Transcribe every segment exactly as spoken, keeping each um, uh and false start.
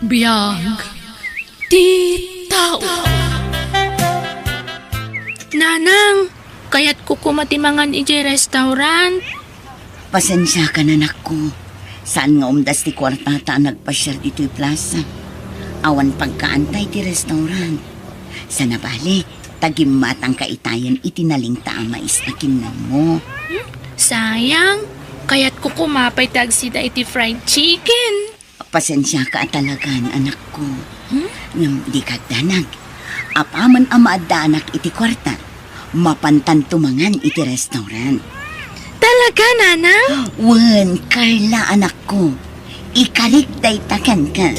Biag ti tao. Nanang, kayatko koma ti mangan idiay restaurant. Pasensiakan, anakko. Saan nga umdas ti kuartata a nagpasiar ditoy plaza. Awan pagkaanta iti restaurant. Sana bale, ta gimmatangka itayen iti nalingta a mais a kinnanmo. Hmm? Sayang, kayatko koma pay ti agsida iti fried chicken. Pasensiaka a talagan, anakko. Hmm? Ngem dika agdanag. Apaman a maaddaanak iti kuarta, mapantanto mangan iti restaurant. Talaga, Nanang? Wen, Carla, anakko. Ikarik dayta kenka.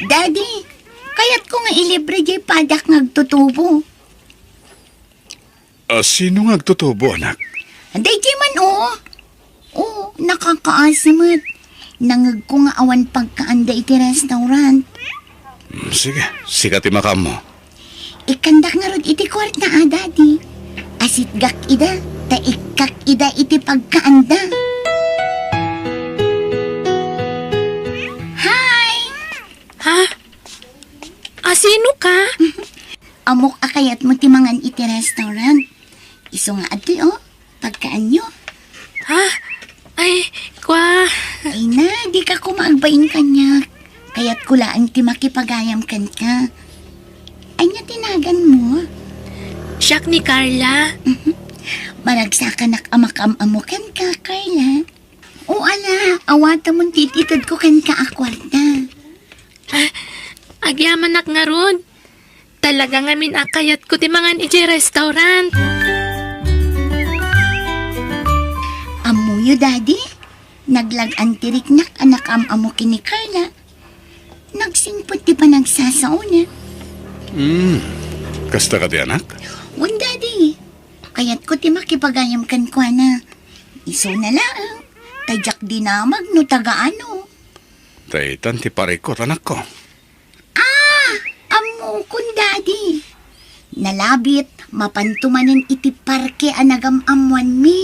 Daddy, kayatko nga ilibre diay padak nga agtutubo. A, sino nga agtutubo, anak? Daydiay man, o. O, nakakaasi met. Nangegko nga awan pagkaanda iti restaurant. Mm, sige, sika ti makaammo. Ikkandak ngarud iti kuarta a, Daddy. Asitgak ida, ta ikkak ida iti pagkaanda. Hi! Ha? Asino ka? Ammok a kayatmo ti mangan iti restaurant. Isu nga adtoy, o, pagkaanyo. Ha? Ay, kwa. Ay na, dika koma agbain kaniak. Kayatko laeng ti makipagayam kenka. Ania ti naganmo? Siak ni Carla. Mhm. Maragsakanak a makaam-ammo kenka, Carla. O ala, awatemon ti it-itedko kenka a kuarta. Ah, agyamanak ngarud. Talaga ngamin a kayatko ti mangan idiay restaurant. Ammoyo, Daddy? Naglag-an ti riknak a nakaam-ammo ken ni Carla. Nagsingpet ti panagsasaona. Hmm, kasta kadi, anak? Wen, Daddy. Kayatko ti makipagayam kenkuana. Isuna laeng, ta diak dinamag no taga ano. Daytan ti parikut, anakko. Ah! Ammokon, Daddy. Nalabit, mapanto manen iti parke a nagam-ammoanmi.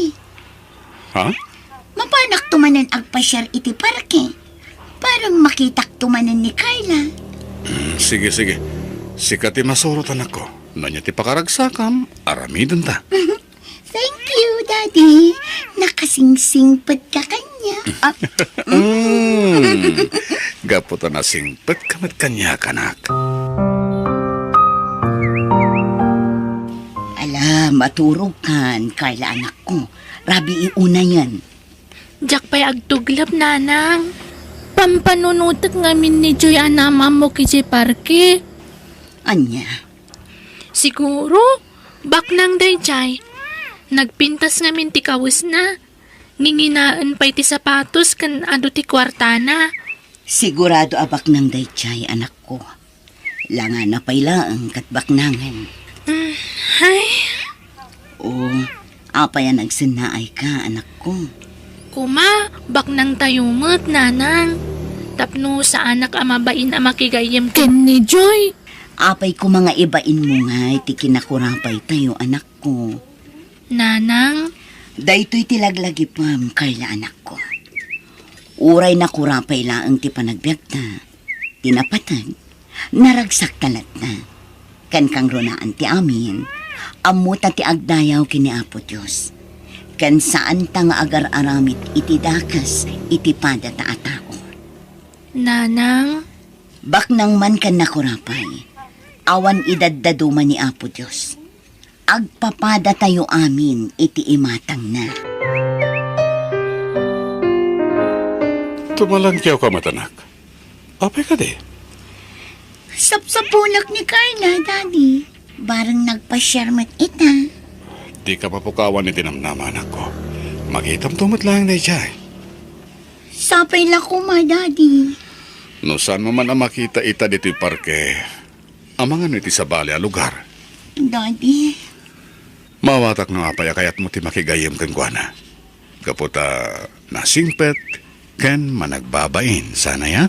Ha? Mapanakto manen agpasiar iti parke. Para makitakto manen ni Carla. Mm, sige, sige. Sika ti masurot, anakko. No ania ti pakaragsakam, aramidenta. Thank you, Daddy. Nakasingsingpet ka kaniak. Ah, mm. Gapu ta nasingpet ka met kaniak, anak. Ala, maturogkan, Carla, anakko. Rabii unayen. Diak pay agtuglep, Nanang. Pampanunotek ngamin ni Joy a naam-ammok idiay parke. Ania? Siguro, baknang daydiay. Nagpintas ngamin ti kawesna. Nginginaen pay ti sapatos ken adu ti kuartana. Sigurado a baknang daydiay, anakko. Langana pay laeng ket baknangen. Mm, ay. O, apay a nagsennaayka, anakko? Koma, baknangtayo met, Nanang. Tapno saanak a mabain a makigayyem ken ni Joy. Apay koma nga ibainmo ngay ti kinakurapaytayo, anakko? Nanang? Daytoy ti laglagipem, Carla, anakko. Uray nakurapay laeng ti panagbiagta, ti napateg, naragsakta latta. Ken kangrunaan ti amin, ammota ti agdayaw ken ni Apo Dios. Ken saanta nga agar-aramid iti dakes iti padata a tao. Nanang? Baknang man ken nakurapay, awan idaddaduma ni Apo Dios. Agpapadatayo amin iti imatangna. Tumalangkawka met, anak. Apay kadi? Sapsapunak ni Carla, Daddy. Bareng nagpasiar met ita. Dika mapukawan iti namnama, anakko. Makitamto met laeng daydiay. Sapay la koma, Daddy. No saanmo man a makita ita ditoy parke, amangan iti sabali a lugar. Daddy. Maawatak no apay a kayatmo ti makigayyem kenkuana. Gapu ta nasingpet ken managbabain, saan aya?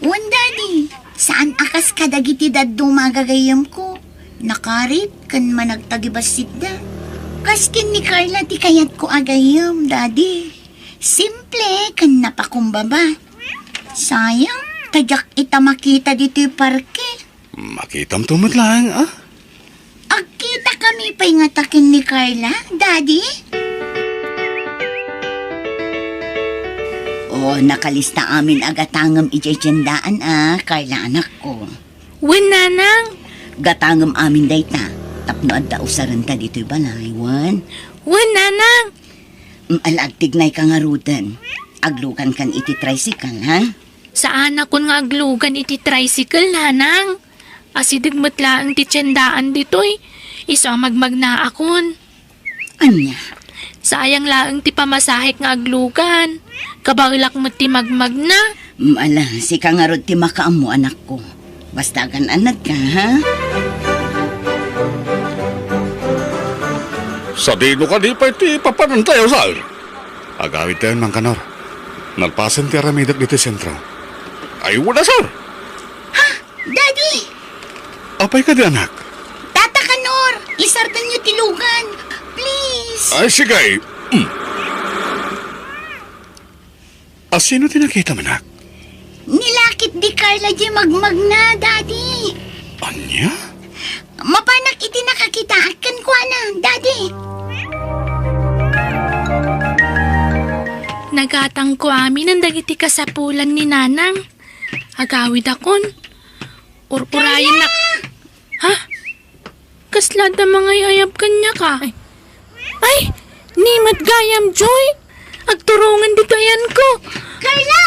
Wen, Daddy. Saan a kas kadagiti dadduma a gagayyemko. Nakarit ken managtagibassitda. Kas ken ni Carla ti kayatko a gayyem, Daddy. Simple ken napakumbaba. Sayang, ta diak ita makita ditoy parke. Makitamto met laeng, a? Agkitakami pay ngata ken ni Carla, Daddy? O, nakalista amin a gatangem idiay tiendaan a, Carla, anakko. Wen, Nanang. Gatangem amin dayta, tapno adda usarenta ditoy balay, wen? Wen, Nanang. Mm, ala, agtignayka ngaruden. Aglugankan iti tricycle, ha? Saanakon nga aglugan iti tricycle, Nanang. Asideg met laeng ti tiendaan ditoy. Isu a magmagnaakon. Ania? Sayang laeng ti pamasahek nga aglugan. Kabaelak met ti magmagna. Mm, ala, sika ngarud ti makaammo, anakko. Basta agan-annadka, ha? Sadino kadi pay ti papanantayo, sir? Agawidtayon, Mang Kanor. Nalpasen ti aramidek ditoy sentro. Ay, wala, sir. Ha? Daddy! Apay kadi, anak? Tata Kanor, isardenyo ti lugan. Please. Ay, sige. Mm. A, sino ti nakitam, anak? Ni lakit di Carla di magmagna, Daddy. Ania? Mapanak iti nakakitaak kenkuana, Daddy. Nagatangko amin dagiti kasapulan ni Nanang. Agawidakon. Ururayennak. Carla! Ha? Kasla adda mangay-ayab kaniak, a? Ay. Ay, ni met gayam, Joy. Agturongen ditoy ayanko. Carla!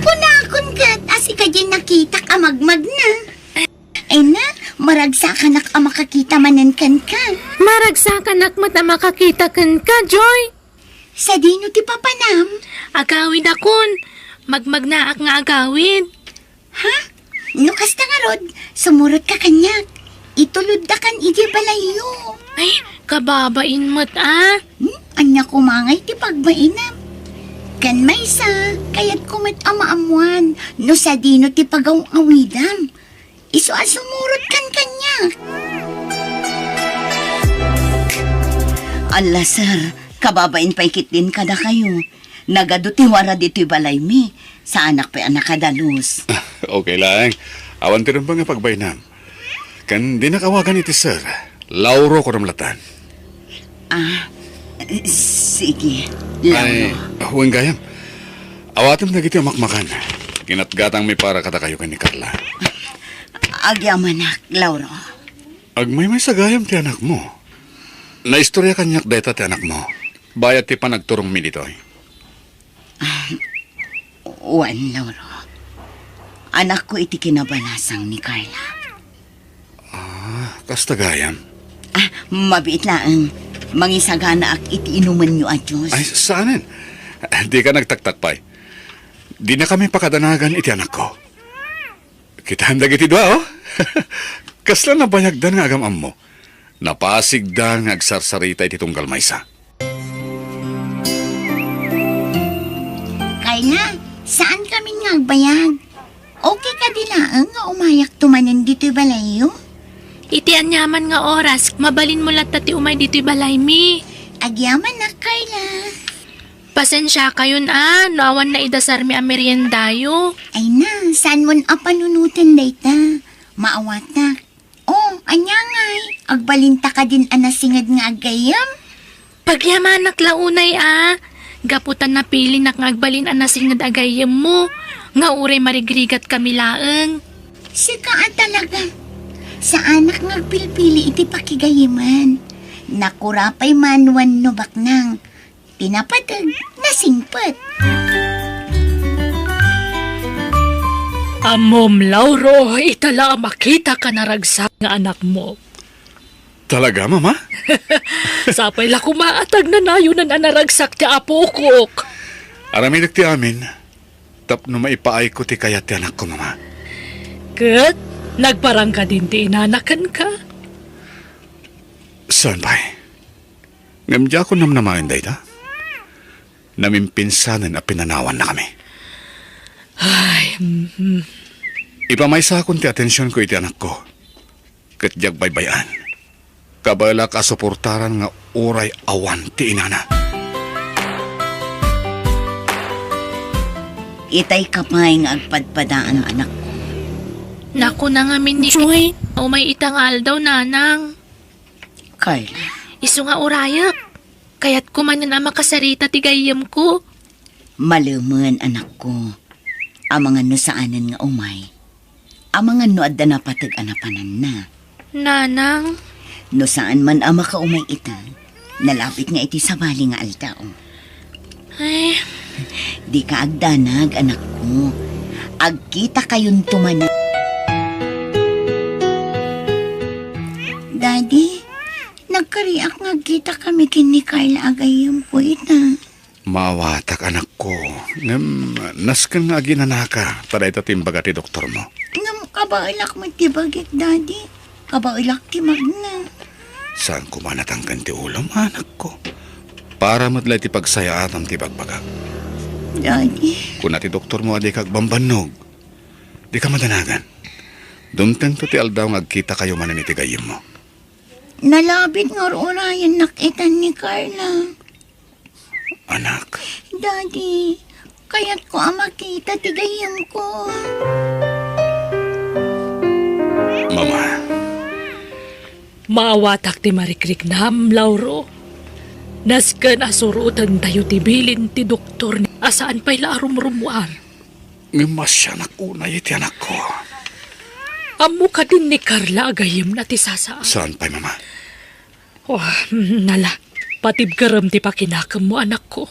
Kunakon ket a sika diay nakitak a magmagna. Ay na, maragsakanak a makakita manen kenka. Maragsakanak met a makakita kenka, Joy. Sadino ti papanam? Agawidakon. Magmagnaak nga agawid. Ha? No kasta ngarud, sumurotka kaniak. Ituloddakan idiay balayyo. Ay, kababain met, a. Hmm? Ania koma ngay ti pagbainam? Ken maysa, kayatko met a maammuan no sadino ti pagaw-awidam. Isu a sumurotkan kaniak. Alla, sir, kababain pay ketdin kadakayo. Nagadu ti wara ditoy balaymi. Saanak pay a nakadalus. Okay laeng. Awan ti rumbeng a pagbainam. Ken dinak awagan iti sir. Lauro kunam latta. A, sige, Lauro. Ay, wen gayam. Awatem dagiti umakmakan. Kinatgatangmi para kadakayo ken ni Carla. Agyamanak, Lauro. Agmaymaysa gayam ti anakmo. Naistorya kaniak dayta ti anakmo. Bayat ti panagturongmi ditoy. A, wen, Lauro. Anakko iti kinabalasang ni Carla. A, kasta gayam? A, mabiit laeng. Mangisaganaak iti inumenyo a juice. Ay, saanen? Dika nagtaktak pay. Dinakami pakadanagan iti anakko. Kitaem dagiti dua, o. Kasla nabayagdan nga agam-ammo. Napasigda nga agsarsarita iti tunggal maysa. Carla, saan kamin nga agbayag? Okay kadi laeng nga umayakto manen ditoy balayyo? Iti aniaman nga oras, mabalinmo latta ti umay ditoy balaymi. Agyamanak, Carla. Pasensiakayon a no awan naidasarmi a meriendayo. Ay na, saanmon a panunoten dayta. Maawatak. O, ania ngay? Agbalinta kadin a nasinged nga aggayyem? Pagyamanak la unay a. Gapu ta napilinak nga agbalin a nasinged a gayyemmo, nga uray marigrigatkami laeng. Sika a talaga. Saanak nga agpilpili iti pakigayyeman. Nakura pay man wenno baknang. Ti napateg, nasingpet. Ammom, Lauro, ita la a makitak a naragsak nga anakmo. Talaga, Mama? Sapay la koma a tagnanayonan a naragsak ti apokok. Aramidek ti amin, tapno maipaayko ti kayat ti anakko, Mama. Ket nagparang kadin ti inana kenka? Saan pay? Ngem diakon namnamaen dayta. Namimpinsanen a pinanawannakami. Ay, mhm. Ipamaysakon ti atensionko iti anakko, ket diak baybay-an. Kabaelak a suportaran nga uray awan ti inana. Itay ka pay nga agpadpadaan, anakko. Nakuna ngamin ni Joy. Umay ita nga aldaw, Nanang. Carla. Isu nga urayek. Kayatko manen a makasarita ti gayyemko. Malemen, anakko. Amangan no saanen nga umay. Amangan no adda napateg a napananna. Nanang. No saan man a makaumay ita, nalabit nga iti sabali nga aldaw. Ay. Dika agdanag, anakko. Agkitakayonto manen. Daddy, nagkariak nga agkitakami ken ni Carla a gayyemko ita. Maawatak, anakko. Ngem, nasken nga aginanaka, ta dayta ti imbaga ti doktormo. Ngem, kabaelak met ti bagik, Daddy. Kabaelak ti magna. Saan koma natangken ti ulom, anakko? Para met la iti pagsayaatam ti bagbagak. Daddy. Kuna ti doktormo a dika agbambannog. Dika madanagan. Dumtengto ti aldaw nga agkitakayo manen iti gayyemmo. Nalabit nga ur-urayennak itan ni Carla. Anak. Daddy, kayatko a makita ti gayyemko. Mama. Maawatak ti marikriknam, Lauro. Nasken a surotentayo ti bilin ti doktor a saan pay la a rumrumuar. Ngem masianak unay iti anakko. Ammo kadin ni Carla a gayyemna ti sasaan? Saan pay, Mama? Oh, mm, nala, patibkerem ti pakinakemmo, anakko.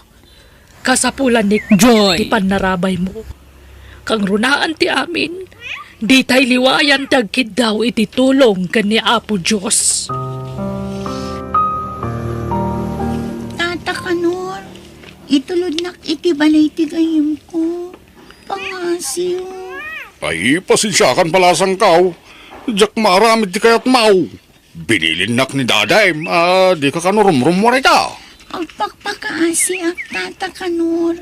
Kasapulan ni Joy ti pannarabaymo. Kangrunaan ti amin, ditay liwayan ti agkiddaw iti tulong ken ni Apo Dios. Tata Kanor, itulodnak iti balay ti gayyemko. Pangngasiw. Ay, pasensiakan, balasangkaw. Diak maaramid ti kayatmaw. Binilinnak ni Daddy a dika kano rumrumuar ita. Agpakpakaasiak, Tata Kanor.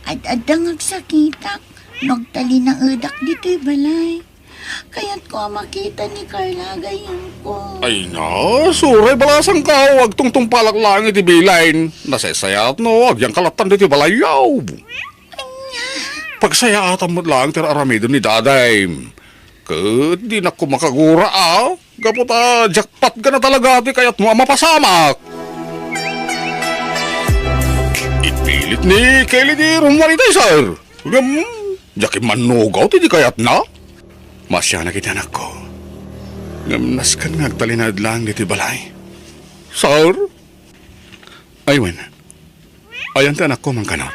Ad-adda nga agsakitak no agtalinaedak ditoy balay. Kayatko a makita ni Carla a gayyemko. Ay na, suray, balasangkaw, agtungtungpalak laeng iti bilin. Nasaysayaat no agyangka lattan ditoy balayyo. Ania? Pagsayaatam met laeng ti ar-aramiden ni Daddy. Ket dinak koma kagura a, gapu ta diak patgana talaga ti kayatmo a mapasamak. Ipilit ni Kelly ti rummuar itay, sir. Ngem, diak immannugaw ti di kayatna. Masianak iti anakko. Ngem nasken nga agtalinaed laeng ditoy balay. Sir? Ay wen, ayan ti anakko, Mangkanor?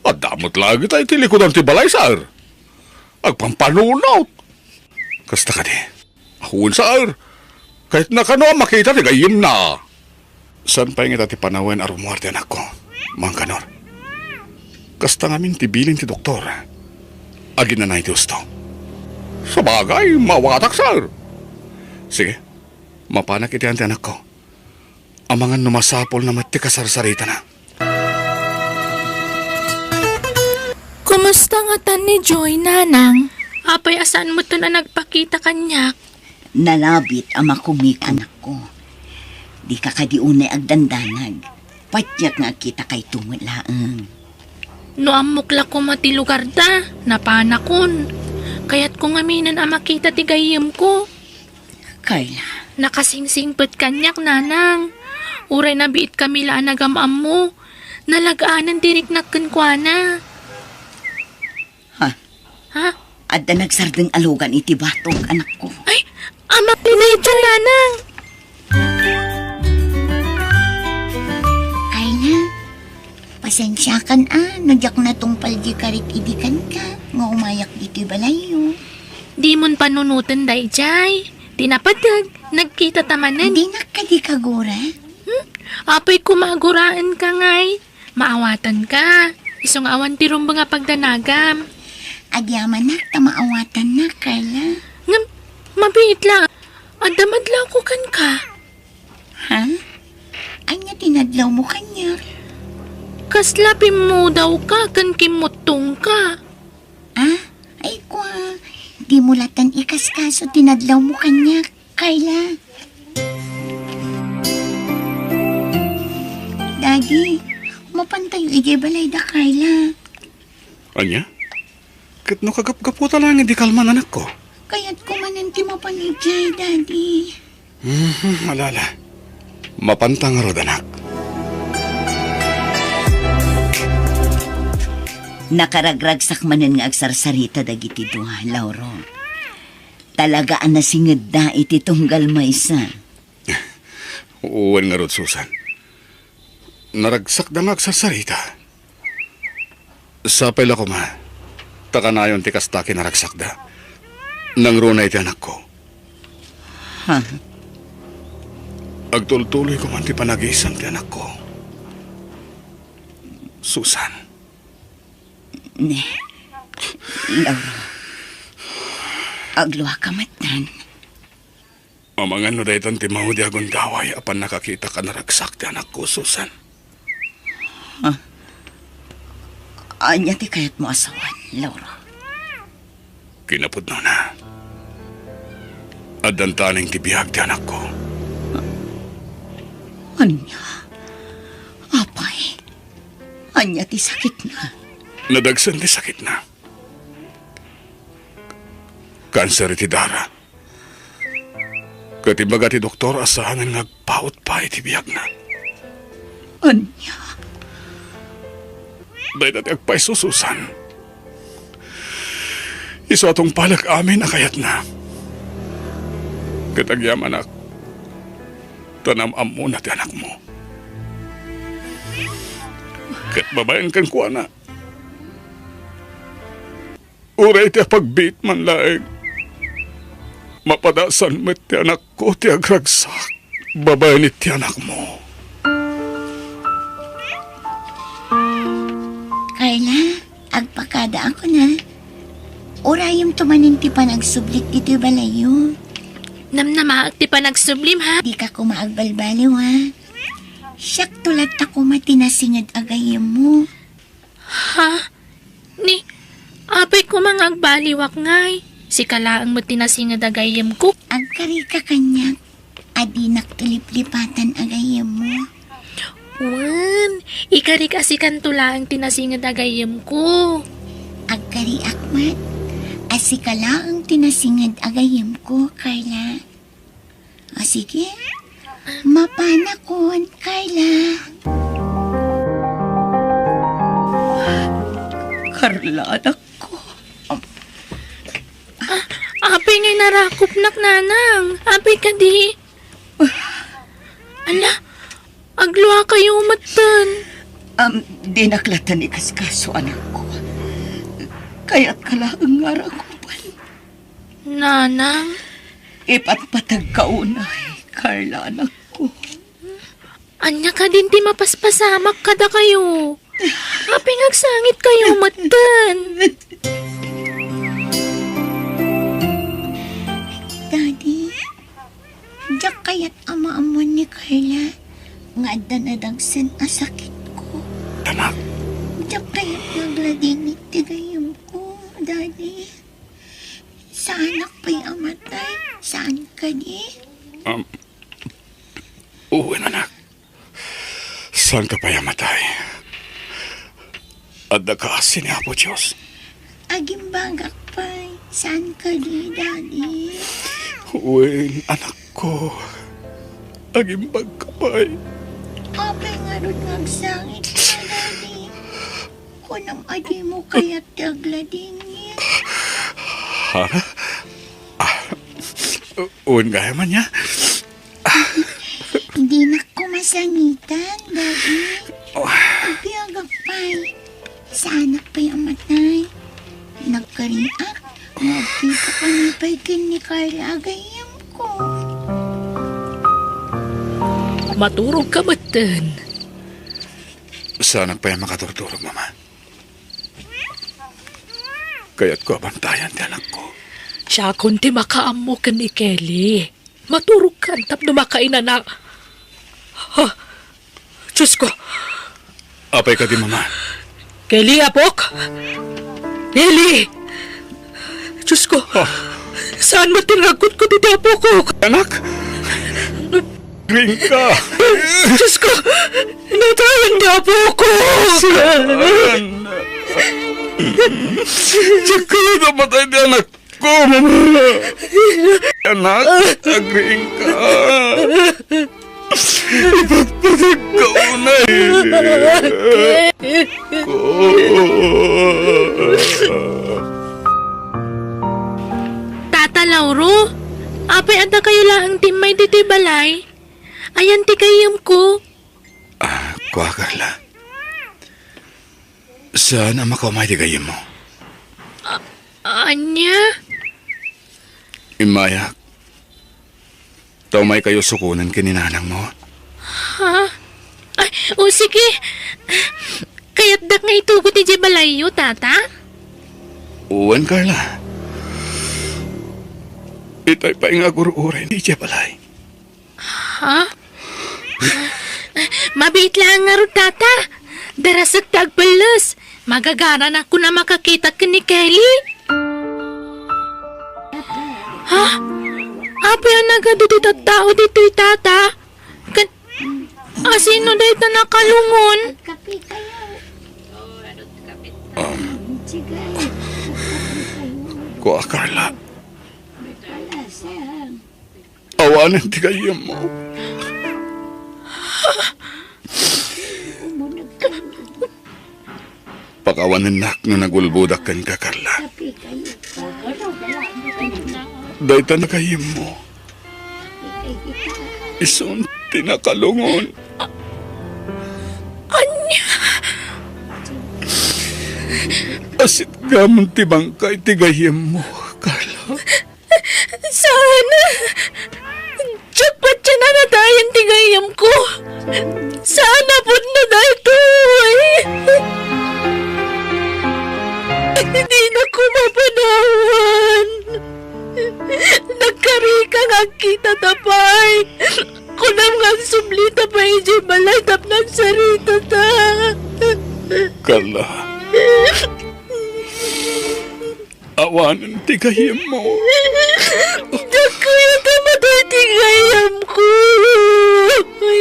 Adda met la dagita iti likudan ti balay, sir. Agpampanunot. Kasta kadi? Wen, sir. Kayatna kano a makita ti gayyemna. Saan pay ngata ti panawen a rummuar ti anakko, Mangkanor? Kasta ngamin ti bilin ti doktor. Aginana iti husto. Sabagay, maawatak, sir. Sige, mapanak iti ayan ti anakko. Amangan no masapulna met ti kasarsaritana. Kumusta ngatan ni Joy, Nanang? Apay a saan metten a nagpakita kaniak? Nalabit a makumik, anakko. Dika kadi unay agdandanag. Patiek nga agkitakayto met laeng. No ammok la koma ti lugarda, napanakon. Kayatko ngaminen a makita ti gayyemko. Carla. Nakasingsingpet kaniak, Nanang. Uray nabiitkami la a nagam-ammo, nalag-anen ti riknak kenkuana. Ha? Ha? Adda nagsardeng a lugan iti batog, anakko. Ay, amak ni Nanang! Carla, pasensiakan a, no diak natungpal di karik idi kenka, nga umayak ditoy balayyo. Dimon panunoten daydiay. Ti napateg, nagkitata manen. Dinak kadi kagura? Hmm? Apay koma aguraenka ngay. Maawatanka. Isu nga awan ti rumbeng a pagdanagam. Agyamanak ta maawatannak, Carla. Ngem, mabiit la. Adda madlawko kenka. Ha? Ania ti nadlawmo kaniak? Kasla pimmudawka ken kimmuttongka. Ah, ay kua, dimo latan ikaskaso ti nadlawmo kaniak, Carla. Daddy, mapantayo idiay balay da Carla. Ania? Ket no kagapgaputa laeng idi kalman, anakko? Kayatko manen ti mapan idiay, Daddy. Mhm, ala, ala. Mapanta ngarud, anak. Nakaragragsak manen nga agsarsarita dagiti dua, Lauro. Talaga a nasingedda iti tunggal maysa. Wen ngarud, Susan. Naragsakda nga agsarsarita. Sapay la koma, ta kanayon ti kasta kinaragsakda. Nangruna iti anakko. Ha? Agtultuloy koma ti panagisem ti anakko. Susan. Ne, Lauro. Agluaka metten. Amangan no daytan ti maudi a gundaway a pannakakitak a naragsak ti anakko, Susan. Ah. Ania ti kayatmo a sawen, Lauro? Kinapudnona, addan taning ti biag ti anakko. Ania? Apay, ania ti sakitna? Nadagsen ti sakitna. Kanser iti dara. Ket imbaga ti doktor a saanen nga agpaut pay iti biagna. Ania? Dayta ti agpayso, Susan. Isu a tungpalek amin a kayatna. Ket agyamanak, ta naam-ammona ti anakmo. Ket babaen kenkuana. Uray ti apagbiit man laeng, mapadasan met ti anakko ti agragsak babaen iti anakmo. Carla, agpakada ako na. Urayem to manen ti panagsublik ditoy balayyo. Namnamaak ti panagsublim, ha? Dika koma agbalbaliw, ha? Siakto latta koma ti nasinged a gayyemmo. Ha? Ni, apay koma nga agbaliwak ngay? Sika laeng met ti nasinged a gayyemko. Agkarika kaniak a dinak iliplipatan a gayyemmo. Wen, ikarik a sikanto laeng ti nasinged a gayyemko. Agkariak met a sika laeng ti nasinged a gayyemko, Carla. O, sige. Mapanakon, Carla. Carla, anakko. Ah, apay ngay narakopnak, nanang? Apay kadi? Ala, agluakayo metten. Am, dinak latta ni kaskaso, anakko. Kayatka laeng nga rakupen. Nanang? Ipatpatagka unay, Carla, anakko. Ania kadin ti mapaspasamak kadakayo? Apay nga agsangitkayo metten? Daddy, diak kayat a maammoan ni Carla nga adda nadagsen a sakitko. Anak. Diak kayat nga agladingit ti gayyemko, Daddy. Saanak pay a matay? Saan kadi? Um, wen, anak. Saanka pay a matay. Adda kaasi ni Apo Dios. Agimbagak pay. Saan kadi, Daddy? Wen, anakko. Agimbagka pay. Apay ngarud nga agsangit ka, Daddy? Kunam a dimo kayat ti agladingit. Ha? Ah, wen gayam ania? Dinak ko masangitan, Daddy. Oh. Agbiagak pay. Saanak pay a matay. Nagkariak nga agkita kami pay ken ni Carla a gayyemko. Maturogka metten. Saanak pay a makaturturog, Mama. Kayatko a bantayan ti anakko. Siakon ti makaammo ken ni Kelly. Maturogkan tapno makainana. Ha? Diosko! Apay kadi, Mama? Kelly, apok! Kelly! Diosko! Ah. Saan met ti nagkutkot iti apok? Anak? Ringka! Diosko! Natayan ti apok! Saan? Diak kayat a matay ti anakko, Mama. Anak, agriingka. Ipatpategka unay. Ko. Tata Lauro, apay adda kayo laeng timmay ditoy balay? Ayan ti gayyemko. Ah, kua, Carla. Saan a makuam ti gayyemmo? A-, ania? Immayak. Ta umay kayo sukonen ken ni nanangmo. Ha? Ay, o sige. Kayatdak nga itugot idiay balayyo, Tata? Wen, Carla. Itay pay nga agur-uray idiay balay. Ha? Mabiit laeng ngarud, Tata. Darasek ti agpelles. Magagaranak ko a makakitak ken ni Kelly. Ha? Apay a nagadu ti tattao ditoy, Tata? Ken, asino dayta nakalungon? Um, kua, Carla. Awanen ti gayyemmo. Pakawanennak no nagulbodak kenka, Carla. Dayta a gayyemmo, isun ti nakalungon. Ania? Asitgamon ti bangkay ti gayyemmo, Carla. Saan? Diak patien a natayen ti gayyemko. Saan a pudno daytoy. Dinak mapanawan. Nagkarika nga agkitata pay. Kunam nga agsublita pay idiay balay tapno agsaritata. Carla. Awanen ti gayyemmo. Diak kayat a matay ti gayyemko.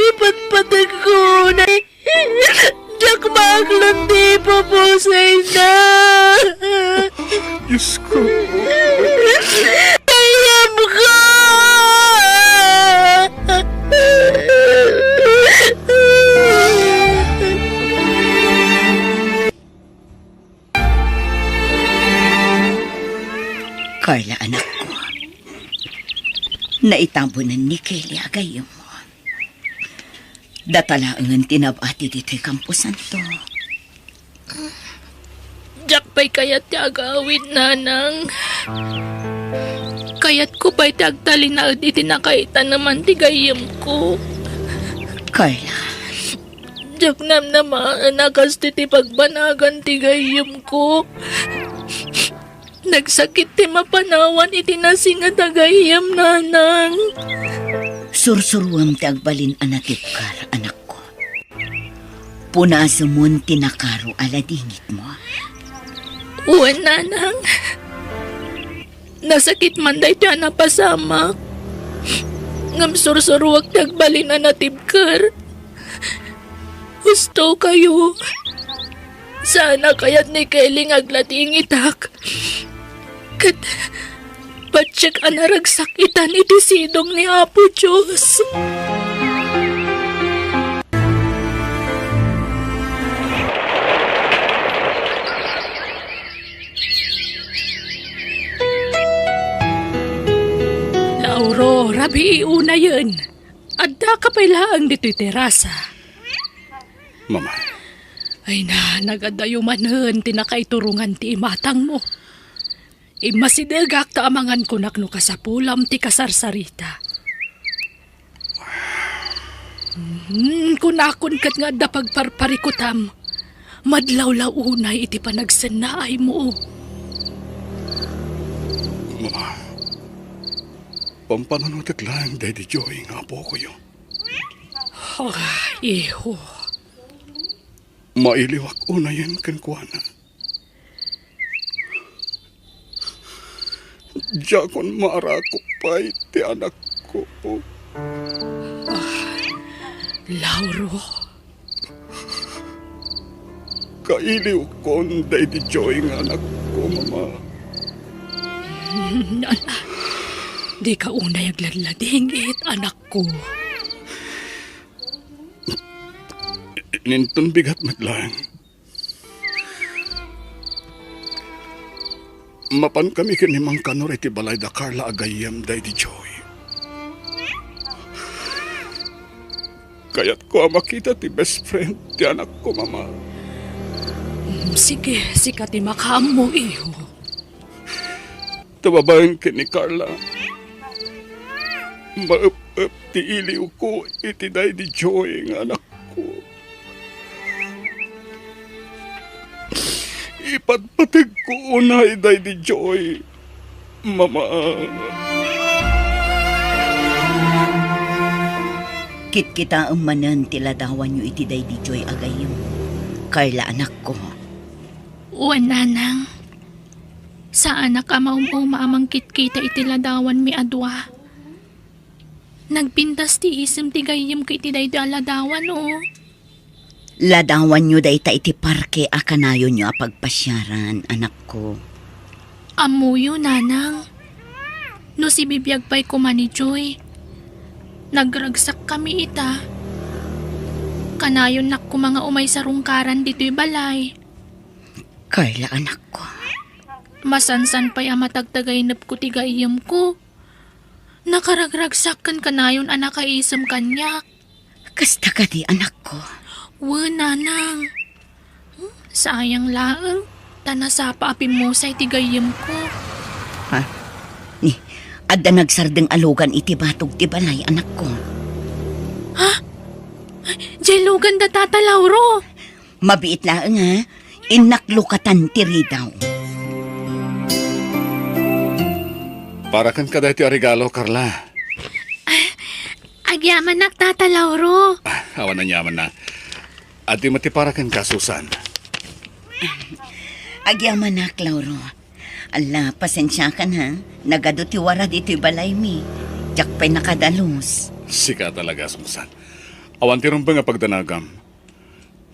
Ipatpategko unay. Diak maaklan ti ipupusayna. Diyos ko. Gayyemko! Carla, anakko, naitabunen ni Kelly a gayyemmo. Data laengen ti nab-ati ditoy kamposanto. Diak pay kayat ti agawid, Nanang. Kayatko pay ti agtalinaed iti nakaitaneman ti gayyemko. Carla. Diak namnamaen a kastoy ti pagbanagan ti gayyemko. Nagsakit ti mapanawan iti nasinget a gayyem, Nanang. Sursuruem ti agbalin a natibker, anakko. Punasemon ti nakaro a ladingitmo. Wen, Nanang. Nasakit man daytoy a napasamak. Ngem sursuruek ti agbalin a natibker. Husto kayo. Saan a kayat ni Kelly nga agladingitak. Ket patiek a naragsak itan iti sidong ni Apo Dios. Lauro, rabii unayen. Addaka pay laeng ditoy terasa. Mama. Ay na, nagadayo manen ti nakaiturongan ti imatangmo. Immasidegak ta amangan kunak no kasapulam ti kasarsarita. Hmm, kunakon ket nga adda pagparparikutam. Madlawlaw unay iti panagsennaaymo. Mama, pampananutek laeng daydi Joey nga apokoyo. Ah, iho. Mailiwak unayen kenkuana. Diakon maarakop pay ti anakko. Ah, Lauro. ta iliwkon daydi Joy nga anakko, Mama. Ala, dika unay agladladingit, anakko. Inton bigat met laeng, mapankami ken ni Mang Kanor iti balay da Carla a gayyem daydi Joy. Kayatko a makita ti best friend ti anakko, Mama. Mm, sige, sika ti makaammo, iho. Ta babaen ken ni Carla, maep-ep ti iliwko iti daydi Joy nga anakko. Ipatpategko unay daydi Joy, Mama. Kitkitaem manen ti ladawanyo iti daydi Joy a gayyem, Carla, anakko. Wen, nanang. Saanak a maum-uma a mangkitkita iti ladawanmi a dua. Nagpintas ti isemko iti gayyemko iti daytoy a ladawan, o. Ladawanyo dayta iti parke a kanayonyo a pagpasiaran, anakko. Ammoyo, nanang. No sibibiag pay koma ni Joy, nagragsakkami ita. Kanayonnak koma nga umay sarungkaran ditoy balay. Carla, anakko. Masansan pay a matagtagainepko ti gayyemko. Nakaragragsak ken kanayon a nakaisem kaniak. Kasta kadi, anakko? Wen, nanang. Hmm, sayang laeng, ta nasapa a pimmusay ti gayyemko. Ha? Ni, adda nagsardeng a lugan iti batog ti balay, anakko. Ha? Ay, diay lugan da Tata Lauro? Mabiit laeng, ha? Innak lukatan ti ridaw. Para kenka daytoy a regalo, Carla. Ah, agyamanak, Tata Lauro. Ah, awan aniamanna. Adtoy met ti para kenka, Susan. Agyamanak, Lauro. Ala, pasensiakan, ha? Nagadu ti wara ditoy balaymi. Diak pay nakadalus. Sika talaga, Susan. Awan ti rumbeng a pagdanagam.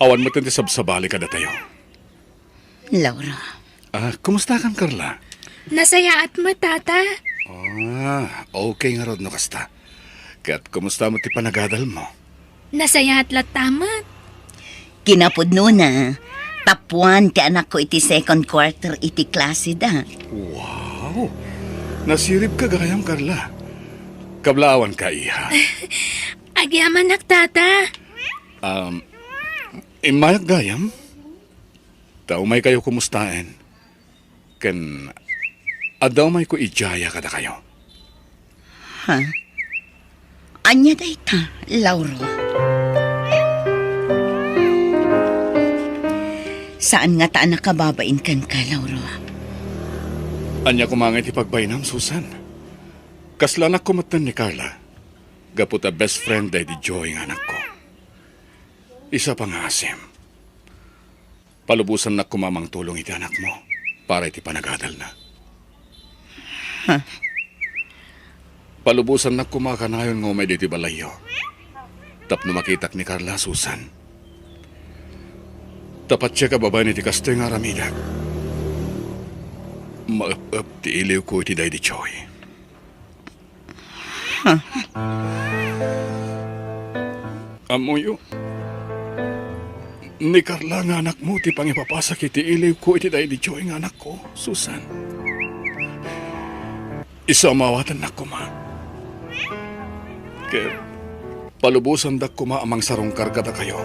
Awan met ti sabsabali kadatayo. Laura. Ah, kumustakan, Carla? Nasayaat met, Tata. Ah, okay ngarud no kasta. Ket kumusta met ti panagadalmo? Nasayaat latta met. Kinapudnona, top one ti anakko iti second quarter iti klaseda. Wow! Nasiribka gayam, Carla. Kablaawanka, iha. Agyamanak, Tata. Um, immayak gayam. Ta umaykayo kumustaen. Ken adda umayko idiaya kadakayo. Ha? Ania dayta, Lauro? Saan ngata a nakababain kenka, Lauro? Ania koma ngay ti pagbainam, Susan? Kasla anakko metten ni Carla, gapu ta best friend daydi Joy nga anakko. Isu a pangngaasim, palubosannak koma a mangtulong iti anakmo para iti panagadalna. Ha? Palubosannak koma a kanayon nga umay ditoy balayyo tapno makitak ni Carla, Susan. Ta patiek a babaen iti kastoy nga aramidek, maep-ep ti iliwko iti daydi Joy. Ammoyo, ni Carla nga anakmo ti pangipapasak iti iliwko iti daydi Joy nga anakko, Susan. Isu a maawatannak koma. Ket palubosandak koma a mangsarungkar kadakayo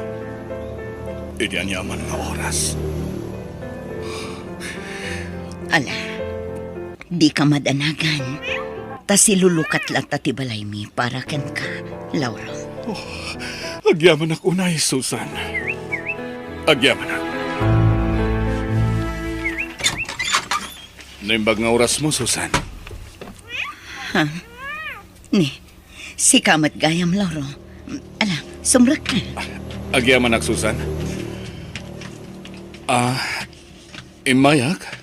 iti aniaman nga oras. Ala, dika madanagan, ta silulukat latta ti balaymi para kenka, Lauro. Oh, agyamanak unay, Susan. Agyamanak. Naimbag nga orasmo, Susan. Ha? Ni, sika met gayam, Lauro. Ala, sumrekka. Agyamanak, Susan. Ah, immayak.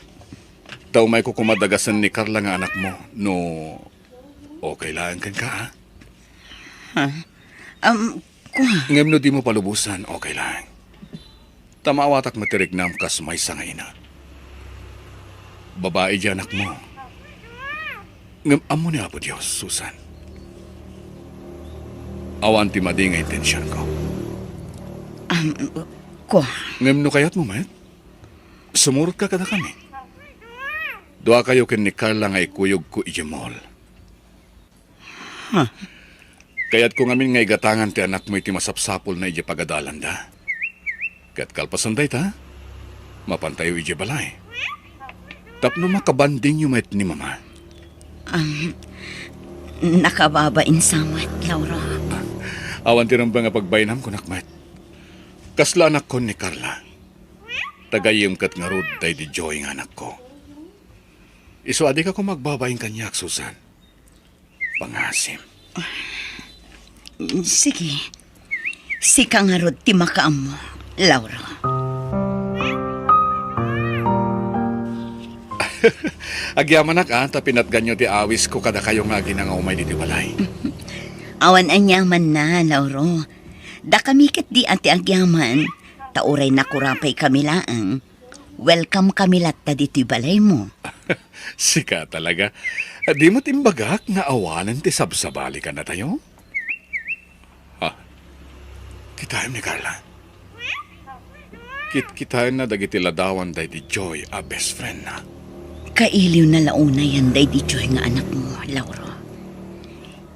Ta umayko koma dagasen ni Carla nga anakmo, no okay laeng kenka, ha? Ha? Um, kua. Ngem no dimo palubosan, okay laeng. Ta maawatak met ti riknam kas maysa nga ina. Babai diay anakmo. Ngem ammo ni Apo Dios, Susan. Awan ti madi nga intensionko. Am, kua. Ngem no kayatmo met, sumurotka kadakami. Duakayo ken ni Carla nga ikuyogko idiay mall. Huh. Kayatko ngamin nga igatangan ti anakmo iti masapsapulna idiay pagadalanda. Ket kalpasan dayta, mapantayo idiay balay. Tapno makabandingyo met ni Mama. Am, nakababain sa met, Lauro. Awan ti rumbeng a pagbainam, kunak met. Kasla anakkon ni Carla. Ta gayyem ket ngarud daydi Joy nga anakko. Isu a dika koma agbabain kaniak, Susan. Pangasim. Sige. Sika ngarud ti makaammo, Lauro. Agyamanak, a, ta pinatganyo ti awisko kadakayo nga agina nga umay ditoy balay. Awan aniamanna, Lauro. Dakami ketdi a ti agyaman, ta uray nakurapay kami laeng. Welcome kami latta ditoy balaymo. Sika talaga. Di met imbagak nga awanen ti sabsabali kadatayo? Ha? Kitaem ni Carla. Kit-kitaenna dagiti ladawan daydi Joy a best friendna. Kailiwna la unayen daydi Joy nga anakmo, Lauro.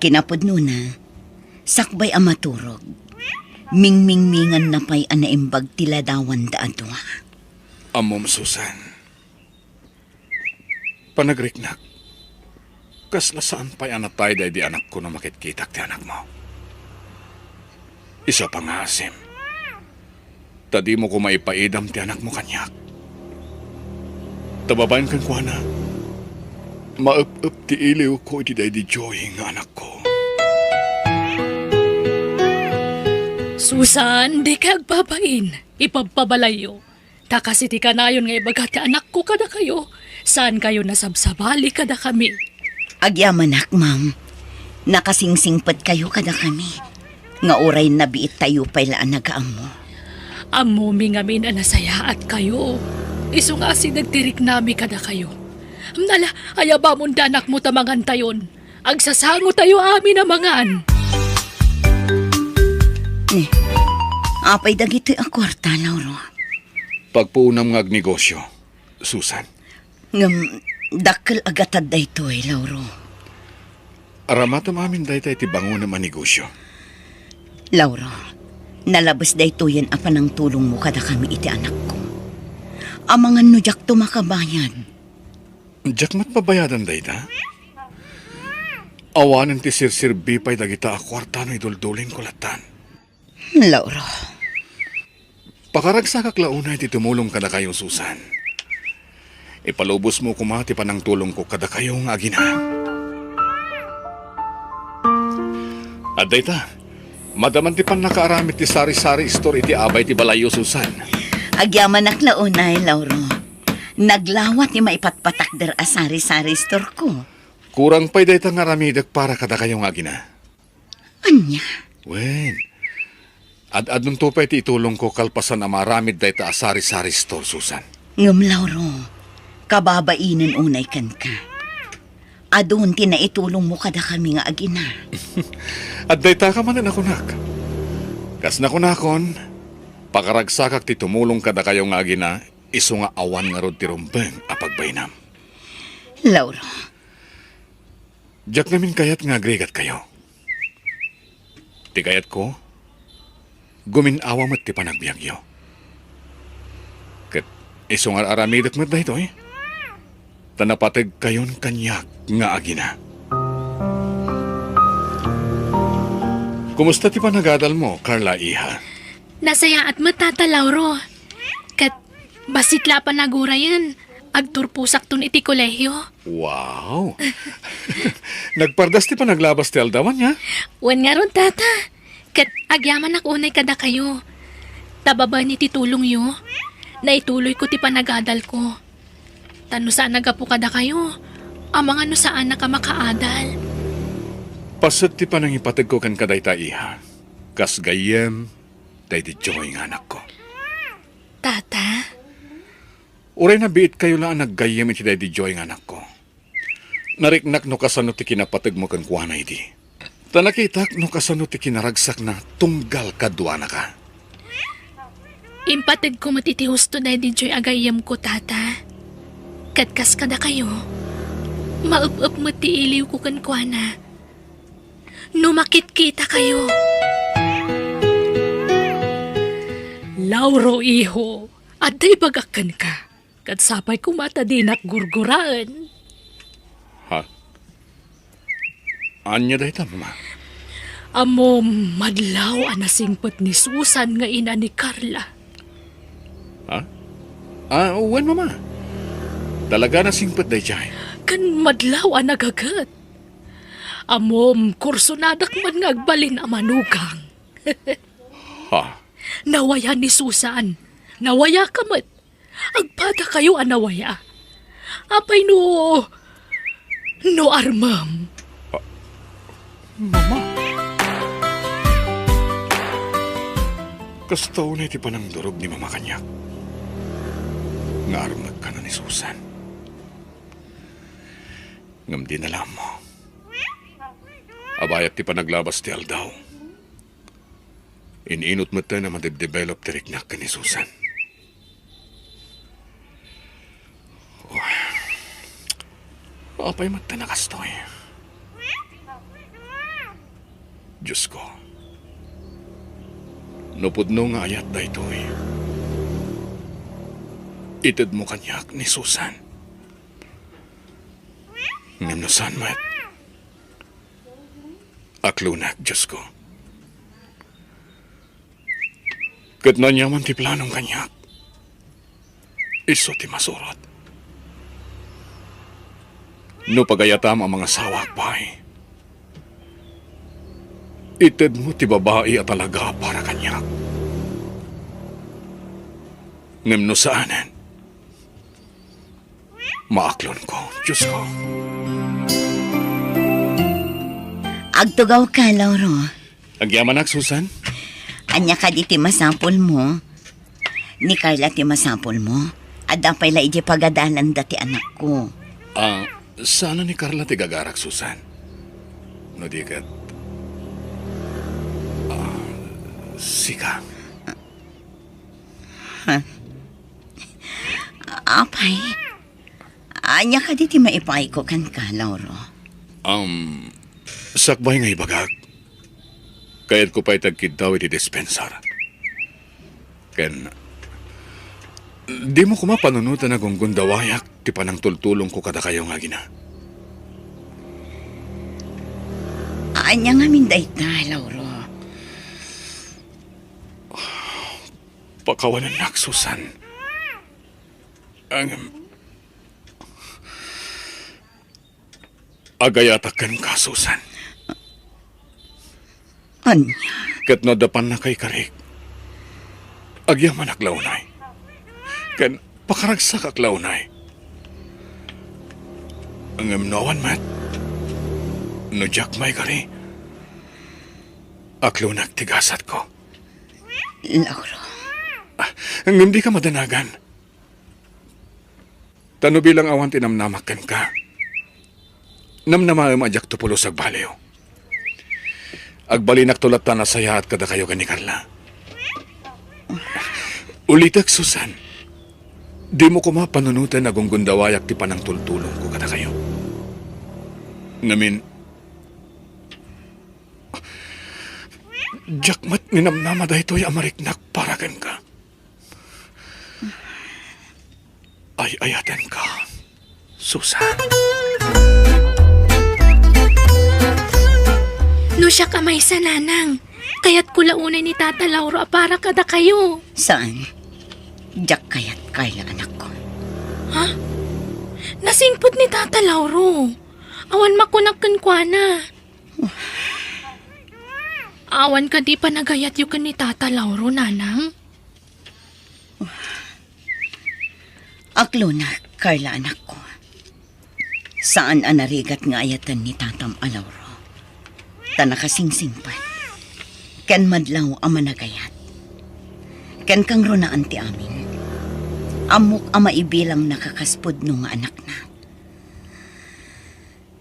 Kinapudnona, sakbay a maturog, mingmingminganna pay a naimbag ti ladawanda a dua. Ammom, Susan. Panagriknak, kasla saan pay a natay daydi anakko no makitkitak ti anakmo. Isu a pangngaasim, ta dimo koma ipaidam ti anakmo kaniak. Ta babaen kenkuana, maep-ep ti iliwko iti daydi Joy nga anakko. Susan, dika agbabain. Ipabpabalayyo. Ta kas iti kanayon nga ibaga ti anakko kadakayo, saankayo nasabsabali kadakami. Agyamanak, ma'am. Nakasingsingpetkayo kadakami, nga uray nabiittayo pay la a nagaammo. Ammomi ngamin a nasayaatkayo. Isu nga asideg ti riknami kadakayo. Ala, ayabamon ti anakmo ta mangantayon. Agsasangotayo amin a mangan. Ni, apay dagitoy a kuarta, Lauro? Pagpuonam nga agnegosio, Susan. Ngem, dakkel a gatad daytoy, Lauro. Aramatem amin dayta iti bangonem a negosio. Lauro, nalabes daytoyen a panangtulongmo kadakami iti anakko. Amangan no diakto makabayad. Diak met pabayadan dayta? Awanen ti serserbi pay dagita a kuarta no iduldulingko lattan. Lauro. Pakaragsakak la unay ti tumulong kadakayo, Susan. Ipalubosmo koma ti panangtulongko kadakayo nga agina. Adda ita, madama ti pannakaaramid ti sari-sari store iti abay ti balayyo, Susan. Agyamanak la unay, Lauro. Naglawa ti maipatpatakder a sari-sari store ko. Kurang pay dayta nga aramidek para kadakayo nga agina. Ania? Wen, ad-adunto pay ti itulongko kalpasan a maaramid dayta a sari-sari store, Susan. Ngem, Lauro, kababainen unay kenka. Adun ti naitulongmo kadakami nga agina. Adda itaka manen a kunak. Kas nakunakon, pakaragsakak ti tumulong kadakayo nga agina, isu nga awan ngarud ti rumbeng a pagbainam. Lauro. Diak ngamin kayat nga agrigatkayo. Ti kayatko, gumin-awa met ti panagbiagyo. Ket isu nga ar-aramidek met daytoy, ta napategkayon kaniak nga agina. Kumusta ti panagadalmo, Carla, iha? Nasayaat met, Tata Lauro. Ket bassit la a panagurayen, agturposakton iti kolehio. Wow! Nagpardas ti panaglabas ti aldaw, ania? Wen ngarud, Tata. Ket agyamanak unay kadakayo. Ta babaen iti tulongyo, naituloyko ti panagadalko. Ta no saan a gapu kadakayo, amangan no saanak a makaadal. Paset ti panangipategko kenka dayta, iha. Kas gayyem, daydi Joy nga anakko. Tata? Uray nabiitkayo la a naggayyem iti daydi Joy nga anakko. Nariknak no kasano ti kinapategmo kenkuana idi. Ta nakitak no kasano ti kinaragsakna tunggal kaduanaka. Impategko met iti husto daydi Joy a gayyemko, Tata. Ket kas kadakayo, maep-ep met ti iliwko kenkuana. No makitkitakayo. Lauro, iho, adda ibagak kenka. Ket sapay koma ta dinak gurguraen. Ha? Ania dayta, Mama? Ammom, madlaw a nasingpet ni Susan nga ina ni Carla. Ha? Ah, wen, Mama. Talaga nasingpet daydiay. Ken madlaw a nagaget. Ammom, kursonadak man nga agbalin a manugang. Ha? Nawaya ni Susan. Nawayaka met. Agpadakayo a nawaya. Apay no, no armem? Ah, Mama. Kasta unay ti panangdurog ni Mama kaniak. Nga armekkana ni Susan. Ngem dina la ammo a bayat ti panaglabas ti aldaw, in-inut metten a madebdevelop ti riknak ken ni Susan. Oh, apay metten a kastoy? Diosko, no pudno nga ayat daytoy, itedmo kaniak ni Susan. Ngem no saan met, aklonak, Diosko. Ket no aniaman ti planom kaniak, isu ti masurot. No pagayatam a mangasawaak pay, itedmo ti babai a talaga para kaniak. Ngem no saanen, maaklonko, Diosko. Agtugawka, Lauro. Agyamanak, Susan. Ania kadi ti masapulmo? Ni Carla ti masapulmo? Adda pay la idiay pagadalanda ti anakko. Ah, saan a ni Carla ti gagarak, Susan? No di ket, ah, sika. Ha? Apay, ania kadi ti maipayko kenka, Lauro? Um, sakbay nga ibagak, kayatko pay ti agkiddaw iti dispensar. Ken, dimo koma panunoten a gunggundawayak ti panangtultulongko kadakayo nga agina. Ania ngamin dayta, Lauro? Pakawanennak, Susan. Ngem, agayatak kenka, Susan. Ania? Ket no adda pannakaikarik, agyamanak la unay. Ken pakaragsakak la unay. Ngem no awan met, no diak maikari, aklonak ti gasatko. Lauro. Ah, ngem dika madanagan. Ta no bilang awan ti namnamak kenka, namnamaem a diakto pulos agbaliw. Agbalinakto latta a nasayaat kadakayo ken ni Carla. Ulitek, Susan, dimo koma panunoten a gunggundawayak ti panangtultulongko kadakayo. Ngamin, diak met ninamnama daytoy a mariknak para kenka. Ay-ayatenka, Susan. No siak a maysa, nanang, kayatko la unay ni Tata Lauro a para kadakayo. Saan? Diak kayat, Carla, anakko. Ha? Nasingpet ni Tata Lauro. Awan makunak kenkuana. Awan kadi panagayatyo ken ni Tata Lauro, nanang? Aklonak, Carla, anakko. Saan a narigat nga ayaten ni tatam a Lauro. Ta nakasingsingpet. Ken madlaw a managayat. Ken kangrunaan ti amin. Ammok a maibilangna kakas pudno nga anakna.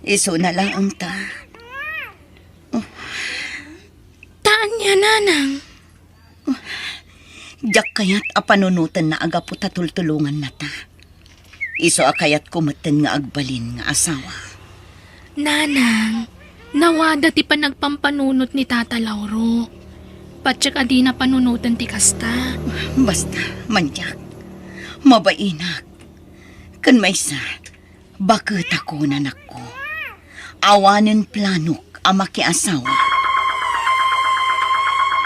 Isuna laeng ta. Ta ania, nanang? Diak kayat a panunotenna a gapu ta tultulongannata. Isu a kayatko metten nga agbalin nga asawa. Nanang, nawada ti panagpampanunot ni Tata Lauro. Patiek a dina panunoten ti kasta. Basta, Mandiak. Mabainak. Ken maysa, baketako, nanakko. Awanen planok a makiasawa.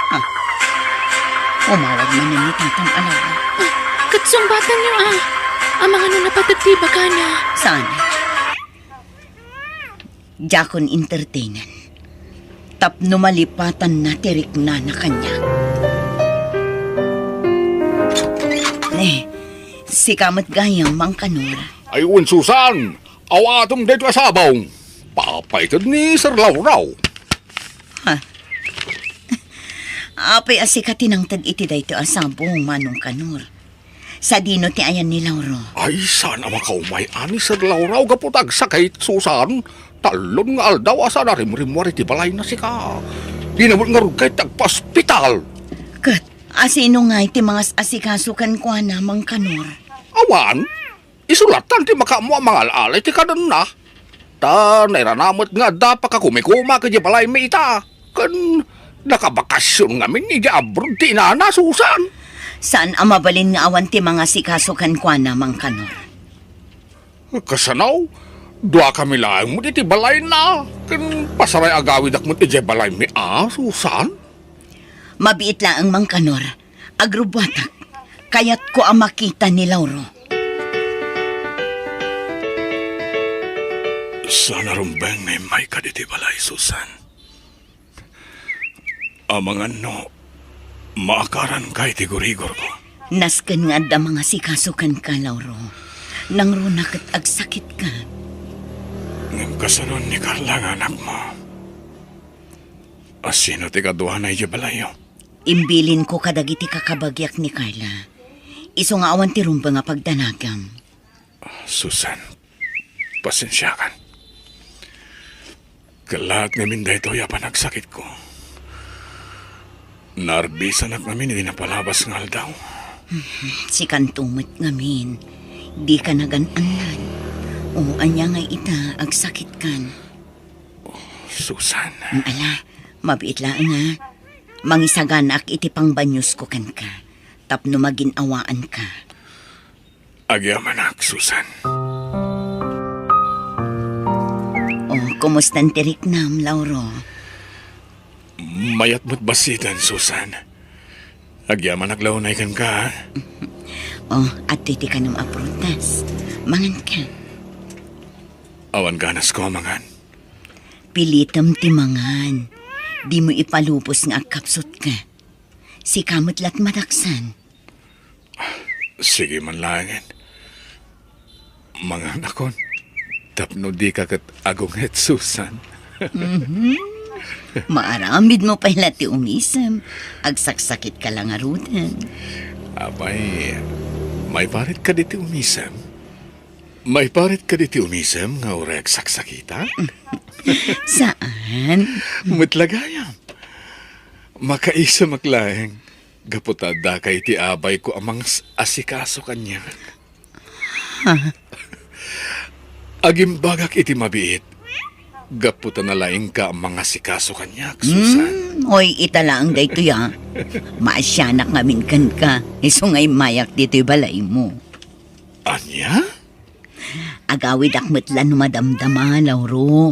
Ha? Umawag manen ni Tatang Alaw. Ah, ket sungbatanyo, a. Amangan no napatek ti ibagana. Saan? Diakon entertainen. Tapno malipatanna ti riknana kaniak. Eh, sika met gayam, Mang Kanor. Ay, wen, Susan! Awatem daytoy a sabong. Papaited ni Sir Lauraw. Ha? Apay a sika ti nangted iti daytoy a sabong, Manong Kanor? Sadino ti ayan ni Lauro? Ay, saan a makaumay a ni Sir Lauraw gapu ta agsakit, Susan. Tallon nga aldaw a saan a rimrimmuar iti balayna sika. Dina met ngarud kayat ti agpaospital. Ket asino ngay ti mangas-asikaso kenkuana, Mang Kanor? Awan. Isu lattan ti makaammo a mangal-ala iti kadenna. Ta nairana met nga adda pakakumikuma idiay balaymi ita. Ken nakabakasyon ngamin idiay abroad ti inana, Susan. Saan a mabalin nga awan ti mangasikaso kenkuana, Mang Kanor? Kasano? Duakami laeng met iti balayna. Ken pasaray agawidak met idiay balaymi a, Susan. Mabiit laeng, Mang Kanor. Agrubbuatak. Kayatko a makita ni Lauro. Saan a rumbeng nga immayka ditoy balay, Susan. Amangan no maakaranka iti gurigorko. Nasken nga adda mangasikaso kenka, Lauro. Nangruna ket agsakitka. Ngem kasano ni Carla nga anakmo? Asino ti kaduana idiay balayyo? Imbilinko kadagiti kakabagiak ni Carla. Isu nga awan ti rumbeng a pagdanagam. Susan, pasensiakan. Kellaat ngamin daytoy a panagsakitko. Naarbisanak ngamin iti napalabas nga aldaw. Sikanto met ngamin, dika nagan-annan. O, ania ngay ita, agsakitkan? Susan. Ala, mabiit laeng a. Mangisaganaak iti pangbanyusko kenka, tapno magin-awaanka. Agyamanak, Susan. O, kumustan ti riknam, Lauro? Mayat met bassit, Susan. Agyamanak la unay kenka. O, adtoy ti kanem a prutas. Manganka. Awan ganasko a mangan. Pilitem ti mangan. Dimo ipalubos nga agkapsutka. Sika met la ti madaksan. Sige man laengen. Manganakon. Tapno dika ket agunget, Susan. Mhm. Maaramidmo pay la ti umisem. Agsaksakitka la ngaruden. Apay, maiparit kadi ti umisem? Maiparit kadi ti umisem nga uray agsaksakitak? Saan? Met la gayam. Makaisemak laeng. Gapu ta addaka iti abayko a mangas-asikaso kaniak. Ha? Agimbagak iti mabiit. Gapu ta nalaingka a mangasikaso kaniak, Susan. Hmm, oy, ita laeng daytoy, a. Maasianak ngamin kenka, isu nga immayak ditoy balaymo. Ania? Agawidak met la no madamdama, Lauro.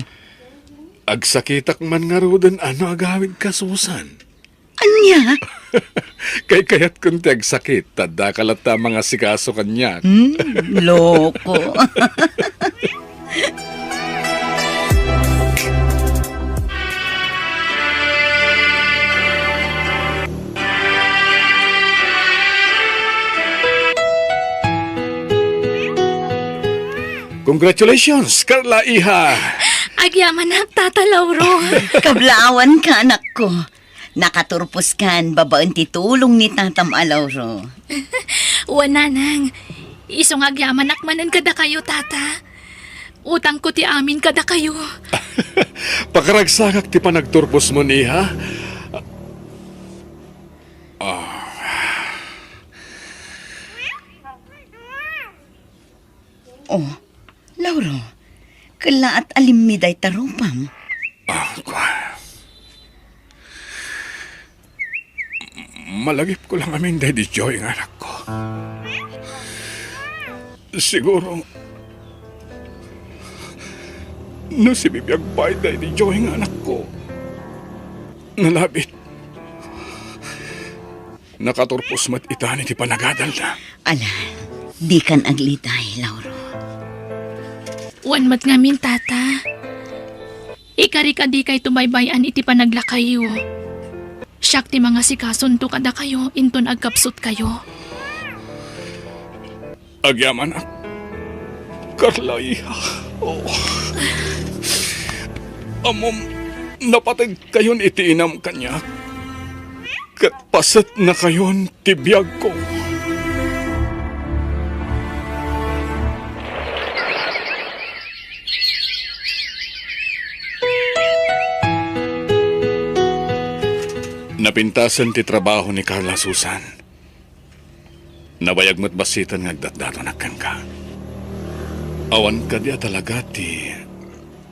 Agsakitak man ngaruden a no agawidka, Susan. Ania? Kaykayatkon ti agsakit, ta addaka latta a mangasikaso kaniak. Hmm, loko. Congratulations, Carla, iha! Agyamanak, Tata Lauro. Kablaawanka, anakko. Nakaturposkan babaen ti tulong ni Tatam a Lauro. Wen, Nanang, Isu nga agyamanak manen kadakayo, Tata. Utangko ti amin kadakayo. Pakaragsakak ti panagturposmon, iha. Ah. Oh, Lauro, kellaat a limmi dayta rupam. Ah, kua. Malagipko lang amin daydi Joy nga anakko. Siguro, no sibibiag pay daydi Joy nga anakko, nalabit. Nakaturpos met itan iti panagadalna. Ala, dikan aglitay, Lauro. Wen met ngamin, Tata. Ikarik a dikayto baybay-an iti panaglakayo. Siak ti mangasigasonto kadakayo inton agkapsutkayo. Agyamanak, Carla, iha. Oh. Ammom, napateg kayon iti inam kaniak. Ket pasetnakayon ti biagko. Napintasen ti trabaho ni Carla, Susan. Nabayag met bassiten nga agdatdatonak kenka. Awan kadi a talaga ti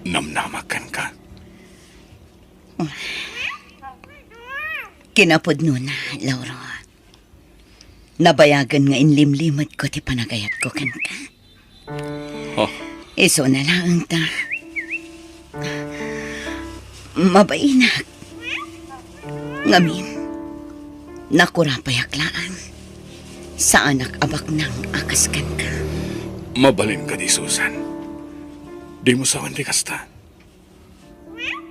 namnamak kenka. Kinapudnona, Lauro. Nabayagen nga inlimlimetko ti panagayatko kenka. Oh. Isuna laeng ta. Mabainak. Ngamin, nakurapayak laeng. Saanak a baknang a kas kenka. Mabalin kadi, Susan. Dimo sawen ti kasta.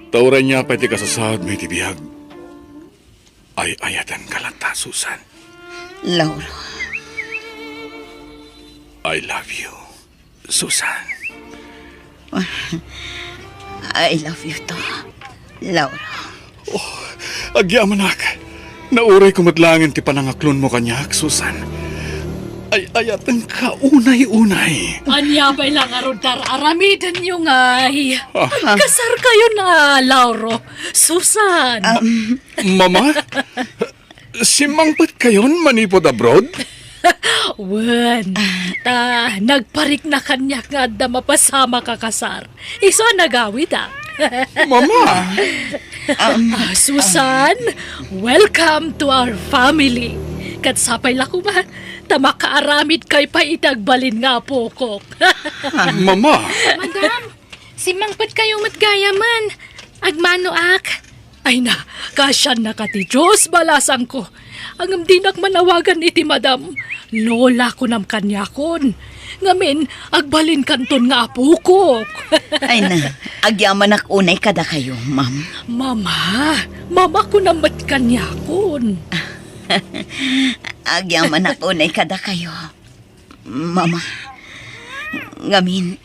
Ta uray nia pay ti kasasaadmi iti biag, ay-ayatenka latta, Susan. Lauro. I love you, Susan. I love you too, Lauro. Oh, agyamanak. Naurayko met laengen ti panangaklonmo kaniak, Susan. Ay-ayatenka unay-unay. Ania pay la ngarud ti ar-aramidenyo ngay? Ah. Agkasarkayo na, Lauro. Susan. Um, Mama? Simmangpetkayon manipud abroad? Wen, ta nagparikna kaniak nga adda mapasamak a kasar. Isu a nagawidak. Mama! Um, Ah, Susan, welcome to our family. Ket sapay la koma, ta makaaramidkayo pay iti agbalin nga apokok. Mama! Madam, simmangpetkayo met gayamen. Agmanoak. Ay na, kaasiannaka ti Dios, balasangko. Ngem dinak manawagan iti madam. Lola, kunam kaniakon. Ngamin, agbalinkanton nga apokok. Ay na, agyamanak unay kadakayo, ma'am. Mama, mama, kunam met kaniakon. Agyamanak unay kadakayo. Mama, ngamin,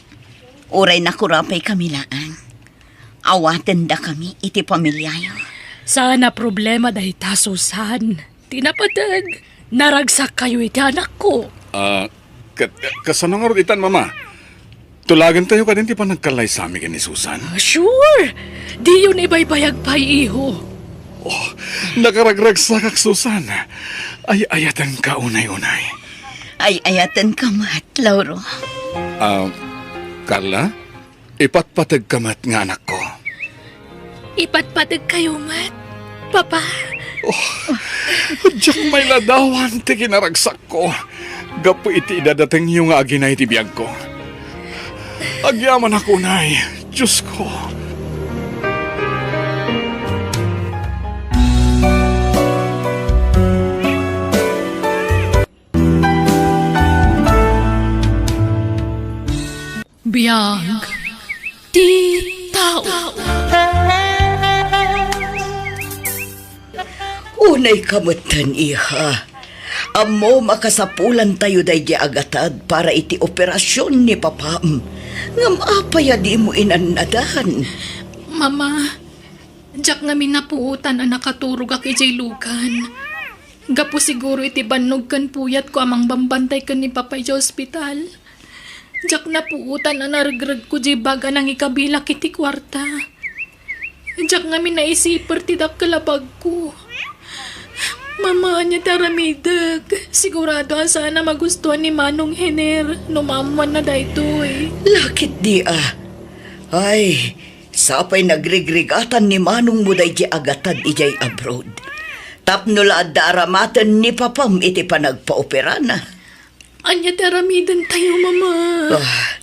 uray nakurapaykami laeng, awatendakami iti pamiliayo. Saan a problema dayta, Susan. Ti napateg, naragsak kayo iti anakko. Ah, ket, kasano ngarud itan, Mama? Tulagentayo kadin ti panagkallaysami ken ni Susan? Ah, sure! Diyon ibaybayag pay, iho. Oh, nakaragragsakak, Susan. Ay-ayatenka unay-unay. Ay-ayatenka met, Lauro. Ah, Carla, ipatpategka met nga anakko. Ipatpategkayo met, Papa. Oh, diak mailadawan ti kinaragsakko gapu iti idadatengyo nga agina iti biagko. Agyamanak unay, Diosko. Biag ti tao. Unayka metten, iha. Ammom a kasapulantayo daydi agatad para iti operasion ni papam. Ngem apay a dimo inannadan? Mama, diak ngamin napuotan a nakaturogak idiay lugan. Gapu siguro iti bannog ken puyatko a mangbambantay ken ni Papa idiay ospital, diak napuotan a naregregko diay bag a nangikabilak iti kuarta. Diak ngamin naisiper ti dakkel a bagko. Mama, ania ti aramidek? Sigurado a saan a magustuan ni Manong Hiner no maammoanna daytoy. Lakit di a. Ay, sapay nagrigrigatan ni manongmo daydi agatad idiay abroad. Tapno la adda aramaten ni papam iti panagpaoperana. Ania ti aramidentayo, Mama? Ah,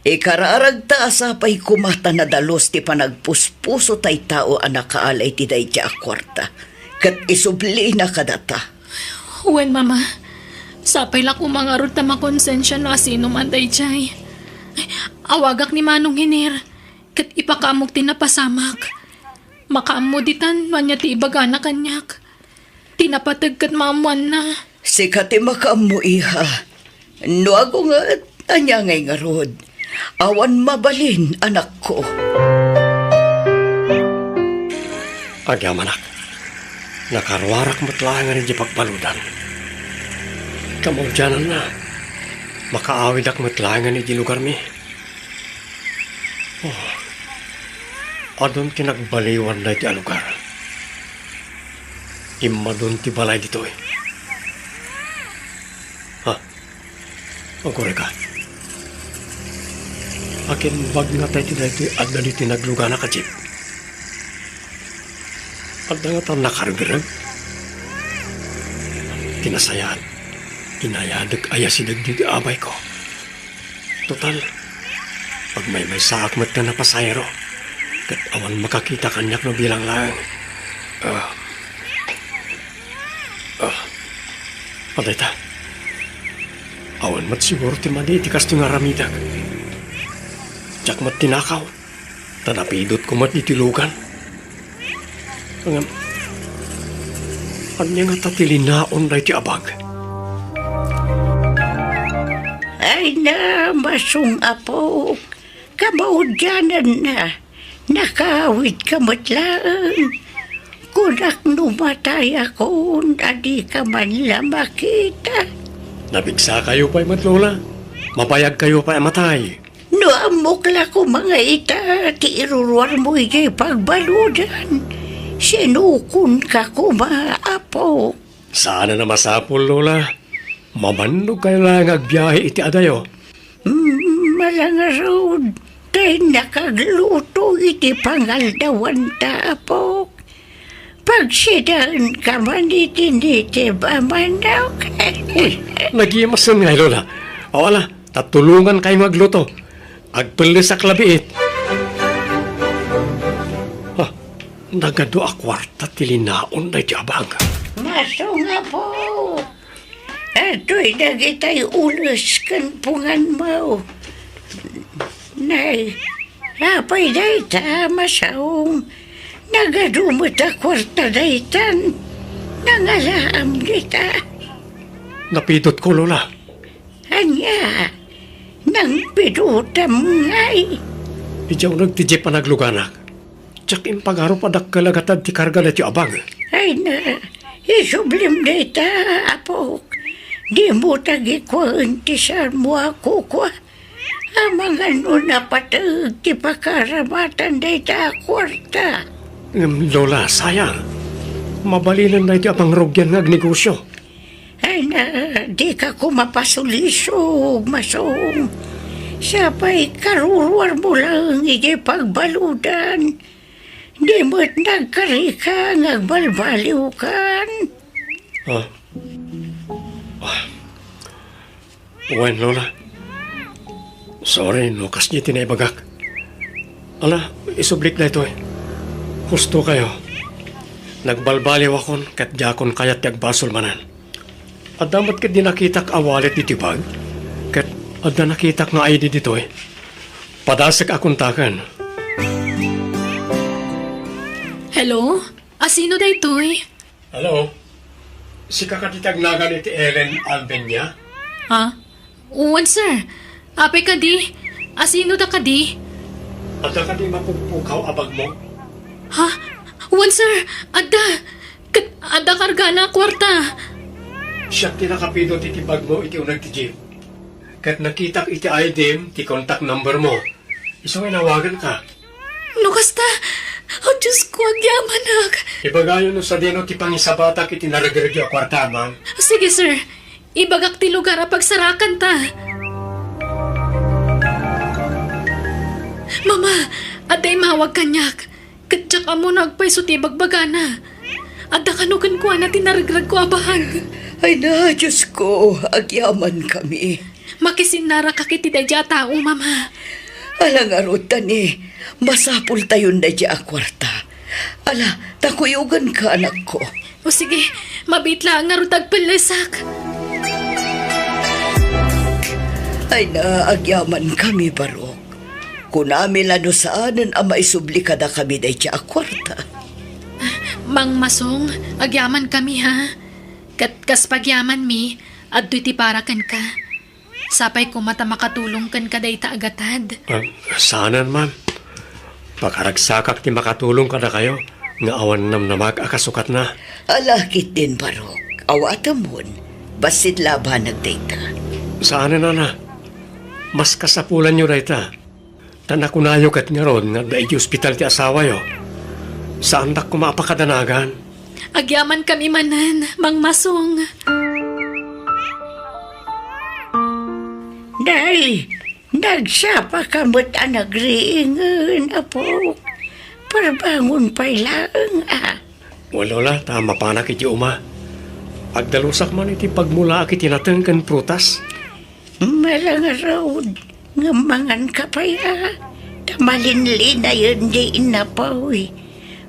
ikararagta a sapay koma ta nadalus ti panagpuspuso tay tao a nakaala iti daydi a kuarta, ket isublina kadata. Wen, Mama. Sapay la koma ngarud ta makonsensia no asino man daydiay. Awagak ni Manong Hiner, ket ipakaammok ti napasamak. Makaammo ditan no ania ti ibagana kaniak. Ti napateg ket maammoanna. Sika ti makaammo, iha. No agunget, ania ngay ngarud? Awan mabalin, anakko. Agyamanak, nakaruarak met laengen idiay pagbaludan. Kamaudiananna, makaawidak met laengen idiay lugarmi. Oh, adun ti nagbaliwan daytoy a lugar. Immadun ti balay ditoy. Ha? Agurayka. Akin bagna tay ti daytoy adda ditoy nagluganak a jeep. Adda ngata nakaregreg. Ti nasayaat, inayadek a yasideg ditoy abayko. Total, agmaymaysaak met ta napasahero, ket awan makakita kaniak no bilang laeng. Ah. Ah. Adayta. Awan met siguro ti madi iti kastoy nga aramidek. Diak met tinakaw. Ta napidotko met iti lugan. Ngem, ania ngata ti linaon daytoy a bag? Ay na, masong apok, kamaudiananna, nakaawidka met laeng. Kunak no matayakon a dika man la makita. Napigsakayo pay met, Lola. Mabayagkayo pay a matay. No ammok la koma nga ita ti iruruarmo idiay pagbaludan, sinukonka koma, Apo. Saan a masapul, Lola. Mamannogkayo laeng nga agbiahe iti adayo. Mm, ala ngarud, tay nakagluto iti pangaldawanta, Apo. Pagsidaenka man iti nitib a manok. Uy, nagimasen ngay, Lola. O, ala, ta tulongankayo nga agluto. Agpellesak la biit. Ah, nagadu a kuarta ti linaon daydi a bag. Masong, Apo. Adtoy dagitay ules ken punganmo. Nay, apay dayta, Masong? Nagadu met a kuarta daytan. Nangalaam dita. Napidotko, Lola. Ania? Nangpidotam ngay? Idiay uneg ti jeep a nagluganak. Diak impagarup a dakkel a gatad ti karga daytoy a bag. Ay na, isublim dayta, Apok. Dimo tagikuaen ti saanmo a kukua. Amangan no napateg ti pakaramatan dayta a kuarta. Ngem, Lola, sayang. Mabalinen daytoy a pangrugian nga agnegosio. Ay na, dika koma pasulisog, Masong. Sapay karuruarmo laeng idiay pagbaludan. Di met nagkarika nga agbalbaliwkan. Ah. Ah. Wen, Lola. Sorry no kasdi ti naibagak. Ala, isublik daytoy. Husto kayo. Nagbalbaliwakon ket diakon kayat ti agbasol manen. Adda met ketdi nakitak a wallet iti bag, ket adda nakitak nga I D ditoy. Padasek a kontaken. Hello? Asino daytoy? Hello? Sika kadi ti agnagan iti Ellen Albenia? Ha? Wen, sir. Apay kadi? Asino da kadi? Adda kadi mapugpukaw a bagmo? Ha? Wen, sir. Adda. Ket adda kargana a kuarta. Siak ti nakapidut iti bagmo iti uneg ti jeep. Ket nakitak iti I D mo ti contact number mo. Isu nga inawaganka. No kasta, oh, Diyos ko, agyamanak. Ibagayo no sadino ti pangisabatak iti naregregyo a kuarta, ma'am. Sige, sir. Ibagak ti lugar a pagsarakanta. Mama, adda immawag kaniak. Ket diak ammo no agpayso ti ibagbagana. Adda kano kenkuana ti naregregko a bag. Ay na, Diyos ko, agyamankami. Makisinnarakak iti daydiay a tao, Mama. Ala ngarud, Tani, masapultayon daydiay a kuarta. Ala, ta kuyoganka, anakko. O sige, mabiit laeng ngarud ta agpellesak. Ay na, agyamankami, Barok. Kunami la no saanen a maisubli kadakami daydiay a kuarta. Mangmasong, agyamankami, ha? Ket kas pagyamanmi, adtoy ti para kenka. Sapay koma ta makatulong kenka dayta a gatad. Ah, saanen, ma'am. Pakaragsakak ti makatulong kadakayo nga awan namnamak a kasukatna. Ala ketdin, Barok. Awatemon. Bassit la a banag dayta. Saanen, nana. Mas kasapulanyo dayta. Ta nakunayo ket ngarud nga adda idiay ospital ti asawayo. Saandak koma a pakadanagan. Agyamankami manen, Mangmasong. Nay, nagsapaka met a nagriingen, apo. Parbangon pay laeng, a. Wen, Lola, ta mapanak iti uma. Agdalusak man iti pagmulaak iti nateng ken prutas. Ala ngarud, ngem manganka pay, a, ta malinlinayen diay innapoy.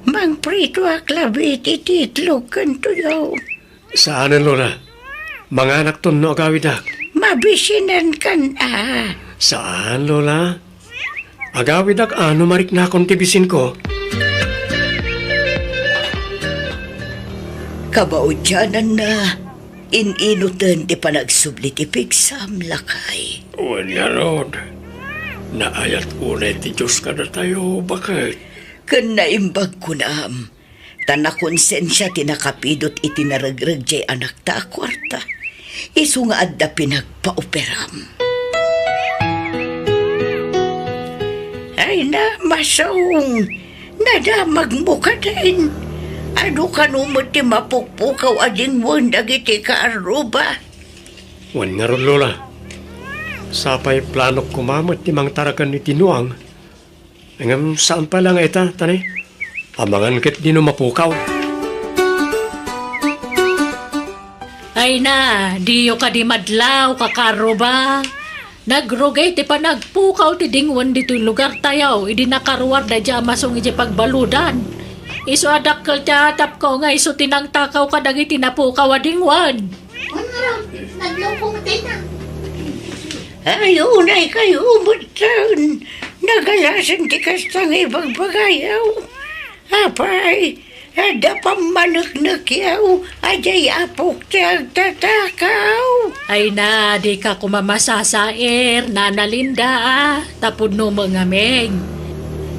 Mangpritoak labi iti itlog ken tuyo. Saanen, Lola. Manganakton no agawidak. Mabisinankan, a. Saan, Lola. Agawidak a no mariknakon ti bisinko. Kabauddiananna, in-inuten ti panagsubli ti pigsam, lakay. Wen ngarud, naayat unay ti Dios kadatayo, baket. Ken naimbag kunam, ta nakonsensia ti nakapidut iti naregreg diay anakta a kuarta, isu nga adda pinagpaoperam. Ay na, Masong, nadamagmo kadin. Adu kano met ti mapukpukaw a dingwen dagiti kaarruba? Wen ngarud, Lola. Sapay planok koma met ti mangtaraken iti nuang. Ngem saan pay la nga ita, Tani. Amangan ketdi no mapukaw. Ay na, diyo kadi madlaw, kakaarruba. Nagrugay ti panagpukaw ti dingwen ditoy lugartayo idi nakaruar daydiay a Masong idiay pagbaludan. Isu a dakkel ti atapko nga isu ti nangtakaw kadagiti napukaw a dingwen. Wen ngarud, nadlawko met ita. Ay, unaykayo metten. Nagalasen ti kasta nga ibagbagayo. Apay, adda pammaneknekyo a diay apok ti agtatakaw. Ay na, dika koma masasair, Nana Linda, a, ta pudno met ngamin.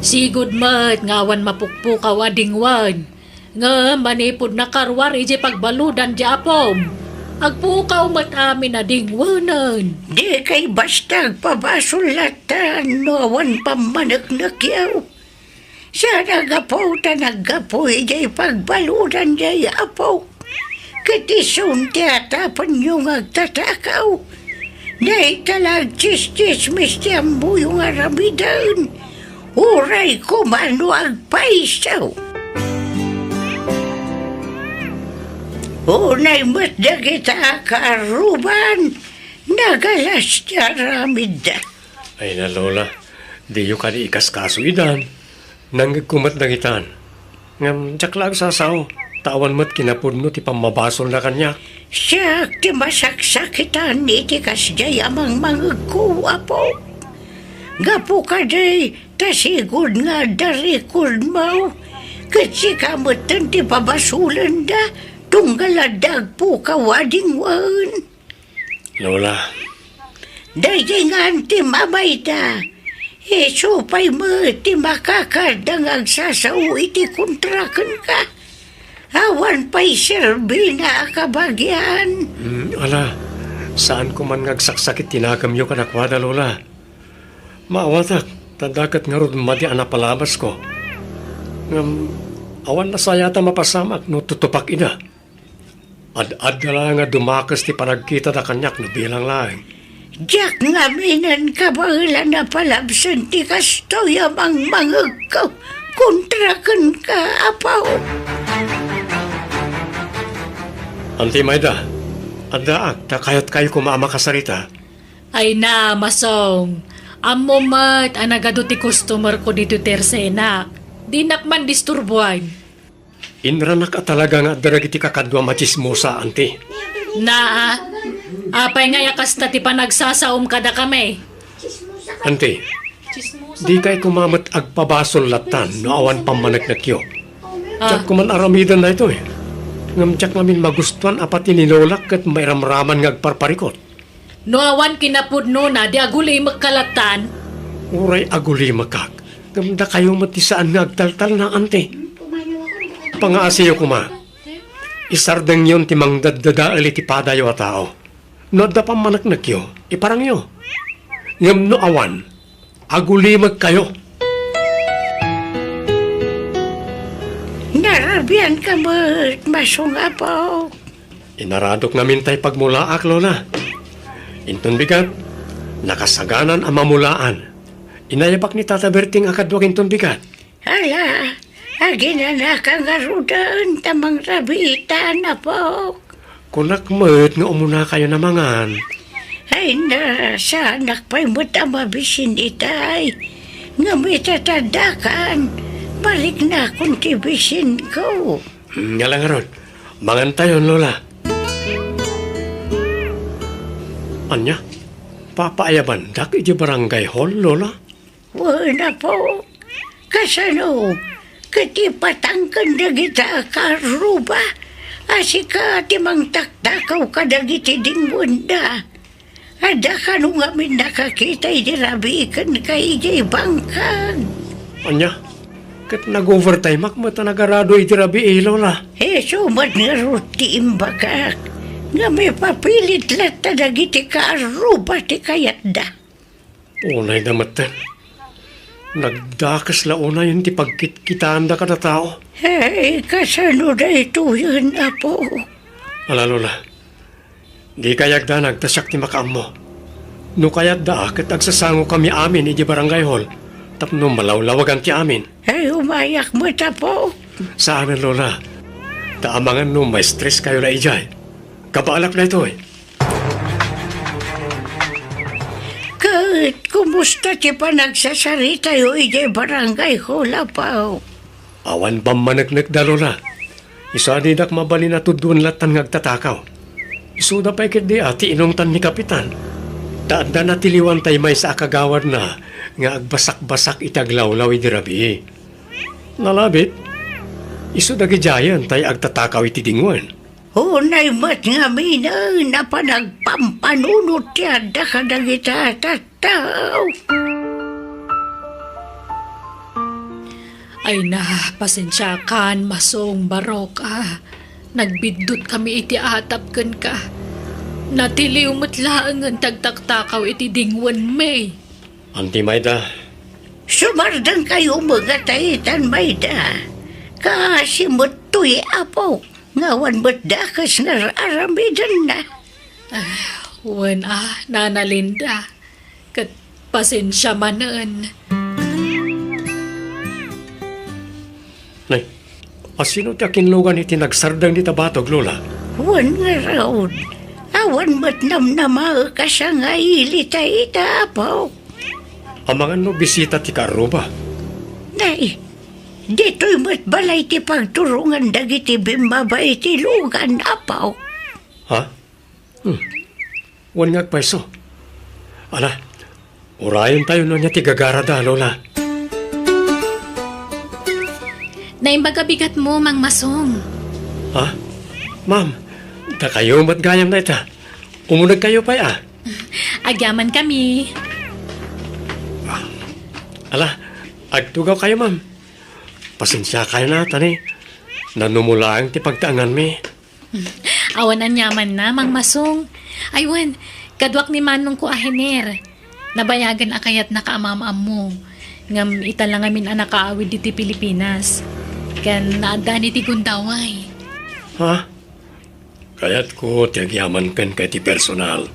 Sigud met nga awan mapukpukaw a dingwen. Ngem manipud nakaruar idiay pagbaludan ti apom, agpukaw met amin a dingwenen. Dikay basta agpabasol latan no awan pammaneknekyo. Saan a gapu ta naggapu idiay pagbaludan diay apok. Ket isun ti atapenyo nga agtatakaw. Dayta la agtsistsismis ti ammoyo nga aramiden. Uray koma no agpayso. Unay met dagita a kaarruban, nagalas ti aramidda. Ay na, Lola, diyo kadi ikaskaso idan. Nangngegko met dagitan. Ngem diak la agsasao, ta awan met kinapudno ti pammabasolna kaniak. Siak ti masaksakitan iti kasdiay a mangmangegko, Apo. Gapu kadi, ta sigud nga adda record mo, ket sika metten ti pabasolenda, tunggal adda agpukaw a dingwen. Lola. Daydiay ngan ti mamayda. Isu pay met ti makakadda nga agsasao iti kontra kenka. Awan pay serbina a kabagian. Hmm, ala, saanko man nga agsaksakit ti nagemyo kadakuada, Lola. Maawatak, ta daket ngarud madi a napalabasko. Ngem, awan nasayaat a mapasamak no tutupak ida. Ad-adda laeng a dumakes ti panagkitada kaniak no bilang laeng. Diak ngaminen kabaelan a palabsen ti kastoy a mangmangegko kontra kenka, Apo. Anti Mayda, addaak ta kayatkayo koma a makasarita. Ay na, Masong. Ammom met a nagadu ti customer ko ditoy tersenak. Dinak man disturbuan. Inranak a talaga nga adda dagiti kakaduam a tsismosa, anti. Naa, apay ngay a kasta ti panagsasaom kadakami? Anti, dikay koma met agpabasol lattan no awan pammaneknekyo. Ah. Diak koma aramiden daytoy. Ngem diak ngamin magustuan a pati ni Lolak ket mairamraman nga agparparikot. No awan kinapudnona, di agulimekka lattan? Uray agulimekak, ngem dakayo met ti saan nga agtaltalna, anti. Pangaasiyo koma. Isardengyon ti mangdaddadael iti padayo a tao. No adda pammaneknekyo, iparangyo. Ngem no awan, agulimekkayo. Narabianka met, Masong Apo. Inaradok ngamin tay pagmulaak, Lola. Inton bigat, nakasaganan a mamulaan. Inayabak ni Tata Berting a kaduak inton bigat. Ala, aginanaka ngaruden ta mangrabiitan, Apok. Kunak met nga umunakayon a mangan. Ay na, saanak pay met a mabisin itay. Ngem ita ti addakan, mariknakon ti bisinko. Hmm, ngala ngarud, mangantayon, Lola. Ania? Papaayabandak iti barangay hall, Lola? Wen, Apo. Kasano? Ket ipatangken dagita a kaarruba a sika ti mangtaktakaw kadagiti dingwenda. Adda kano ngamin nakakita idi rabii kenka idiay bangkag? Ania? Ket nag-overtimeak met a nagarado idi rabii, Lola. Isu met ngarud ti imbagak nga mapapilit latta dagiti kaarruba ti kayatda. Unayda metten. Nagdakes la unayen ti pagkitkitaanda kada tao. Hey, kasano daytoyen, Apo? Ala, Lola. Dikay agdanag ta siak ti makaammo. No kayatda, ket agsasangokami amin idiay barangay hall tapno malawlawagan ti amin. Ay, umayak met, Apo. Saanen, Lola. Ta amangan no ma-stress kayo la idiay. Kabaelak daytoy. Ket kumusta ti panagsasaritayo idiay barangay hall, Apo? Awan pammaneknekda, Lola. Isu a didak mabalin a tuduen lattan nga agtatakaw. Isuda pay ketdi a ti inungtan ni Kapitan. Ta adda natiliwan tay maysa a kagawadna nga agbasakbasak iti aglawlaw idi rabii. Nalabit, isu dagidiayen tay agtatakaw iti dingwen. Unay met ngaminen a panagpampanunot ti adda kadagita a tattao. Ay na, pasensiakan, Masong Barok, a. Nagbiddutkami iti atap kenka. Natiliw met laengen ti agtaktakaw iti dingwenmi. Anti Mayda. Sumardengkayo met nga taitan, Mayda. Kaasi met toy, Apo. Nga awan met dakes nga ar-aramidenna. Ah, wen a, Nana Linda. Ket pasensia manen. Nay, asino ti akinlugan iti nagsardeng dita batog, Lola? Wen ngarud, awan met namnamaek a sangaili ta ita, Apo. Amangan no bisita ti kaarruba? Nay, ditoy met balay ti pagturongan dagiti bimmaba iti lugan, Apo. Ha? Hmm. Wen nga agpayso. Ala, urayentayo no ania ti gagarada, Lola. Naimbag a bigatmo, Mang Masong. Ha? Ma'am, dakayo met gayam dayta. Umunegkayo pay, a. Agyamankami. Ala, agtugawkayo, ma'am. Pasensiakayo na, tani. Nanumo laeng ti pagtaenganmi. Awan aniamanna, Mang Masong. Ay wen, kaduak ni manongko a Hener. Nabayagen a kayatnaka a maam-ammo. Ngem ita la ngamin a nakaawid ditoy Pilipinas. Ken naaddaan iti gundaway. Ha? Kayatko ti agyaman kenka iti personal.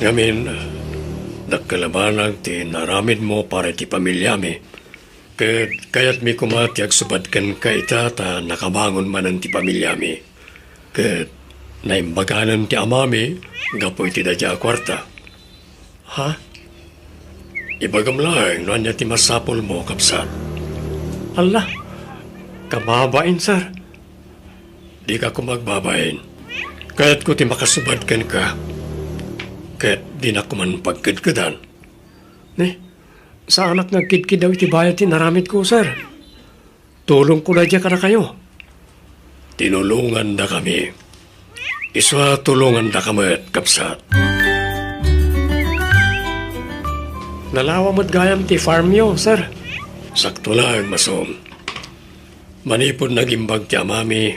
Ngamin, dakkel a banag ti naaramidmo para iti pamiliami. Ket kayatmi koma ti agsubad kenka ita ta nakabangon manen ti pamiliami. Ket naimbaganen ti amami gapu iti dayta a kuarta. Ha? Ibagam laeng no ania ti masapulmo, kabsat. Alla, kababain, sir. Dika koma agbabain. Kayatko ti makasubad kenka. Ket dinak koman pagkedkedan. Ni, saanak nga agkidkidaw iti bayad ti inaramidko, sir. Tulongko daydiay kadakayo. Tinulongandakami. Isu a tulongandaka met, kabsat. Nalawa met gayam ti farmyo, sir. Sakto laeng, Masong. Manipud nagimbag ti amami,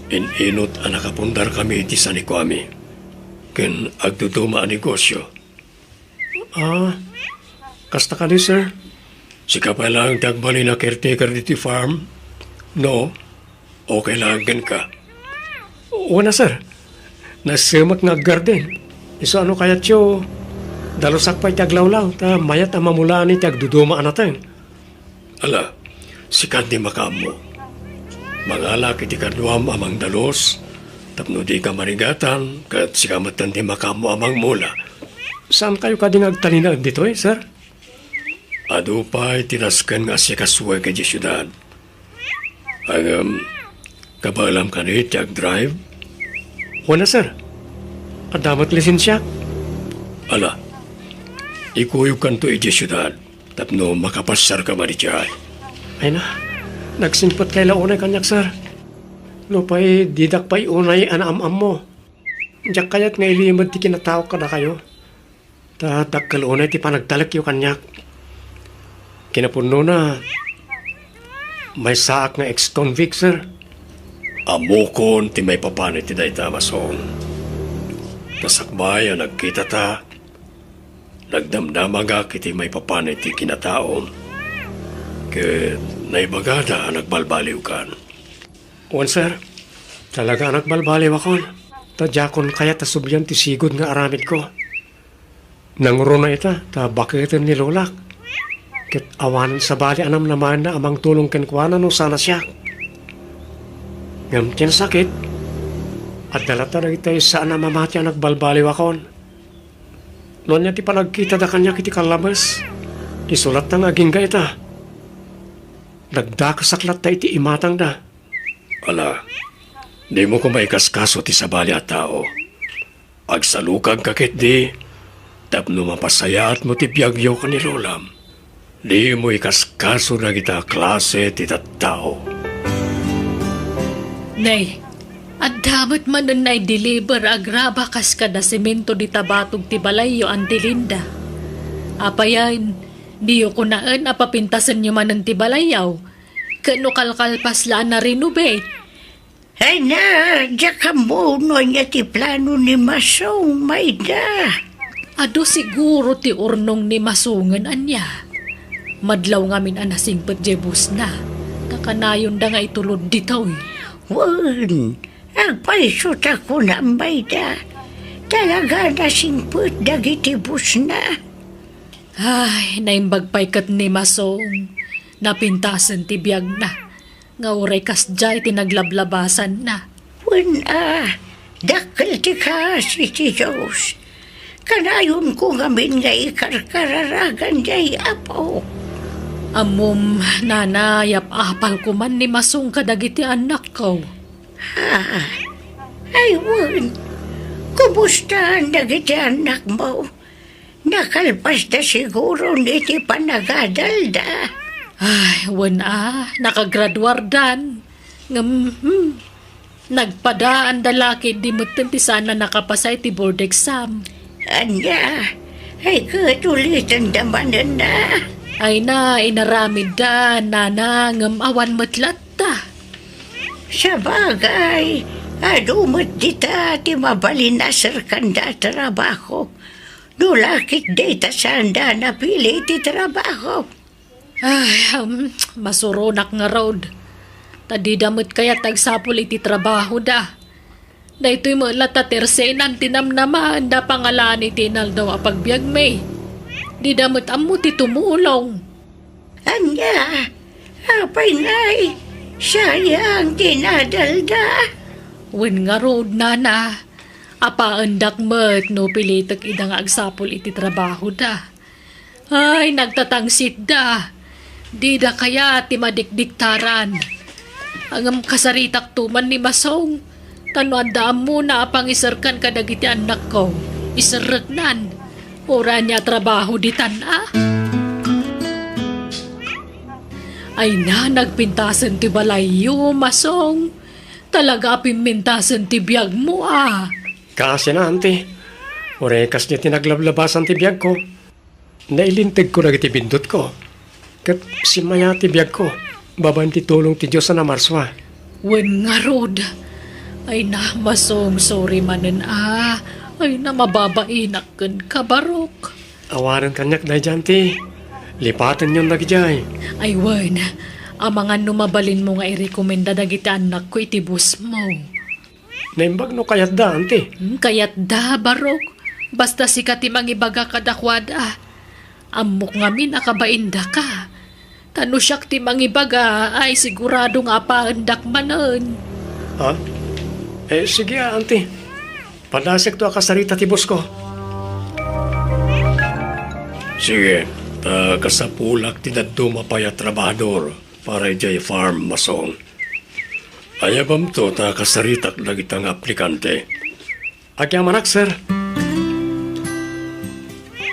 in-inut a nakapundarkami iti sanikuami, ken agduduma a negosyo. Ah, kasta kadi, sir? Sika pay laeng ti agbalin a caretaker ditoy farm? No? Okay laeng kenka? Wen a, sir. Nasemek nga aggarden. Isu a no kayatyo, dalusak pay ti aglawlaw, ta mayat a mamulaan iti agduduma a nateng. Ala, sika ti makaammo. Mangalak iti kaduam a mangdalus, tapno dika marigatan, ket sika metten ti makaammo a mangmula. Saankayo kadi nga agtalinaed ditoy, sir? Adu pay ti nasken nga asikasuek idiay siudad. Ngem, kabaelam kadi ti agdrive? Wen a, sir. Adda met lisensiak. Ala, ikuyogkanto idiay siudad tapno makapasiarka madi idiay. Ay na, nagsingpetkay la unay kaniak, sir. Nupay didak pay unay a naam-ammo. Diak kayat nga ilimed ti kinataok kadakayo. Ta dakkel unay ti panagtalekyo kaniak. Kinapudnona, maysaak nga ex-convict, sir. Ammokon ti maipapan iti dayta, Masong. Ta sakbay a nagkitata, nagdamdamagak iti maipapan iti kinataom. Ket naibagada a nagbalbaliwkan. Wen, sir. Talaga a nagbalbaliwakon. Ta diakon kayat a sublian ti sigud nga aramidko. Nangruna ita ta baketen ni lolak. Ket awan sabali a namnamaenna a mangtulong kenkuana no saan a siak. Ngem ti nasakit, adda latta dagiti saan a mamati a nagbalbaliwakon. No ania ti panagkitada kaniak iti kallabes, isu latta nga agingga ita. Dagdakasak latta iti imatangda. Ala, dimo koma ikaskaso ti sabali a tao. Agsalukagka ketdi tapno mapasayaatmo ti biagyo ken ni lolam. Dimo ikaskaso dagita a klase ti tattao. Nay, adda met manen naideliver a graba kas kada semento dita batog ti balayyo, Auntie Linda. Apayen, diyo kunaen a papintasenyo manen ti balayyaw? Ket no kalkalpas la a na-renovate? Ay na, diak ammo no ania ti plano ni Masong, Mayda. Adu siguro ti urnong ni Masongen ania. Madlaw ngamin a nasingpet diay busna. Kakanayonda nga itulod ditoy. Wen, agpayso ta kunam, Mayda. Talaga a nasingpet dagiti busna. Ay, naimbag pay ket ni Masong. Napintasen ti biagna. Nga uray kasdiay ti naglablabasanna. Wen a, dakkel ti kaasi ti Dios. Kanayonko ngamin nga ikarkararagan diay Apo. Ammom, nana, yap-apalko man ni Masong kadagiti annakko. Ha? Ay, wen. Kumustaan dagiti annakmo? Nakalpasda siguron iti panagadalda. Ay, wen a, nakagraduardan. Ngem, hmm, nagpadaanda la ketdi metten ti saan a nakapasa iti board exam. Ania? Ay, ket ulitenda manen a? Ay na, inaramidda, nana, ngem awan met latta. Sabagay, adu met dita ti mabalin a serkanda a trabaho. No la ket dayta saanda a napili ti trabaho. Ay, um, masuronak ngarud. Ta dida met kayat agsapul iti trabahoda. Daytoy met la ta tersenan ti namnamaanda pangalan iti inaldaw a pagbiagmi. Dida met ammo ti tumulong. Ania? Apay ngay? Sayang ti nadalda. Wen ngarud, nana. Apaendak met no pilitek ida nga agsapul iti trabahoda. Ay, nagtatangsitda. Dida kayat ti madikdiktaran. Ngem kasaritakto man ni Masong. Ta no adda ammona a pangiserkan kadagiti annakko, iserreknan. Uray ania a trabaho ditan a? Ay na, nagpintasen ti balayyo, Masong. Talaga a pimmintasen ti biagmo a. Kaasian, auntie. Uray kasdiay ti naglablabasan ti biagko. Nailintegko dagiti bindutko. Ket simmayaat ti biagko babaen ti tulong ti Dios a namarsua. Wen ngarud. Ay na, Masong, sorry manen a. Ay na, mababainak kenka, Barok. Awanen kaniak daydiay, auntie. Lipatenyon dagidiay. Ay wen, amangan no mabalinmo nga irekomenda dagiti annakko iti bossmo. Naimbag no kayatda, auntie. Hmm, kayatda, Barok. Basta sika ti mangibaga kadakuada. Ammok ngamin a kabaindaka. Ta no siak ti mangibaga, ay sigurado nga apaendak manen. Ha? Eh, sige, auntie. Padasekto a kasarita ti bossko. Sige, ta kasapulak ti dadduma pay a trabahador para idiay farm, Masong. Ayabamto ta kasaritak dagita nga aplikante. Agyamanak, sir.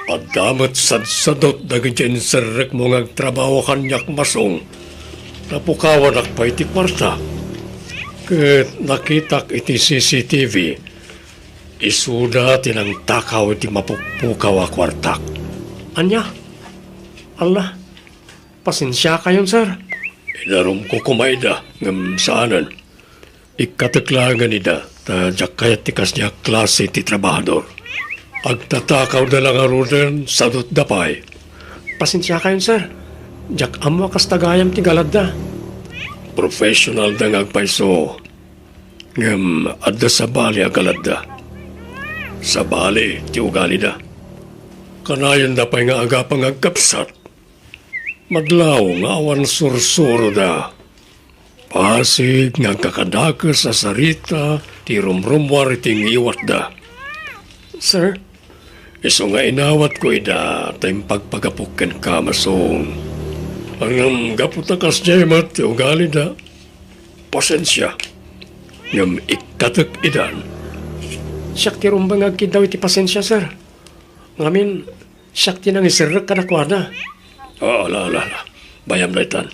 Adda met sadsadot dagiti inserrekmo nga agtrabaho kaniak, Masong. Napukawanak pay ti kuarta. Ket nakitak iti C C T V. Isuda ti nangtakaw iti mapukpukaw a kuartak. Ania? Alla, pasensiakayon, sir. Inarumko koma ida, ngem saanen. Ikkatek laengen ida, ta diak kayat ti kasdiay a klase ti trabahador. Agtatakawda la ngaruden, sadotda pay. Pasensiakayon, sir. Diak ammo a kasta gayam ti galadda. Professionalda nga agpayso. Ngem adda sabali a galadda. Sabali ti ugalida. Kanayonda pay nga agapa nga agkabsat. Madlaw nga awan sursuroda. Pasig nga agkakadakes a sarita ti rumrummuar iti ngiwatda. Sir? Isu nga inawatko ida ta impagpagapok kenka, Masong. Ngem gapu ta kasdiay met ti ugalida, pasensia. Ngem ikkatek idan. Siak ti rumbeng nga agkiddaw iti pasensia, sir. Ngamin, siak ti nangiserrek kadakuada. Ah, ala, ala, ala. Bayam daytan.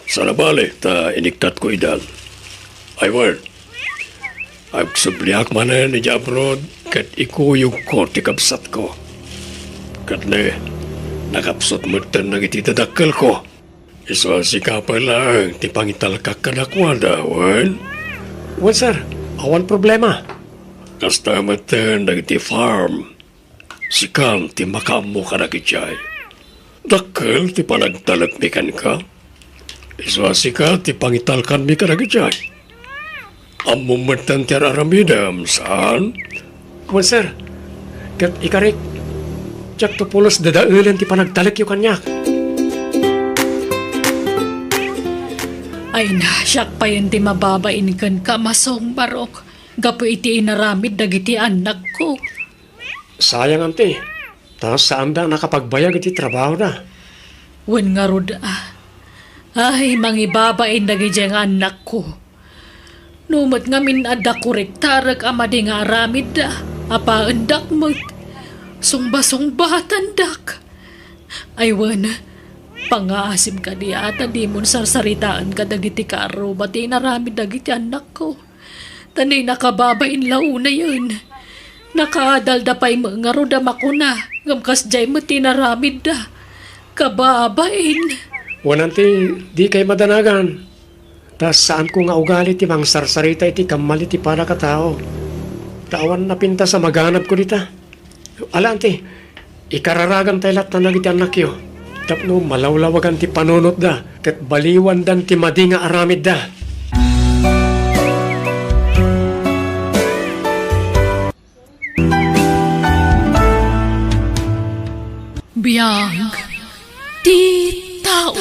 Saan a bale, ta inikkatko idan. Ay, wen. Agsubliak manen idiay abroad, ket ikuyogko ti kabsatko. Ket ne, nakapsut metten dagiti dadakkelko. Isu a sika pay laeng ti pangitalkak kadakuada, wen? Wen, sir. Awan problema. Kasta metten dagiti farm. Sikan ti makaammo kadagijay. Dakkel ti panagtalekmi kenka. Isu a sika ti pangitalkanmi kadagijay. Ammom metten ti ar-aramidem, saan? Wen, sir. Ket ikarik, diakto pulos dadaelen ti panagtalekyo kaniak. Ay na, siak payen ti mababain kenka, Masong Barok, gapu iti inaramid dagiti annakko. Sayang, auntie. Ta saanda a nakapagbayag iti trabahoda. Wen ngarud a. Ay, mangibabain dagidiay nga annakko. No met ngamin adda kurektarek a madi nga aramidda, apaendak met. Sungba-sungbatandak. Ay wen, pangngaasim kadi a ta dimon sarsaritaen kadagiti kaarruba ti inaramid dagiti annakko. Ta ni nakababain la unayen. Nakaadalda pay met ngarud a makuna, ngem kasdiay met ti inaramidda. Kababain. Wen, auntie, dikay madanagan. Ta saanko nga ugali ti mangsarsarita iti kammal iti padakataao. Ta awan napintas a maganabko dita. Ala, anti, ikararagantay latta dagiti annakyo tapno malawlawagan ti panunotda ket baliwandan ti madi nga aramidda. Biag ti tao.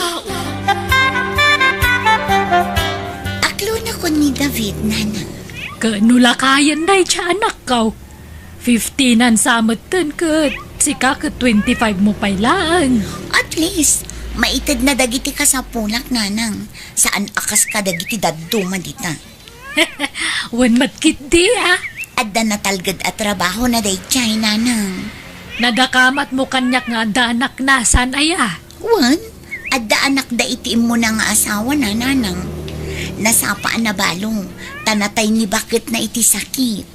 Aklonakon ni David, nana. Ket no lakayen dayta anakko, fifteen-an sa metten ket sika ket twenty-five mo pay laeng. At least, maitedna dagiti kasapulak, nanang. Saan a kas kadagiti dadduma dita. Wen met ketdi, a. Adda natalged a trabahona daydiay, nanang. Nagakamatmo kaniak nga adda anakna, saan aya? Wen, adda anakda iti immuna nga asawana, nanang. Nasapa a nabalo, ta natay ni baketna iti sakit.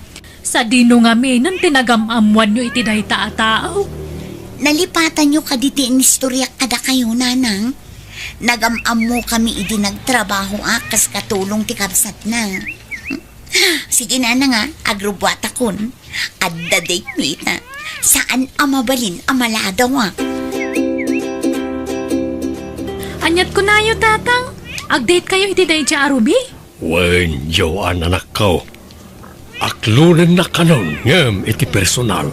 Sadino ngamin ti nagam-ammoanyo iti dayta a tao? Nalipatanyo kadi ti inistoriak kadakayo, nanang. Nagam-ammokami idi nagtrabaho a kas katulong ti kabsatna. Sige, nanang, a, agrubbuatakon. Adda date-mi ta. Saan a mabalin a maladawak. Aniat kunayo, tatang? Ag-date kayo iti dayta a Ruby? Wen, Joan, anakko. Aklonennak kanon ngem iti personal.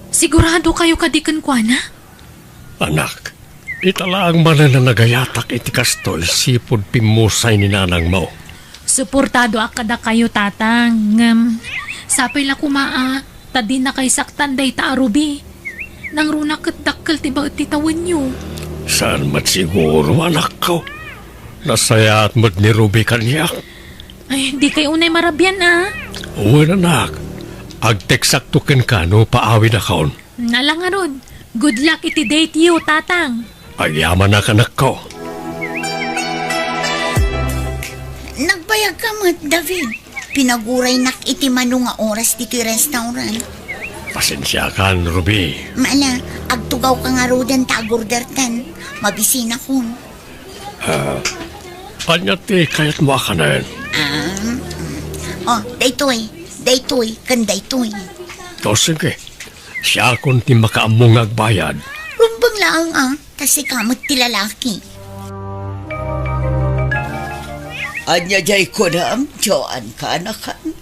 Sigurado kayo kadi kenkuana? Anak, ita laeng manen a nagayatak iti kastoy sipud pimmusay ni nanangmo. Suportadoak kadakayo, tatang, ngem sapay la koma a ta dinakay saktan dayta a Ruby. Nangruna ket dakkel ti baet ti tawenyo. Saan met siguro, anakko. Nasayaat met ni Ruby kaniak. Ay, dikay unay marabian, a. Wen, anak. Agteksakto kenka no paawidakon. Ala ngarud, good luck iti date-yo, tatang. Agyamanak, anakko. Nagbayagka met, David. Pinaguraynak iti mano nga oras ditoy restaurant. Pasensiakan, Ruby. Ala, agtugawka ngaruden ta agorderten. Mabisinakon. Ah, ania ti kayatmo a kanen? Ah, mm. Oh, daytoy, daytoy, ken daytoy. O, sige. Siakon ti makaammo nga agbayad. Rumbeng laeng, a, ta sika met ti lalaki. Ania diay kunam, Joan, kaanakan?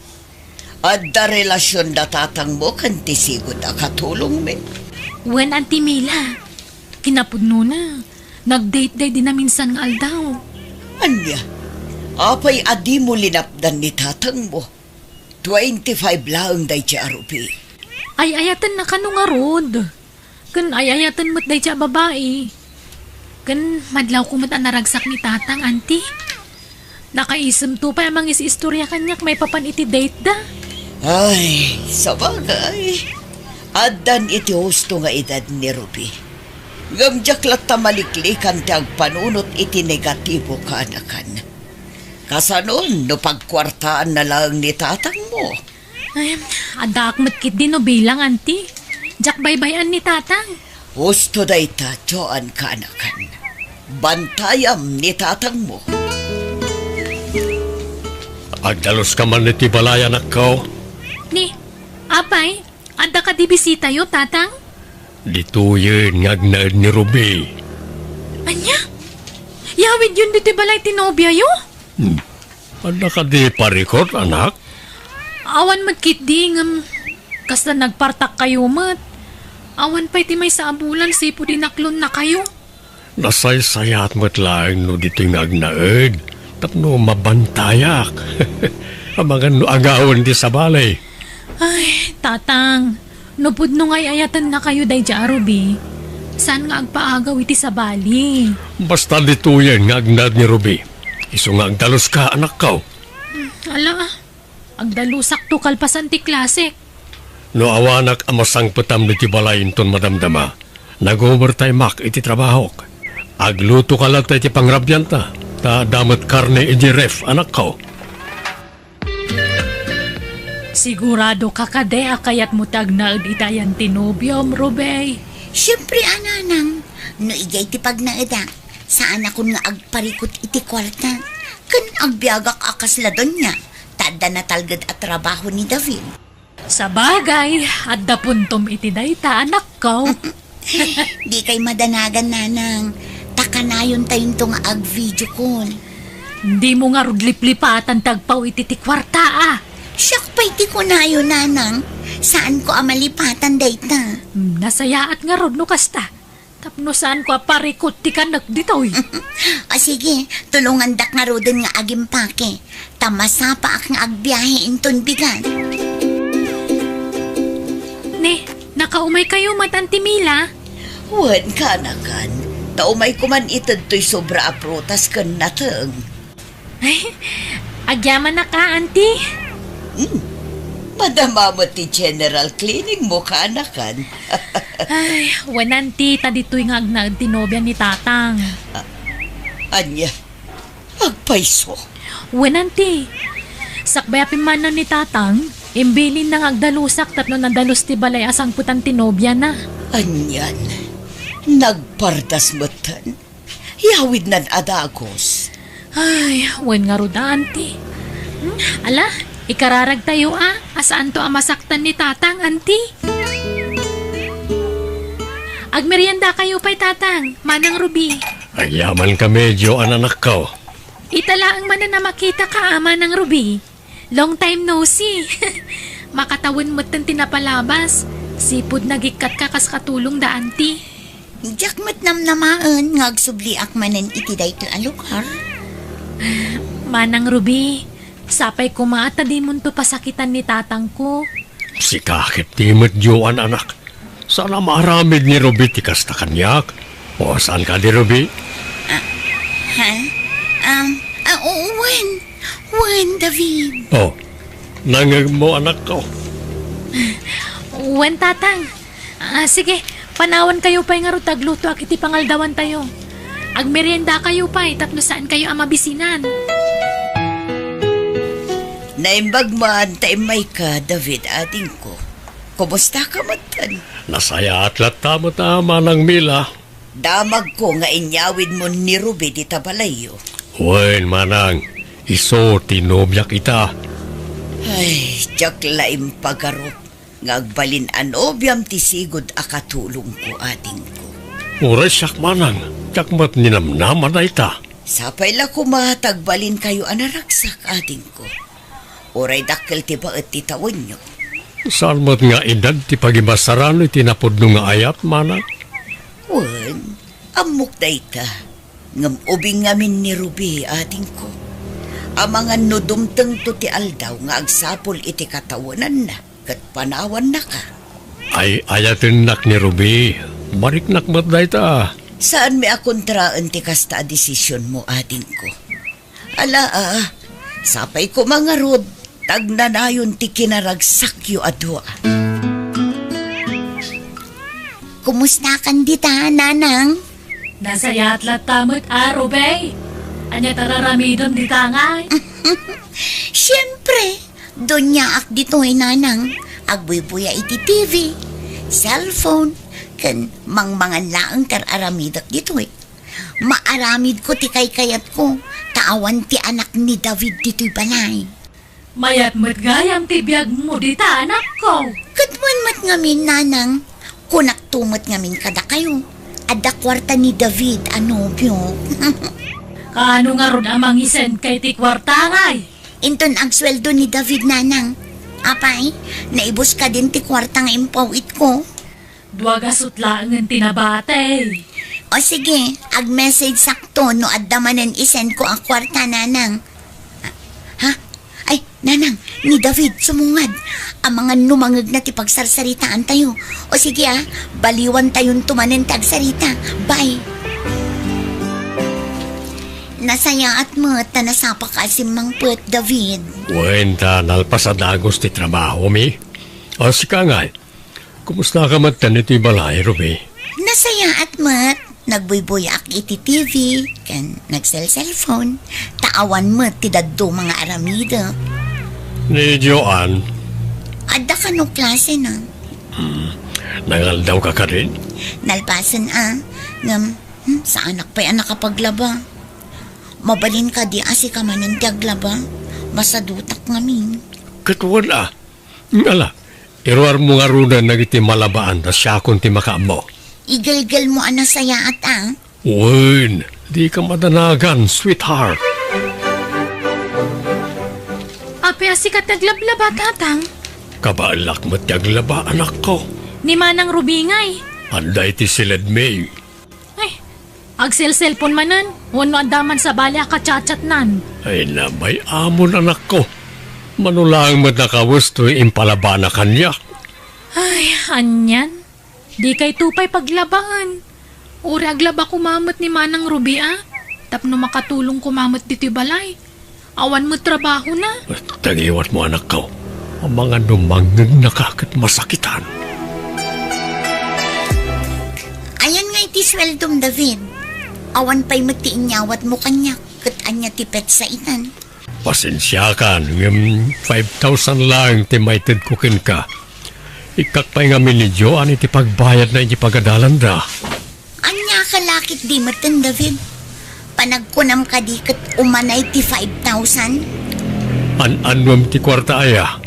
Adda relasionda tatangmo ken ti sigud a katulongmi? Wen, Auntie Mila. Kinapudnona, nag-date daydi naminsan nga aldaw. Ania? Apay a dimo linapdan ni tatangmo? Twenty-five laeng daydiay a Ruby. Ay-ayatenna kano ngarud. Ken ay-ayaten met daydiay a babai. Ken madlawko met a naragsak ni Tatang, Auntie. Nakaisemto pay a mangis-istoria kaniak maipapan iti date da. Ay, sabagay. Addan iti husto nga edad ni Ruby. Ngem diak latta maliklikan ti agpanunot iti negatibo kaanakan. Kasanon no pagkuartaanna laeng ni tatangmo? Ay, addaak met ketdi no bilang, Auntie. Diak baybay-an ni Tatang. Husto dayta, Joan, kaanakan. Bantayam ni tatangmo. Agdaluska man iti balay, anakko? Ni, apay, adda kadi bisitayo, Tatang? Ditoyen nga agnaed ni Ruby. Ania? Yawidyon ditoy balay ti nobiayo? Hmm. Adda kadi parikut, anak? Awan met ketdi, ngem kasla nagpartakkayo met. Awan pay ti maysa a bulan sipud inaklonnakayo. Nasaysayaat met laeng no ditoy nga agnaed tapno mabantayak. Amangan no agawen ti sabali. Ay, Tatang, no pudno nga ay-ayatennakayo daydiay a Ruby, saan nga agpaagaw iti sabali? Basta ditoyen nga agnaed ni Ruby. Isu nga agdaluska, anakko. Ala, agdalusakto kalpasan ti klasek. No awanak a masangpetam ditoy balay inton madamdama, nag-overtimeak iti trabahok. Aglutoka latta iti pangrabianta, ta adda met karne idiay ref, anakko. Siguradoka kadi a kayatmo ti agnaed iti ayan ti nobiom, Ruby? Siempre, a, nanang, no idiay ti pagnaedak, saanakon nga agparikut iti kuarta. Ken agbiagak a kasla donia, ta adda natalged a trabaho ni David. Sabagay, adda puntom iti dayta, anakko. Dikay madanagan, Nanang. Ta kanayon tayonto nga ag-video call. Dimo ngarud liplipatan ti agpao iti ti kuarta, a. Siak pay ti kunayo, Nanang. Saanko a malipatan dayta. Hmm, nasayaat ngarud no kasta. Tapno saanko a parikut ti kanek ditoy. O sige, tulongandak ngaruden nga agimpake. Ta masapaak nga agbiahe inton bigat. Ne, nakaumaykayo met, Auntie Mila? Wen, kanakan. Ta umayko man ited toy sobra a prutas ken nateng. Ay, agyamanak a, Auntie. Hmm. Madama met ti general cleaning mo, kanakan. Ay, wen, Auntie, ta ditoy nga agnaed ti nobia ni Tatang. A-, ania? Agpayso? Wen, Auntie. Sakbay a pimmanaw ni Tatang, imbilinna nga agdalusak tapno nadalus ti balay a sangpetan ti nobiana. Anian? Nagpardas metten? Yawidnan a dagus. Ay, wen ngarud a, Auntie. Hmm? Ala, ikararagtayo a, a saanto a masaktan ni Tatang, Auntie. Agmeriendakayo pay, Tatang, Manang Ruby. Agyamankami, Joan, anakko. Ita laeng manen a makitaka, a, Manang Ruby. Long time no see. Makatawen metten ti napalabas. Sipud nagikkatka kas katulong da, Auntie. Diak met namnamaen nga agsubliak manen iti daytoy a lugar. Manang Ruby, sapay koma ta dimonto pasakitan ni tatangko. Sika ket di met, Joan, anak. Saan a maaramid ni Ruby ti kasta kaniak. O, saan kadi, Ruby? Ah, ha? Um, ah, oo, wen. Wen, David. O, nangngegmo, anakko. Wen, Tatang. Ah, sige, panawankayo pay ngarud ta aglutoak iti pangaldawantayo. Agmeriendakayo pay tapno saankayo a mabisinan. Naimbag man ta immayka, David, adingko. Kumustaka metten? Nasayaat latta met a, Manang Mila. Damagko nga inyawidmon ni Ruby dita balayyo. Wen, manang, isu ti nobiak ita. Ay, diak la impagarup nga agbalin a nobiam ti sigud a katulongko, adingko. Uray siak, manang, diak met ninamnama dayta. Sapay la koma ta agbalinkayo a naragsak, adingko. Uray dakkel ti baet ti tawenyo. Saan met nga edad ti pagimasarano iti napudno nga ayat, manang? Wen, ammok dayta. Ngem ubing ngamin ni Ruby, adingko. Amangan no dumtengto ti aldaw nga agsapul iti katawenanna ket panawannaka. Ay, ayatennak ni Ruby. Mariknak met dayta. Saanmi a kontraen ti kasta a desisionmo, adingko. Ala, a, sapay koma ngarud, ta agnanayon ti kinaragsakyo a dua. Kumustakan dita, nanang? Nasayaat latta met a, Ruby. Ania ti ar-aramidem dita ngay? Siempre, duniaak ditoy, nanang. Agbuybuya iti T V, cellphone, ken mangmangan laeng ti ar-aramidek ditoy. Maaramidko ti kaykayatko, ta awan ti anak ni David ditoy balay. Mayat met gayam ti biagmo dita, anakko. Ket wen met ngamin, nanang, kunakto met ngamin kadakayo, adda kuarta ni David a nobio. Kaano ngarud a mangisend kay ti kuarta ngay? Inton agsueldo ni David, nanang. Apay, naibus kadin ti kuarta nga impaw-itko. Dua gasut laengen ti nabati. O sige, ag-message sakto no adda manen isend ko a kuarta, nanang. Ha? Ay, nanang, ni David, sumungad. Amangan no mangegna ti pagsarsaritaantayo. O sige, a, baliwantayonto manen ti agsarita. Bye. Nasayaat met ta nasapaka a simmangpet, David. Wen, ta nalpas a dagus ti trabahomi. O, sika ngay, kumustaka met iti balay, Ruby? Nasayaat met. Nagbuybuyaak iti T V, ken nagselselphone. Ta awan met ti dadduma nga aramidek. Ni Joan? Adda kano klasena. Hmm. Nangaldawka kadin? Nalpasen a. Ngem, hmm, saanak pay a nakapaglaba. Mabalin kadi a sika manen ti aglaba? Masadutak ngamin. Ket wen a. Ala, iruarmo ngaruden dagiti malabaan ta siakon ti makaammo. Igelgelmo a nasayaat a. Wen, dika madanagan, sweetheart. Apay a sika ti aglablaba, Tatang? Kabaelak met ti aglaba, anakko. Ni Manang Ruby ngay? Adda iti siledmi. Ay, agselselpon manen, wenno adda man sabali a kachatchatnan. Ay, nabay-amon, anakko. Mano laeng met a kawes toy impalabana kaniak. Ay, anian? Dikayto pay paglabaen. Uray aglaba koma met ni Manang Ruby a, tapno makatulong koma met ditoy balay. Awan met trabahona. Tagiwatmo, anakko. Amangan no mangngegnaka ket masakitan. Ayan nga iti sueldom, David. Awan pay met ti inyawatmo kaniak, ket ania ti petsa itan? Pasensiakan, ngem five thousand laeng ti maitedko kenka. Ikkak pay ngamin ni Joan iti pagbayadna iti pagadalanda. Ania ka lakit di metten, David? Panagkunam kadi ket umanay ti five thousand? An-annuem ti kuarta aya.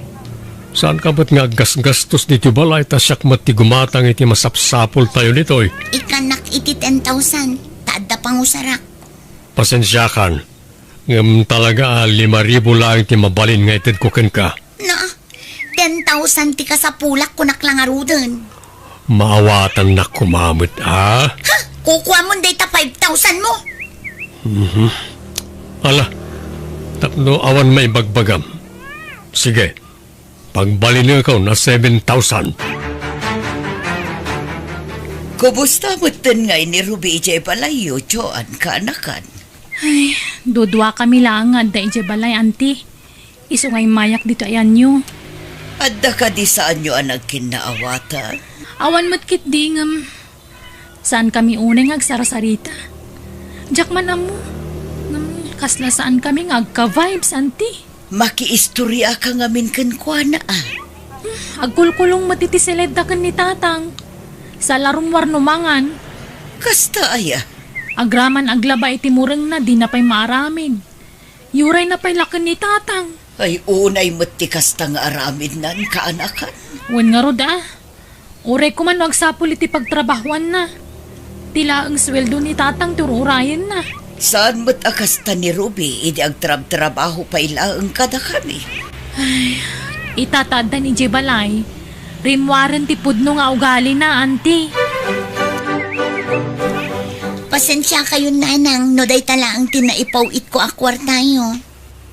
Saanka met nga aggasgastos ditoy balay ta siak met ti gumatang iti masapsapultayo ditoy. Ikkanak iti ten thousand, ta adda pangusarak. Pasensiakan, ngem talaga a lima ribu laeng ti mabalin nga itedko kenka. Na, ten thousand ti kasapulak, kunak la ngaruden. Maawatannak koma met, a? Ha? Kukuamon dayta five thousand mo? Mhm. Ala, tapno awan maibagbagam. Sige, pagbalinekon a seven thousand. Kumusta metten ngay ni Ruby idiay balayyo, Joan, kaanakan? Ay, duduakami laeng nga adda idiay balay, Auntie. Isu nga immayak ditoy ayanyo. Adda kadi saanyo a nagkinnaawatan? Awan met ketdi ngem saankami unay nga agsarsarita. Diak man ammo. Ngem kasla saankami nga agka-vibes, Auntie. Makiistoriaka ngamin kenkuana, a. Hmm, agkulkulong met iti siledda ken ni Tatang. Saan la rummuar no mangan. Kasta aya? Agraman aglaba iti murengna, dina pay maaramid. Yurayna pay la ken ni Tatang. Ay, unay met ti kasta nga aramidnan, kaanakan. Wen ngarud, a. Uray koma no agsapul iti pagtrabahoanna. Ti laeng sueldo ni Tatang ti ur-urayenna. Saan met a kasta ni Ruby idi agtrabtrabaho pay laeng kadakami? Ay, ita ta addan idiay balay, rimmuaren ti pudno nga ugalina, Auntie. Pasensiakayon, Nanang, no dayta laeng ti naipaw-itko a kuartayo.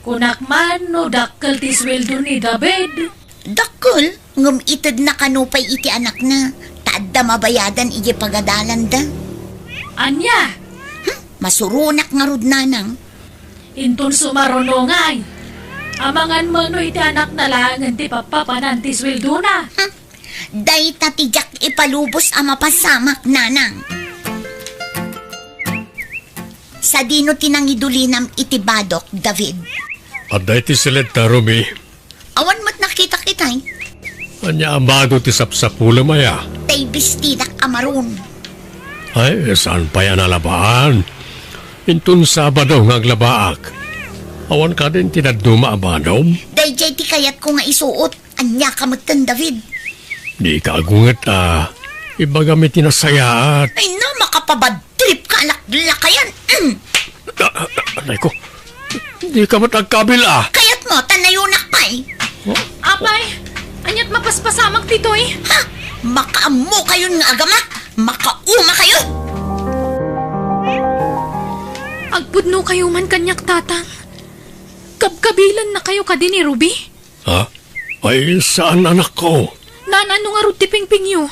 Kunak man no dakkel ti sueldo ni David. Dakkel, ngem itedna kano pay iti anakna, ta adda mabayadan idiay pagadalanda. Ania? Hmm, masuronak ngarud, Nanang. Inton sumaruno ngay, amangan met no iti anakna laengen ti pappapanan ti sueldona. Hmm, dayta ti diak ipalubos a mapasamak, Nanang. Sadino ti nangidulinam iti badok, David? Adda iti siledta, Ruby. Awan met nakitak itay. Ania a bado ti sapsapulem aya? Tay bestidak a maron. Ay, saan pay a nalabaan? Inton Sabado nga aglabaak. Awan kadin ti dadduma a badom? Daydiay ti kayatko nga isuot. Ania ka metten, David? Dika agunget a. Ibagam iti nasayaat. Ay na, makapabad trip ka, alaklakayan. Mm. Ah, ah, anay ko. Dika met agkabil a. Kayatmo, ta nayunak pay. Apay, aniat mapaspasamak ditoy? Ha? Makaammokayon nga agama? Makaumakayo! Agpudnokayo man kaniak, Tatang. Kabkabilannakayo kadi ni Ruby? Ha? Ay, saan, anakko? Naan-ano ngarud ti pingpingyo?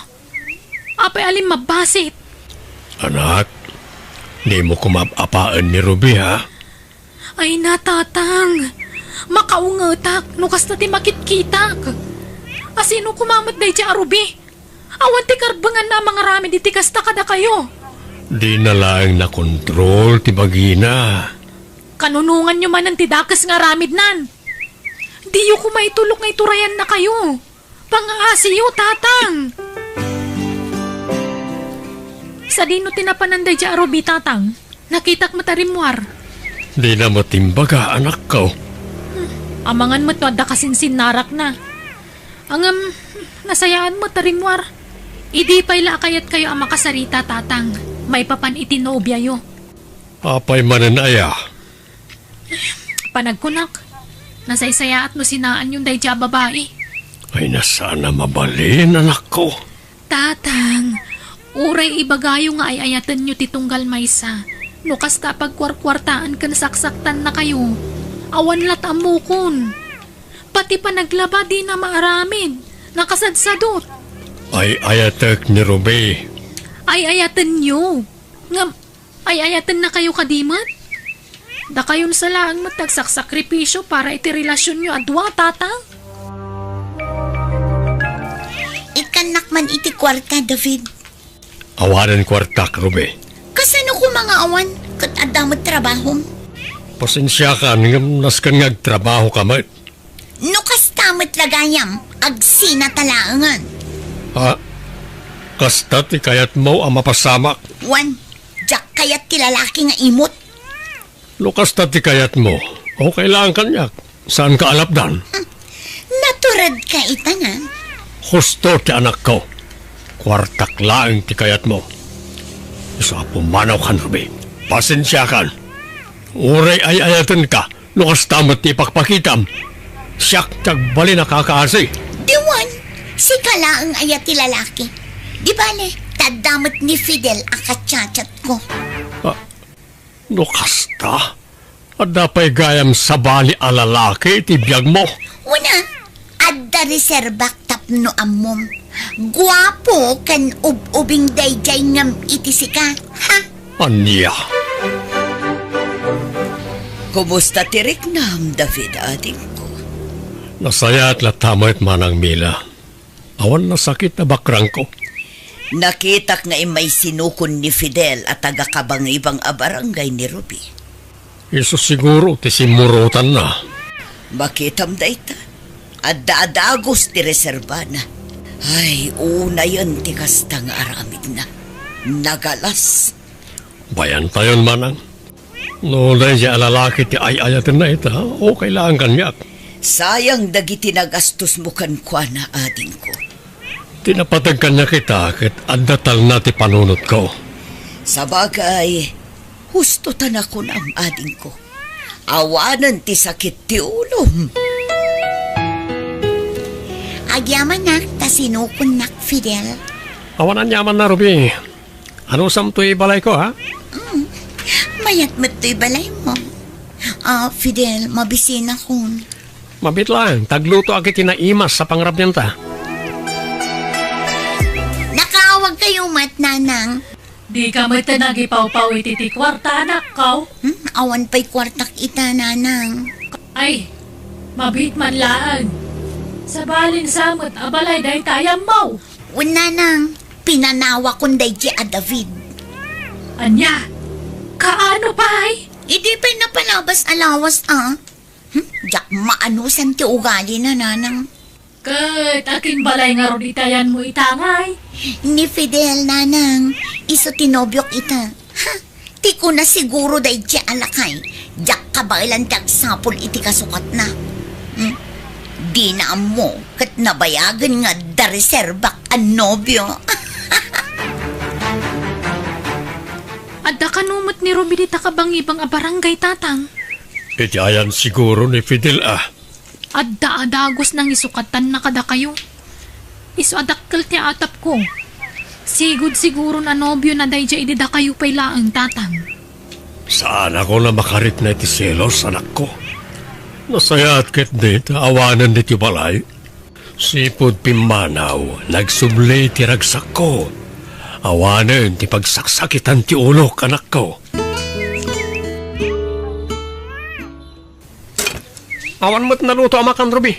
Apay a limmabbasit? Anak, dimo koma ap-apaen ni Ruby, ha? Ay na, Tatang. Makaungetak no kasta ti makitkitak. Asino koma met daydiay a Ruby? Awan ti karbenganna a mangaramid iti kasta kadakayo. Dina laeng nakontrol ti bagina. Kanunonganyo manen ti dakes nga aramidnan. Diyo koma itulok nga iturayannakayo. Pangaasiyo, Tatang! Sadino ti napanan daydiay a Ruby, Tatang? Nakitak met a rimmuar. Dina met imbaga, anakko. Amangan met no adda kasinsinnarakna. Ngem, nasayaat met a rimmuar. Idi pay la a kayatkayo a makasarita, Tatang, maipapan iti nobiayo. Apay manen aya? Panagkunak, nasaysayaat no sinaanyon daydiay a babai. Ay, saan a mabalin, anakko. Tatang, uray ibagayo nga ay-ayatenyo ti tunggal maysa, no kasta a pagkuarkuartaan ken saksaktannakayo, awan la't ammokon. Pati panaglaba dina maaramid, nakasadsadot. Ay-ayatek ni Ruby. Ay-ayatenyo. Ngem, ay-ayatennakayo kadi met? Dakayon sa laeng met ti agsaksakripisio para iti relasionyo a dua, Tatang. Ikkannak man iti kuarta, David. Awanen kuartak, Ruby. Kasano koma nga awan? Ket adda met trabahom? Pasensiakan, ngem nasken nga agtrabahoka met. No kasta met la gayam, agsinata laengen. Ha? Kasta ti kayatmo a mapasamak? Wen, diak kayat ti lalaki nga imot. No kasta ti kayatmo, okay laeng kaniak. Saanka a lapdan? Naturedka ita, Nang. Husto ti anakko. Kuartak laeng ti kayatmo. Isu a pumanawkan, Ruby. Pasensiakan. Uray ay-ayatenka. No kasta met ti ipakpakitam, siak ti agbalin a kakaasi. Diwan, sika laeng aya ti lalaki. Di bale, tadda met ni Fidel a kachatchatko. Ah, no kasta, adda pay gayam sabali a lalaki iti biagmo. Una, adda reserbak tapno ammom. Guapo ken ub-ubing daydiay ngem iti sika. Ha? Ania? Kumusta ti riknam, David, adingko? Nasayaat latta met, Manang Mila. Awan nasakit a bakrangko. Nakitak nga immay sinukon ni Fidel a taga-Kabangibang a barangay ni Ruby. Isu siguro ti simmurotanna. Makitam dayta. Adda a dagus ti reserbana. Ay, unayen ti kasta nga aramidna. Nagalas. Bayantayon, Manang. No daydiay a lalaki ti ay-ayatenna ita, okay laeng kaniak. Sayang dagiti nagastosmo kenkuana, adingko. Ti napateg kaniak ita ket adda talna ti panunotko. Sabagay, husto ta nakunam, adingko. Awanen ti sakit ti ulom. Agyamanak ta sinukonnak, Fidel. Awan aniamanna, Ruby. Anusam toy balayko, ha? Mm. Mayat met toy balaymo. Ah, Fidel, mabisinakon. Mabiit laeng, taglutoak iti naimas a pangrabianta. Nakaawagkayo met, Nanang. Dika met nagipawpaw iti ti kuarta, anakko? Hmm, awan pay kuartak ita, Nanang. Ay, mabiit man laeng. Sabalin sa met a balay dayta a yammo. Wen, Nanang, pinanawakon daydiay a David. Ania? Kaano pay? Idi pay napalabas a lawas, a. Hmm? Diak maanusan ti ugalina, Nanang. Ket akin balay ngarud iti ayanmo ita ngay? Ni Fidel, Nanang. Isu ti nobiok ita. Ha? Ti kuna siguro daydiay a lakay, diak kabaelan ti agsapul iti kasukatna. Hmm? Dina ammo ket nabayagen nga adda reserbak a nobio. Adda kano met ni Ruby dita Kabangibang a barangay, Tatang? Iti ayan siguro ni Fidel a. Adda a dagus nangisukatan na kadakayo. Isu a dakkel ti atapko. Sigud siguro a nobiona daydiay idi dakayo pay laeng, Tatang. Saanakon a makarikna iti selos, anakko. Nasayaat ketdi ta awanen ditoy balay. Sipud pimmanaw, nagsubli ti ragsakko. Awanen ti pagsaksakitan ti ulok, anakko. Awan met naluto a makan, Ruby.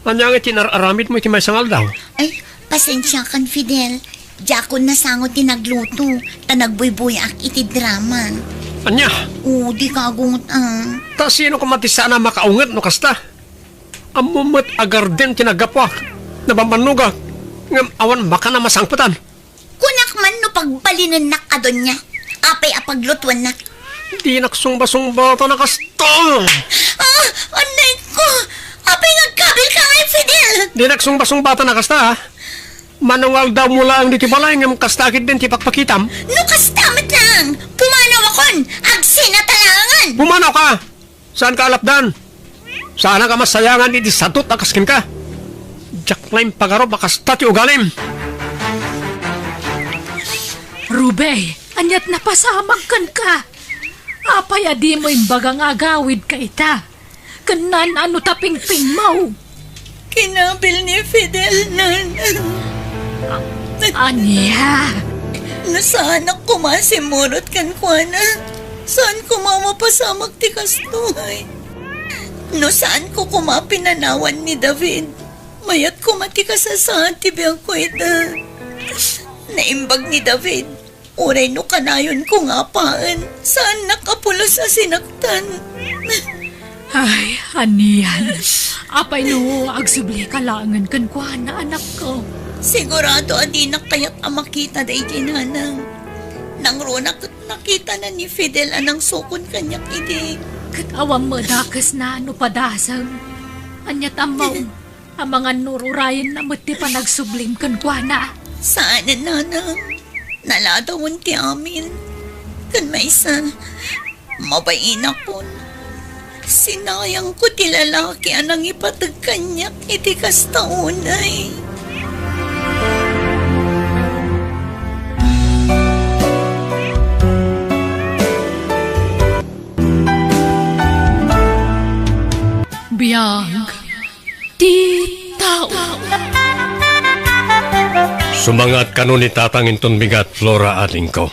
Ania ngay ti inar-aramidmo iti maysa nga aldaw? Ay, pasensiakan, Fidel. Diakon nasango ti nagluto, ta nagbuybuyaak iti drama. Ania? O, dika agunget, a. Ta sino koma ti saan a makaunget no kasta? Ammom met a garden ti naggapuak, nabambannogak, ngem awan makan a masangpetan. Kunak man no pagbalinennak a donia, apay a paglutuennak? Dinak sungba-sungbatan a kasta. Ah, anay ko! Apay nga agkabilka ngay, Fidel? Dinak sungba-sungbatan a kasta, ha? Mano nga aldaw mo laeng ditoy balay ngem kasta ketdin ti pakpakitam? No kasta met laeng, pumanaw akon, agsinatalangan. Pumanaw ka! Saan ka alapdan? Saanak a masayangan iti sadut a kas kenka. Diak la impagarup a kasta ti ugalim. Rube, aniat napasamak kenka? Apay a dimo imbaga nga agawidka ita? Ken naan-ano ta pingpingmo? Kinabil ni Fidel, Nana. Ania? No saanak koma a simmurot kenkuana, saan koma a mapasamak ti kastoy. No saanko koma a pinanawan ni David, mayat koma ti kasasaad ti biagko ita. Naimbag ni David, uray no kanayonko nga apaen, saannak a pulos a sinaktan. Ay, anian. Apay no agsublika laengen kenkuana, anakko? Sigurado a dinak kayat a makita daydi nanang. Nangruna ket nakitana ni Fidel a nangsukon kaniak idi. Ket awan met a dakesna no padasem. Aniat ammo? Amangan no urayenna met ti panagsublim kenkuana. Saanen, nanang. Naladawen ti amin. Ken maysa, mabainakon. Sinayangko ti lalaki a nangipateg kaniak iti kasta unay. Biag ti tao. Sumangaat kano ni Tatang inton bigat, Flora, adingko.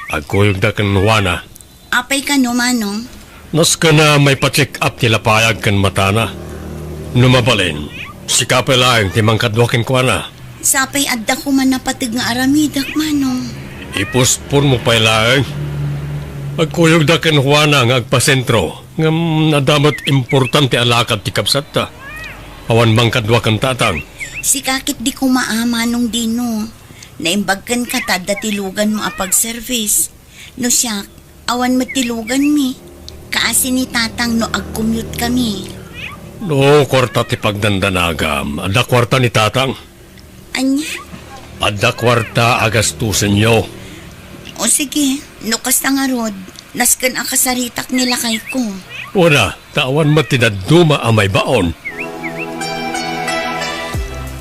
Agkuyogda ken Juana. Apay kano, Manong? Nasken a maipa-check up ti lapayag ken matana. No mabalin, sika pay laeng ti mangkadua kenkuana. Sapay adda koma napateg nga aramidek, Manong. Ipuspon mo pay laeng. Agkuyogda ken Juana nga agpasentro. Ngem adda met importante a lakad ti kabsatta. Awan mangkadua ken Tatang. Sika ket di koma a, Manong Dino. Naimbag kenka ta adda ti luganmo a pagservice. No siak, awan met ti luganmi. Kaasi ni Tatang no ag-commute kami. No kuarta ti pagdandanagam, adda kuarta ni Tatang. Ania? Adda kuarta a gastusenyo. O sige, no kasta ngarud, nasken a kasaritak ni lakayko. Wen a, ta awan met ti dadduma a maibaon.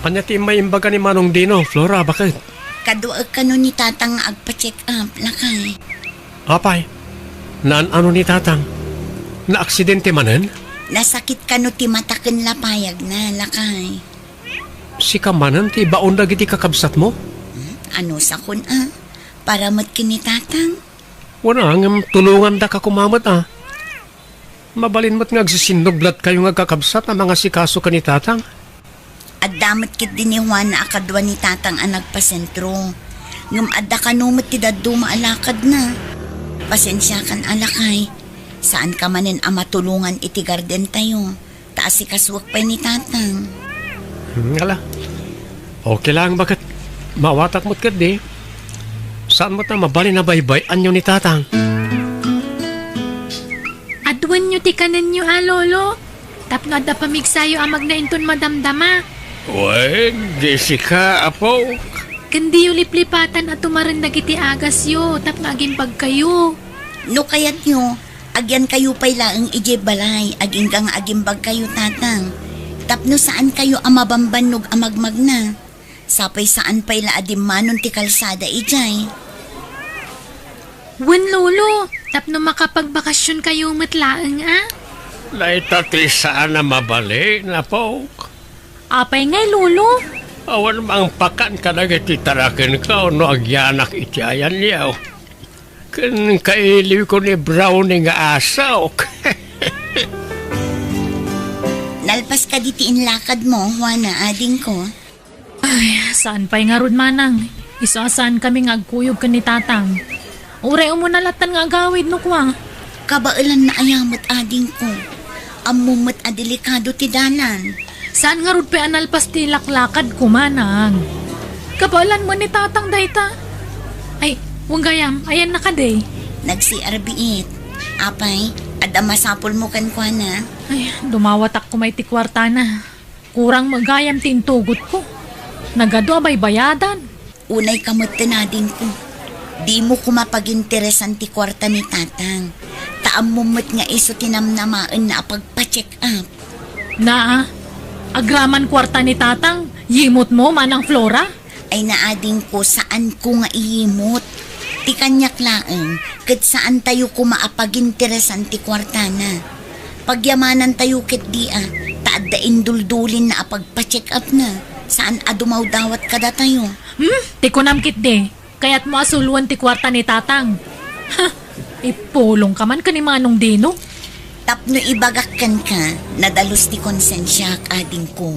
Ania ti immay imbaga ni Manong Dino, Flora, baket? Kaduaek kano ni Tatang nga agpa-check up, lakay. Apay, naan-ano ni Tatang? Naaksidente manen? Nasakit kano ti mata ken lapayagna, lakay. Sika manen ti ibaon dagiti kakabsatmo? Hmm, anusakon a? Para met ken ni Tatang? Wen a, ngem tulongandaka koma met a. Mabalin met nga agsisinnublad kayo nga agkakabsat a mangasikaso ken ni Tatang. Adda met ketdi ni Juana a kadua ni Tatang a nagpasentro. Ngem adda kano met ti dadduma a lakadna. Pasensiakan a, lakay. Saanka manen a matulongan iti gardentayo. Ta asikasuek pay ni Tatang. Hmm, ala. Okay lang, baket. Maawatak met ketdi. Saan met a mabalin a baybay-anyo ni Tatang? Aduenyo ti kanenyo a, Lolo. Tapno adda pamigsayo a magna inton madamdama. Wen, Jessica, apo. Ken diyo liplipatan a tumaren dagiti agasyo tapno agimbagkayo. No kayatyo, agyankayo pay laeng idiay balay, agingga nga agimbagkayo, Tatang. Tapno saankayo a mabambannog a magmagna. Sapay saan pay la a dimmanon ti kalsada idiay. Wen, Lolo, tapno makapagbakasionkayo met laeng a. Dayta ti saan a mabalin, apok. Apay ngay, Lolo? Awan mangpakan kadagiti tarakenko no agyanak iti ayanyo. Ken kailiwko ni Brownie nga asok. Nalpas kadi ti inlakadmo, Juana, adingko? Ay, saan pay ngarud, Manang. Isu a saankami nga agkuyog ken ni Tatang. Uray umuna latan nga agawid no kua. Kabaelanna aya met, adingko? Ammom met a delikado ti dalan. Saan ngarud pay a nalpas ti laklakadko, Manang. Kabaelan met ni Tatang dayta. Ay, wen gayam, ayanna kadi? Nag-C R biit. Apay, adda masapulmo kenkuana? Ay, dumawatak koma iti kuartana. Kurang met gayam ti intugotko. Nagadu a baybayadan. Unay ka met ti nadingko. Dimo koma paginteresan ti kuarta ni Tatang. Ta ammom met nga isu ti namnamaenna a pagpa-check up. Naa, agraman kuarta ni Tatang, yimotmo, Manang Flora? Ay, naadingko, saanko nga iyimot. Ti kaniak laeng, ket saantayo koma a paginteresan ti kuartana. Pagyamanantayo ketdi a, ta adda induldulinna a pagpa-check up na. Saan a dumawdawat kadatayo. Hmm? Ti kunam ketdi, kayatmo a suloen ti kuarta ni Tatang. Ha! Ipulongka man ken ni Manong Dino. Tapno ibagak kenka, nadalus ti konsensiak, adingko.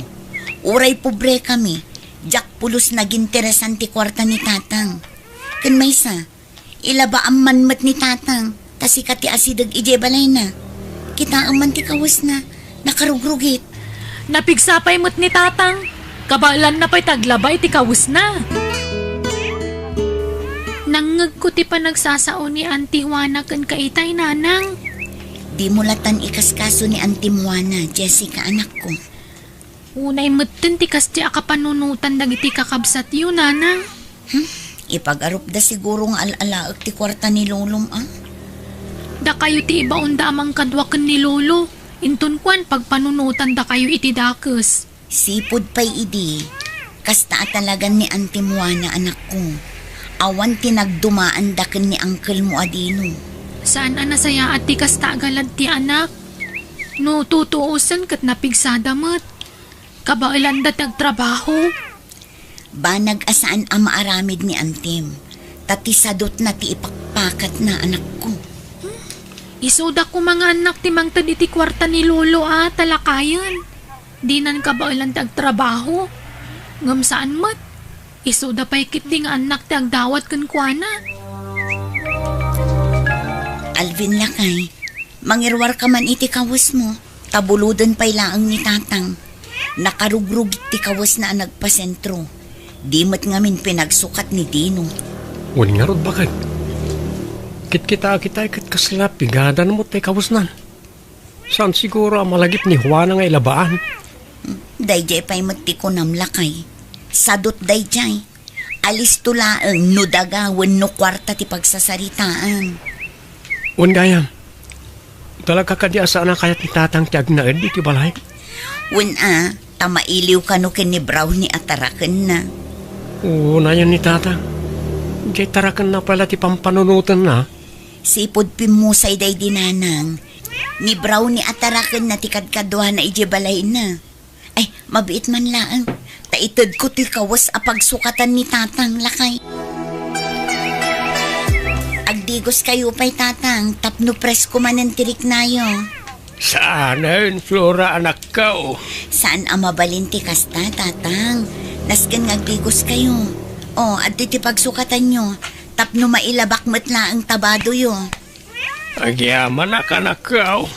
Uray pobrekami, diak pulos naginteresan ti kuarta ni Tatang. Ken maysa, ilabaam man met ni Tatang, ta sika ti asideg idiay balayna. Kitaem man ti kawesna, nakarugrugit. Napigsa pay met ni Tatang. Kabaelanna pay ti aglaba iti kawesna. Nangngegko ti panagsasao ni Auntie Juana kenka itay, Nanang. Dimo latan ikaskaso ni Auntie Juana, Jessica, anakko. Unay metten ti kasdi a kapanunotan dagiti kakabsatyo, Nanang. Hmm, ipagarupda siguro nga al-alaek ti kuarta ni Lolom, a? Dakayo ti ibaonda a mangkadua ken ni Lolo. Inton kuan, pagpanunotandakayo iti dakes. Sipud pay idi, kasta a talagan ni Auntie Juana, anakko. Awan ti nagdumaanda ken ni angkelmo a Dino. Saan a nasayaat ti kasta a galad ti anak. No tutuosen ket napigsada met. Kabaelanda ti agtrabaho. Banag a saan a maaramid ni Antim, ta ti sadutna ti ipakpakatna, anakko. Isuda koma nga annak ti mangted iti kuarta ni Lolo a talakayen. Dinan kabaelan ti agtrabaho. Ngem saan met. Isuda pay ketdi nga annak ti agdawat kenkuana. Alvin, lakay, mangiruarka man iti kawesmo, ta buloden pay laeng ni Tatang. Nakarugrugit ti kawesna a nagpasentro. Di met ngamin pinagsukat ni Dino. Wen ngarud, baket. Kitkitaak itay ket kasla pigadan met ti kawesnan. Saan siguro a malagip ni Juana nga ilabaan? Daydiay pay met ti kunam, lakay. Sadut daydiay. Alisto laeng no daga wenno kuarta ti pagsasaritaan. Wen gayam, talaga kadi a saan a kayat ni Tatang ti agnaed iti balay? Wen a, ta mailiw kano ken ni Brownie a tarakenna. Unayen ni Tatang. Diay tarakenna pay la ti pampanunotenna. Sipud pimmusay daydi, Nanang. Ni Brownie a tarakenna ti kadkaduana idiay balayna. Ay, mabiit man laeng. Ta itedko toy kawes a pagsukatan ni Tatang, lakay. Agdigoskayo pay, Tatang, tapno presko manen ti riknayo. Saanen, Flora, anakko. Saan a mabalin ti kasta, Tatang. Nasken nga agdigoskayo. O, adtoy ti pagsukatanyo, tapno mailabak met laeng ta badoyo. Agyamanak, anakko.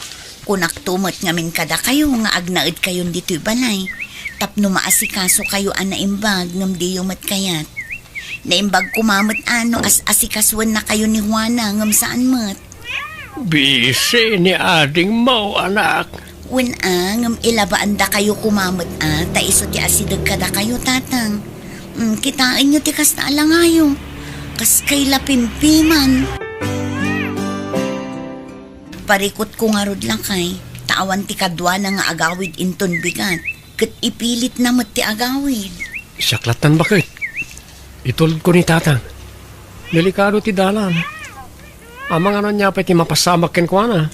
Kunakto met ngamin kadakayo nga agnaedkayon ditoy balay tapno maasikasukayo a naimbag ngem diyo met kayat. Naimbag koma met a no as-asikasuennakayo ni Juana ngem saan met. Bisi ni adingmo, anak. Wen a, ngem ilabaandakayo koma met a, ta isu ti asideg kadakayo, Tatang. Mm, kitaenyo ti kasta a langayo. Kas kay la pimpiman. Parikutko ngarud, lakay, ta awan ti kaduana nga agawid inton bigat, ket ipilitna met ti agawid. Siak lattan, baket. Itulodko ni Tatang. Delikado ti dalan. Amangan ania pay ti mapasamak kenkuana.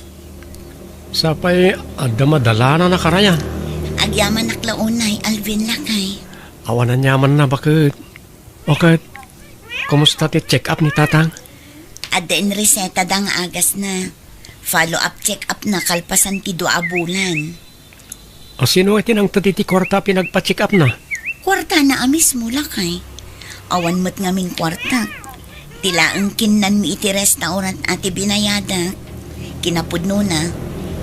Sapay adda madalanan a karayan. Agyamanak la unay, Alvin, lakay. Awan aniamanna, baket. O ket, kumusta ti check-up ni Tatang? Adda inresetada nga agasna. Follow-up check-up na kalpasan ti dua a bulan. A, sino ti nangted iti kuarta a pinagpa-check-up na? Kuartana a mismo, lakay. Awan met ngamin kuarta. Ti laeng kinnanmi iti restaurant a ti binayadak. Kinapudnona,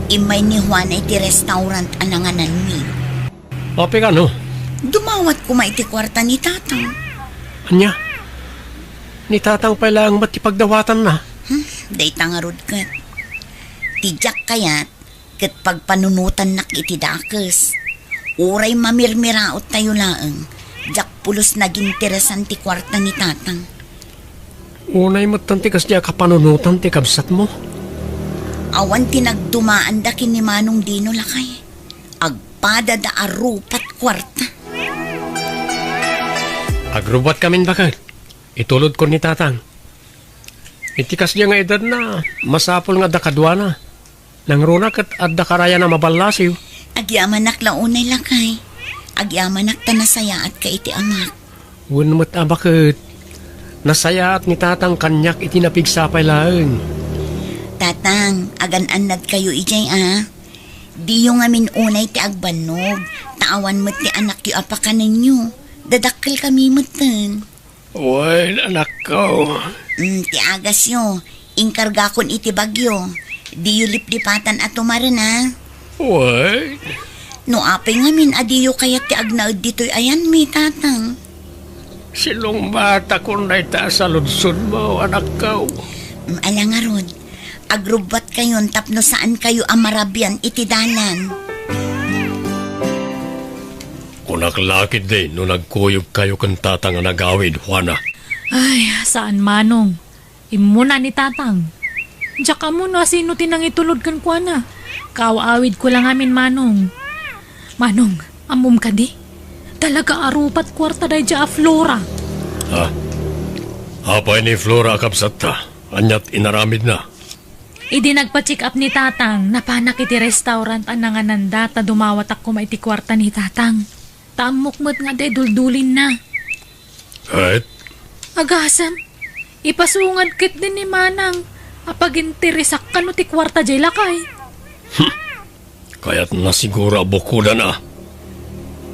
immay ni Juana iti restaurant a nangananmi. Apay kano? Dumawat koma iti kuarta ni Tatang. Ania? Ni Tatang pay laeng met ti pagdawatanna? Hmm, dayta ngarud ket. Ti diak kayat, ket pagpanunotannak iti dakes. Uray mamirmiraottayo laeng, diak pulos naginteresan ti kuarta ni Tatang. Unay metten ti kasdi a kapanunotan ti kabsatmo. Awan ti nagdumaanda ken ni Manong Dino, lakay. Agpadada a rupat kuarta. Agrubbuatkamin, baket. Itulodkon ni Tatang. Iti kasdiay nga edadna, masapul nga adda kaduana. Nangruna ket adda karayan a maballasiw. Agyamanak la unay, lakay. Agyamanak ta nasayaatka iti amak. Wen met a baket. Nasayaat ni Tatang kaniak iti napigsa pay laeng. Tatang, agan-annadkayo idiay a. Diyo ngamin unay ti agbannog, ta awan met ti anakyo a pakanenyo. Dadakkelkami metten. Wen, anakko. Mm, ti agasyo, inkargakon iti bagyo. Diyo liplipatan a tumaren a. Wen? No apay ngamin a diyo kayat ti agnaed ditoy ayanmi, Tatang. Sinungbatakon dayta a saludsodmo, anakko. Mm, ala ngarud, agrubbuatkayon tapno saankayo a marabian iti dalan. Kunak la ketdi no nagkuyogkayo ken Tatang a nagawid, Juana. Ay, saan, Manong. Immuna ni Tatang. Diak ammo no asino ti nangitulod kenkuana. Kaaw-awidko la ngamin, Manong. Manong, ammom kadi? Talaga a rupat kuarta daydiay a Flora. Ha? Apay ni Flora a kabsatta? Ania ti inaramidna? Idi nagpa-check up ni Tatang, napanak iti restaurant a nangananda ta dumawatak koma iti kuarta ni Tatang. Ta ammok met nga adda iduldulinna. Ket? Agasem, ipasungad ketdi ni Manang a paginteresak kano ti kuarta diay lakay. Hmm. Kayatna siguro a bukodan a.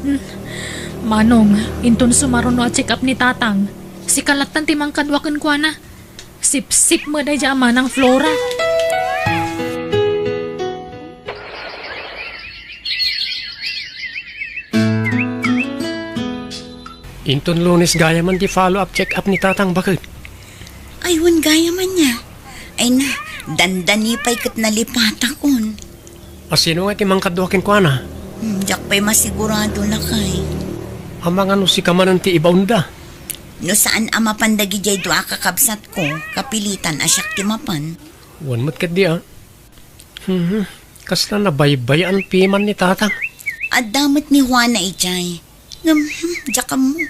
Hmm. Manong, inton sumaruno a check-up ni Tatang, sika lattan ti mangkadua kenkuana. Sipsip met daydiay a Manang Flora. Inton Lunes gayamen ti follow-up check-up ni Tatang, baket. Ay, wen gayamen nia. Ay na, dandani pay ket nalipatakon. Asino nga ti mangkadua kenkuana? Hmm, diak pay masigurado, lakay. Amangan no sika manen ti ibaonda? No saan a mapan dagidiay dua a kakabsatko, kapilitan a siak ti mapan. Wen met ketdi a. Hmm, kasla nabaybay-an piman ni Tatang. Adda met ni Juana idiay. Ngem, hmm, diak ammo.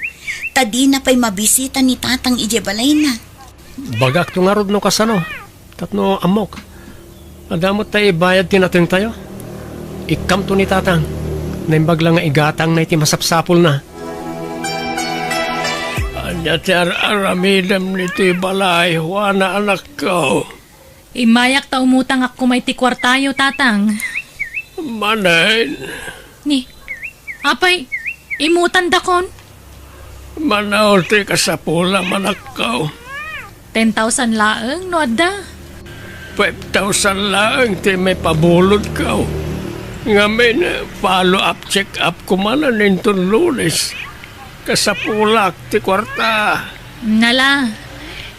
Ta dina pay mabisita ni Tatang idiay balayna. Bagakto ngarud no kasano. Tapno ammok. Adda met ta ibayad ti natengtayo. Ikkamto ni Tatang. Naimbag la nga igatangna iti masapsapulna. Ania ti ar-aramidem ditoy balay, Juana, anakko? Immayak ta umutangak koma iti kuartayo, Tatang. Manen? Ni, apay, imutandakon? Mano ti kasapulam, anakko? Ten thousand laeng no adda. Five thousand laeng ti maipabulodko. Ngamin, follow-up check-up ko manen inton Lunes. Kasapulak ti kuarta. Nala,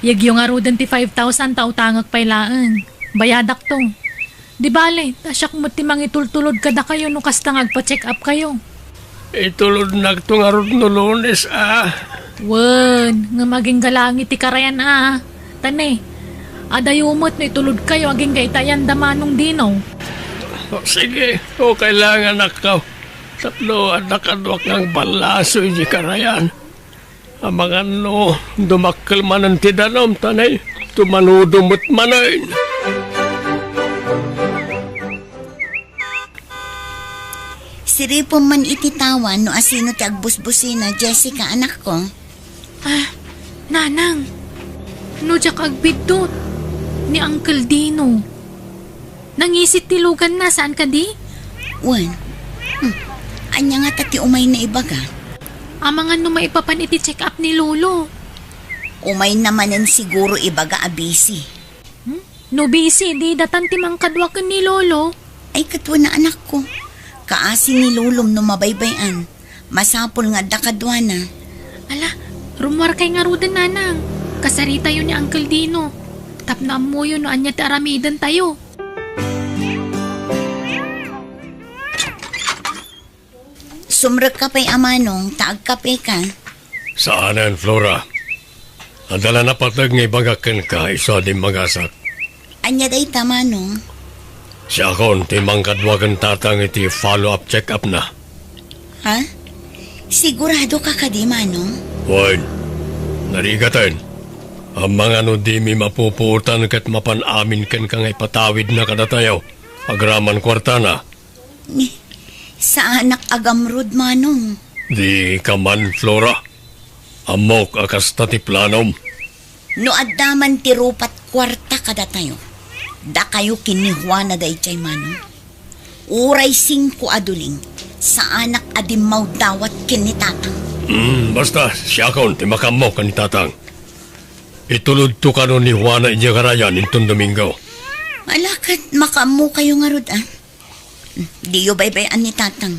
yegyo ngaruden ti five thousand ta utangek pay laeng. Bayadakto. Di bale, ta siak met ti mangitultulod kadakayo no kasta nga agpa-check up kayo. Itulodnakto ngarud no Lunes, a. Wen, ngem agingga laeng iti karayan, a. Ta ne, adayo met no itulodkayo agingga iti ayan da Manong Dino. O, sige, okay laeng, anakko. Tapno adda kaduak nga agballaso iti karayan. Amangan no dumakkel manen ti danum, ta ne, tumanudo met manen. Siripom man iti tawa no asino ti agbusbusina, Jessica, anakko. Ah, Nanang, no diak agbiddut, ni Uncle Dino. Nangisit ti luganna, saan kadi? Wen. Hmm. Ania ngata ti umayna ibaga? Amangan no maipapan iti check-up ni Lolo. Umayna manen siguro ibaga a busy. Hmm? No busy, di datan ti mangkadua ken ni Lolo. Ay, ket wen a, anakko. Kaasi ni Lolom no mabaybay-an. Masapul nga adda kaduana. Ala, rummuarkay ngaruden, Nanang. Kasaritayo ni Uncle Dino. Tapno ammoyo no ania ti aramidentayo. Sumrekka pay a manong, ta agkapeka. Saanen, Flora. Adda la napateg nga ibagak kenka, isu a dimmagasak. Ania dayta, manong? Siakon ti mangkadua ken tatang iti follow-up check-up-na. Ha? Siguradoka kadi, manong? Wen, narigaten. Amangan no dimi mapupuotan ket mapan amin kenka nga ipatawidna kadatayo, agraman kuartana. Ni, saanak a gamrud, manong. Dika man, Flora. Ammok a kasta ti planom. No adda man ti rupat kuarta kadatayo, dakayo ken ni Juana daydiay, manong. Uray singko a duling, saanak a dimmawdawat ken ni tatang. Hmm, basta, siakon ti makaammo ken ni tatang. Itulodto kano ni Juana idiay garayan inton Domingo. Ala, ket makaammokayo ngarud, a. Diyo baybay-an ni tatang.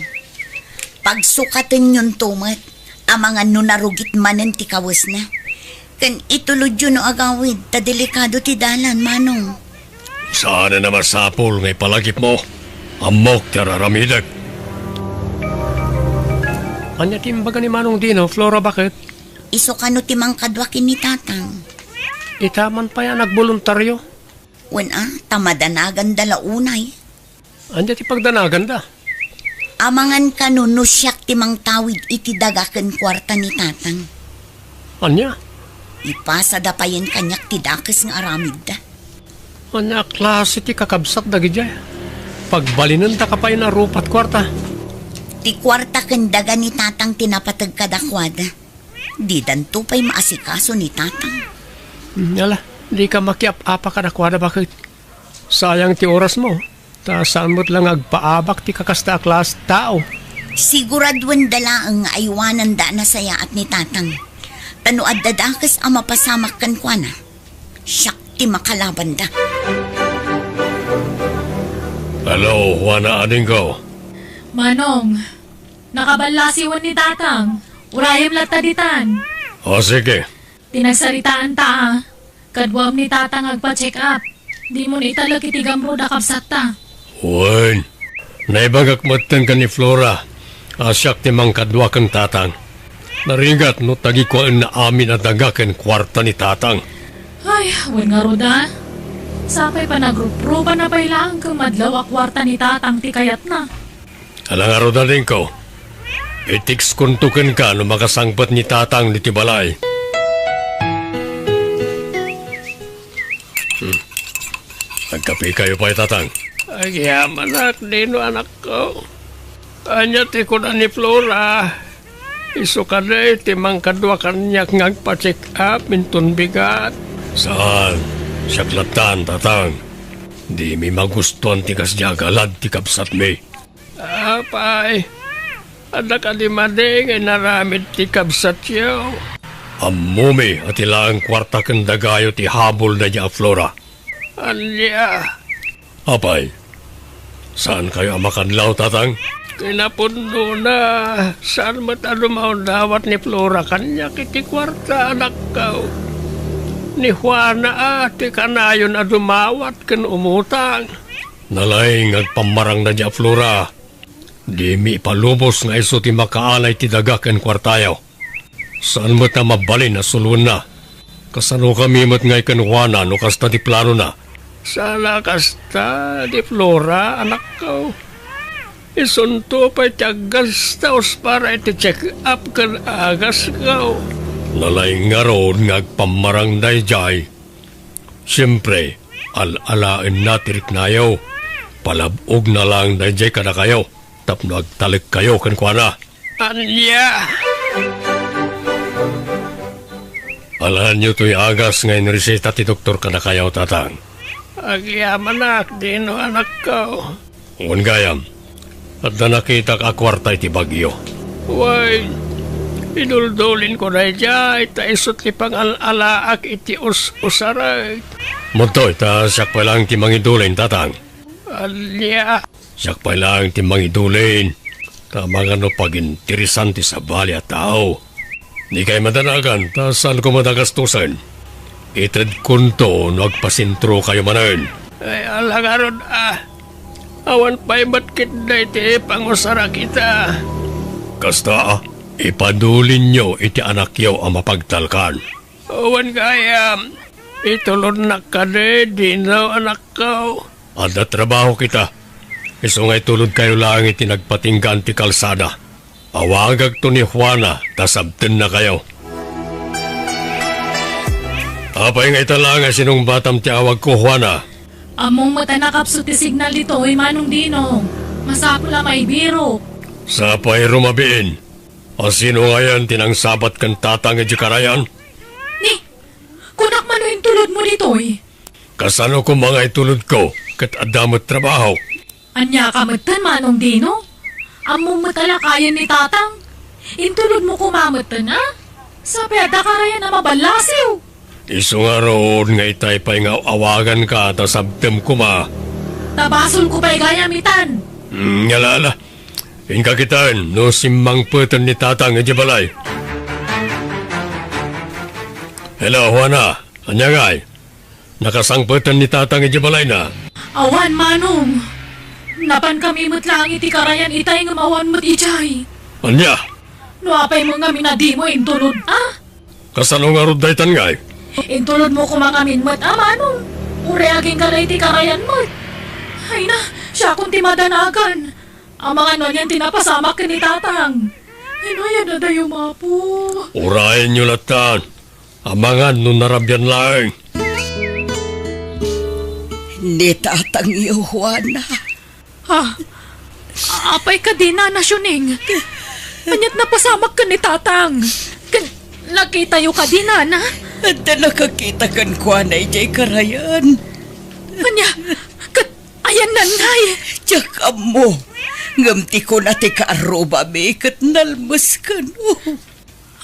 Pagsukatenyonto met, amangan no narugit manen ti kawesna. Ken itulodyo no agawid, ta delikado ti dalan, manong. Saan a masapul nga ipalagipmo? Ammok ti ar-aramidek. Ania ti imbaga ni Manong Dino, Flora, baket? Isu kano ti mangkadua ken ni tatang. Ita man pay a nagboluntario? Wen a, ta madanaganda la unay. Ania ti pagdanaganda? Amangan kano no siak ti mangtawid iti daga ken kuarta ni tatang. Ania? Ipasada payen kaniak ti dakes nga aramidda. Ania a klase ti kakabsat dagidiay? Pagbalinendaka payen a rupat kuarta. Ti kuarta ken daga ni tatang ti napateg kadakuada. Didanto pay maasikaso ni tatang. Hmm, ala, dika makiap-apa kadakuada, baket? Sayang ti orasmo, ta saan met la nga agpaabak ti kakasta a klase tao. Siguraduenda laeng nga aywananda a nasayaat ni tatang. Ta no adda dakes a mapasamak kenkuana, siak ti makalabanda. Hello, Juana, adingko. Manong, nakaballasiwen ni tatang. Urayem latta ditan. O, sige. Ti nagsaritaanta a, kaduam ni tatang agpa-check up. Dimon italek iti gamrud a kabsatta. Wen, naibagak metten ken ni Flora a siak ti mangkadua ken tatang. Narigat no tagikuaenna amin a daga ken kuarta ni tatang. Ay, wen ngarud a. Sapay panagruprubanna pay laeng ken madlaw a kuarta ni tatang ti kayatna. Ala ngarud, adingko. I-textkonto kenka no makasangpet ni tatang ditoy balay. Hmm. Agkapekayo pay, tatang. Agyamanak, Dino, anakko. Ania ti kuna ni Flora? Isu kadi ti mangkadua kaniak nga agpa-check up inton bigat? Saan. Siak lattan, tatang. Dimi magustuan ti kasdiay a galad ti kabsatmi. Apay, adda kadi madi nga inaramid ti kabsatyo? Ammomi a ti laeng kuarta ken dagayo ti habol daydiay a Flora. Ania? Apay, saankayo a makadlaw, tatang? Kinapudnona, saan met a dumawdawat ni Flora kaniak iti kuarta, anakko. Ni Juana a ti kanayon a dumawat ken umutang. Nalaing nga agpammarang daydiay a Flora. Dimi ipalubos nga isu ti makaala iti daga ken kuartayo. Saan met a mabalin a suloenna. Kasano kami met ngay ken Juana no kasta ti planona? Saan a kasta, di Flora, anakko. Isunto pay ti aggastaos para iti check-up ken agasko. Nalaing ngarud nga agpammarang daydiay. Siempre, al-alaenna ti riknayo. Palab-ogna laeng daydiay kadakayo tapno agtalekkayo kenkuana. Ania? Alaenyo toy agas nga inreseta ti doktor kadakayo, tatang. Agyamanak, Dino, anakko. Wen gayam, adda nakitak a kuarta iti bagyo. Wen, iduldulinko daydiay, ta isu ti pangal-alaak iti us-usarek. Madtoy, ta siak pay laeng ti mangidulin, tatang. Ania? Siak pay laeng ti mangidulin, ta amangan no paginteresan ti sabali a tao. Dikay madanagan, ta saanko met a gastosen. Itedkonto no agpasentrokayo manen. Ay, ala ngarud a. Awan pay met ketdi ti pangusarak ita. Kasta, ipadulinyo iti anakyo a mapagtalkan. Wen gayam, itulodnak kadi dino, anakko. Adda trabaho kita. Isu nga itulodkayo laeng iti nagpatinggaan ti kalsada. Awagakto ni Juana ta sabtennakayo. Apay nga ita laeng a sinungbatam ti awagko, Juana? Ammom met a nakapsut ti signal ditoy, Manong Dino. Masapul a maibirok. Sapay rumabiin. A sino ngayen ti nangsabat ken tatang idiay karayan? Ni, kunak man no intulodmo ditoy? Kasano koma nga itulodko ket adda met trabahok? Ania ka metten, Manong Dino? Ammom met a lakayen ni tatang. Intulodmo koma metten, a? Sapay adda karayan a maballasiw. Isu ngarud nga itay pay nga awaganka ta sabtem koma. Ta basolko pay gayam itan. Mm, ala, ala. Inka kitaen no simmangpeten ni tatang idiay balay. Hello, Juana. Ania ngay? Nakasangpeten ni tatang idiay balayna? Awan, Manong. Napankami met laeng iti karayan itay ngem awan met idiay. Ania? No apay mo ngamin a dimo intulod, a? Kasano ngarud daytan ngay? Intulodmo koma ngamin met, a, Manong. Uray agingga iti karayan met. Ay na, siakon ti madanagan. Amangan no anian ti napasamak ken ni tatang. Ay na, ay, adadayo, Apo. Urayenyo lattan. Amangan no narabian laeng. Ni tatangyo, Juana. Ha? Apay kadi, Nana Siuning? Aniat napasamak ken ni tatang? Ken nakitayo kadi, Nana? Adda nakakita kenkuana idiay karayan. Ania? Ket ayanna ngay? Diak ammo. Ngem ti kuna ti kaarrubami ket nalmes kano.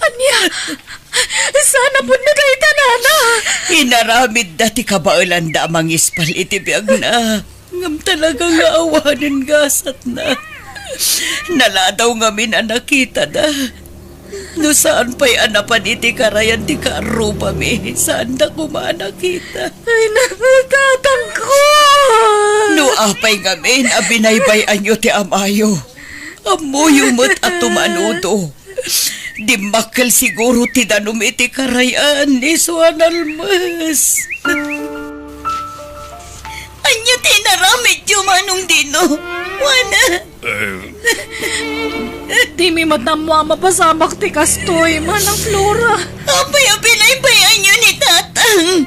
Ania? Saan a pudno dayta, Nana? Inaramidda ti kabaelanda a mangispal iti biagna. Ngem talaga nga awanen gasatna. Naladaw ngamin a nakitada. No saan pay a napan iti karayan ti kaarrubami, saanda koma a nakita. Ay, naku, tatangko! No apay ngamin a binaybay-anyo ti amayo, ammoyo met a tumanudo. Dimmakkel siguro ti danum iti karayan, isu a nalmes. Ania ti inaramidyo, Manong Dino? Juana? Eh. Dimi met ammo a mapasamak ti kastoy, Manang Flora. Apay a binaybay-anyo ni tatang?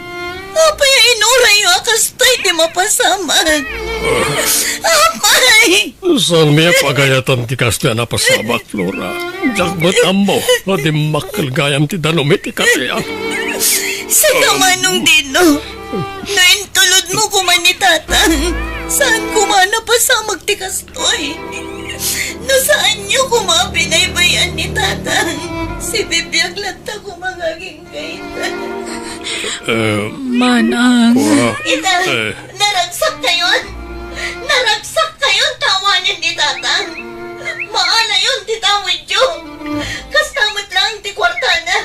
Apay a inurayyo a kastoy ti mapasamak? Apay! Saanmi a pagayatan ti kastoy a napasamak, Flora. Diak met ammo a dimmakkel gayam ti danum iti karayan. Sika, Manong Dino, no intulodmo koma ni tatang, saan koma a napasamak ti kastoy? No saanyo koma a binaybay-an ni tatang, sibibiag latta koma nga agingga ita. Eh, Manang. Kua, Ita, eh. Naragsakkayon! Naragsakkayon ta awanen ni tatang! Maalayon ti tawidyo! Kasta met laeng ti kuartana!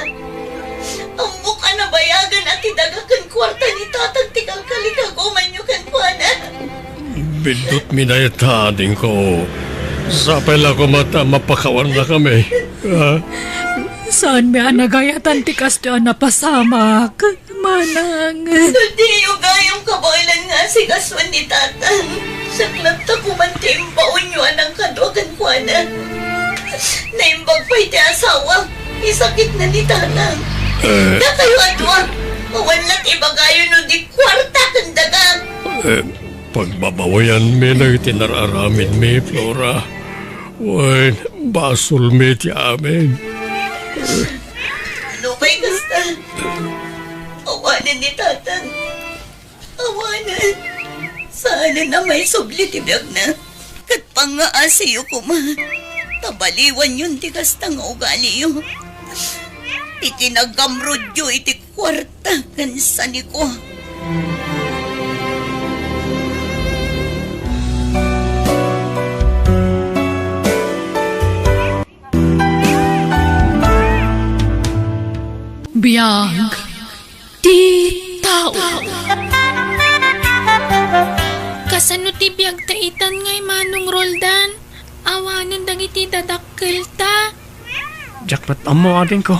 Ammok a nabayagen a ti daga ken kuarta ni tatang ti kalkalikagumanyo kenkuana. Biddutmi dayta, adingko. Sapay la koma ta mapakawannakami. Ah. Saanmi a nagayatan ti kastoy a napasamak, Manang. No diyo gayam kabaelan nga asikasuen ni tatang, siak latta koma ti imbaonyo a nangkadua kenkuana. Naimbag pay ti asawak, isakitna ni tatang. Eh. Dakayo a dua, awan la ti ibagayo no di kuarta ken daga. Eh, pagbabawianmi dagiti nar-aramidmi, Flora. Wen, basolmi ti amin. No pay kasta, awanen ni tatang. Awanen. Saanen a maisubli ti biagna. Ket pangngaasiyo koma ta baliwanyon ti kasta nga ugaliyo. Ti kinagamrudyo iti kuarta ken saniko. Biag ti tao. Kasano ti biagta itan ngay, Manong Roldan? Awanen dagiti dadak Kelta. Diak met ammo, adingko.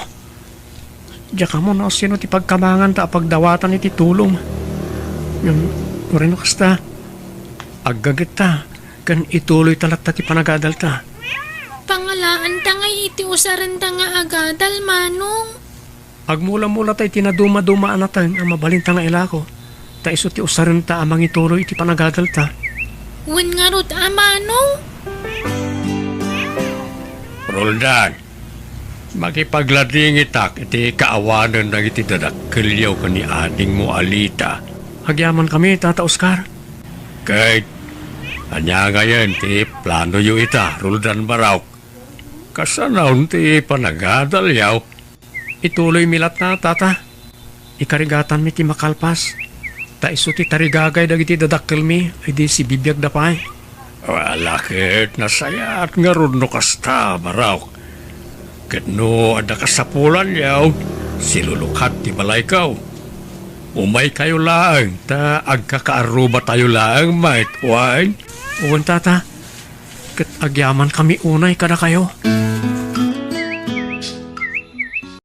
Diak ammo no sino ti pagkamanganta a pagdawatan iti tulong. Ngem, uray no kasta, aggagetta ken ituloyta latta ti panagadalta. Pangalaanta ngay iti usarenta nga agadal, Manong. Agmula-mulata iti nadumaduma a nateng a mabalinta nga ilako, ta isu ti usarenta a mangituloy iti panagadalta. Wen ngarud a, Manong? Roldan, makipagladingitak iti kaawanen dagiti dadakkelyo ken ni adingmo a Lita. Agyamankami, Tata Oscar. Ket ania ngayen ti planoyo ita, Roldan Baraok? Kasano ti panagadalyo? Ituloymi latta, Tata. Ikarigatanmi ti makalpas, ta isu ti tarigagay dagiti dadakkelmi idi sibibiagda pay. Ala, ket nasayaat ngarud no kasta, Baraok. Ket no adda kasapulanyo, silulukat ti balayko. Umaykayo laeng, ta agkakaarrubatayo laeng met, wen? Wen, Tata. Ket agyamankami unay kadakayo.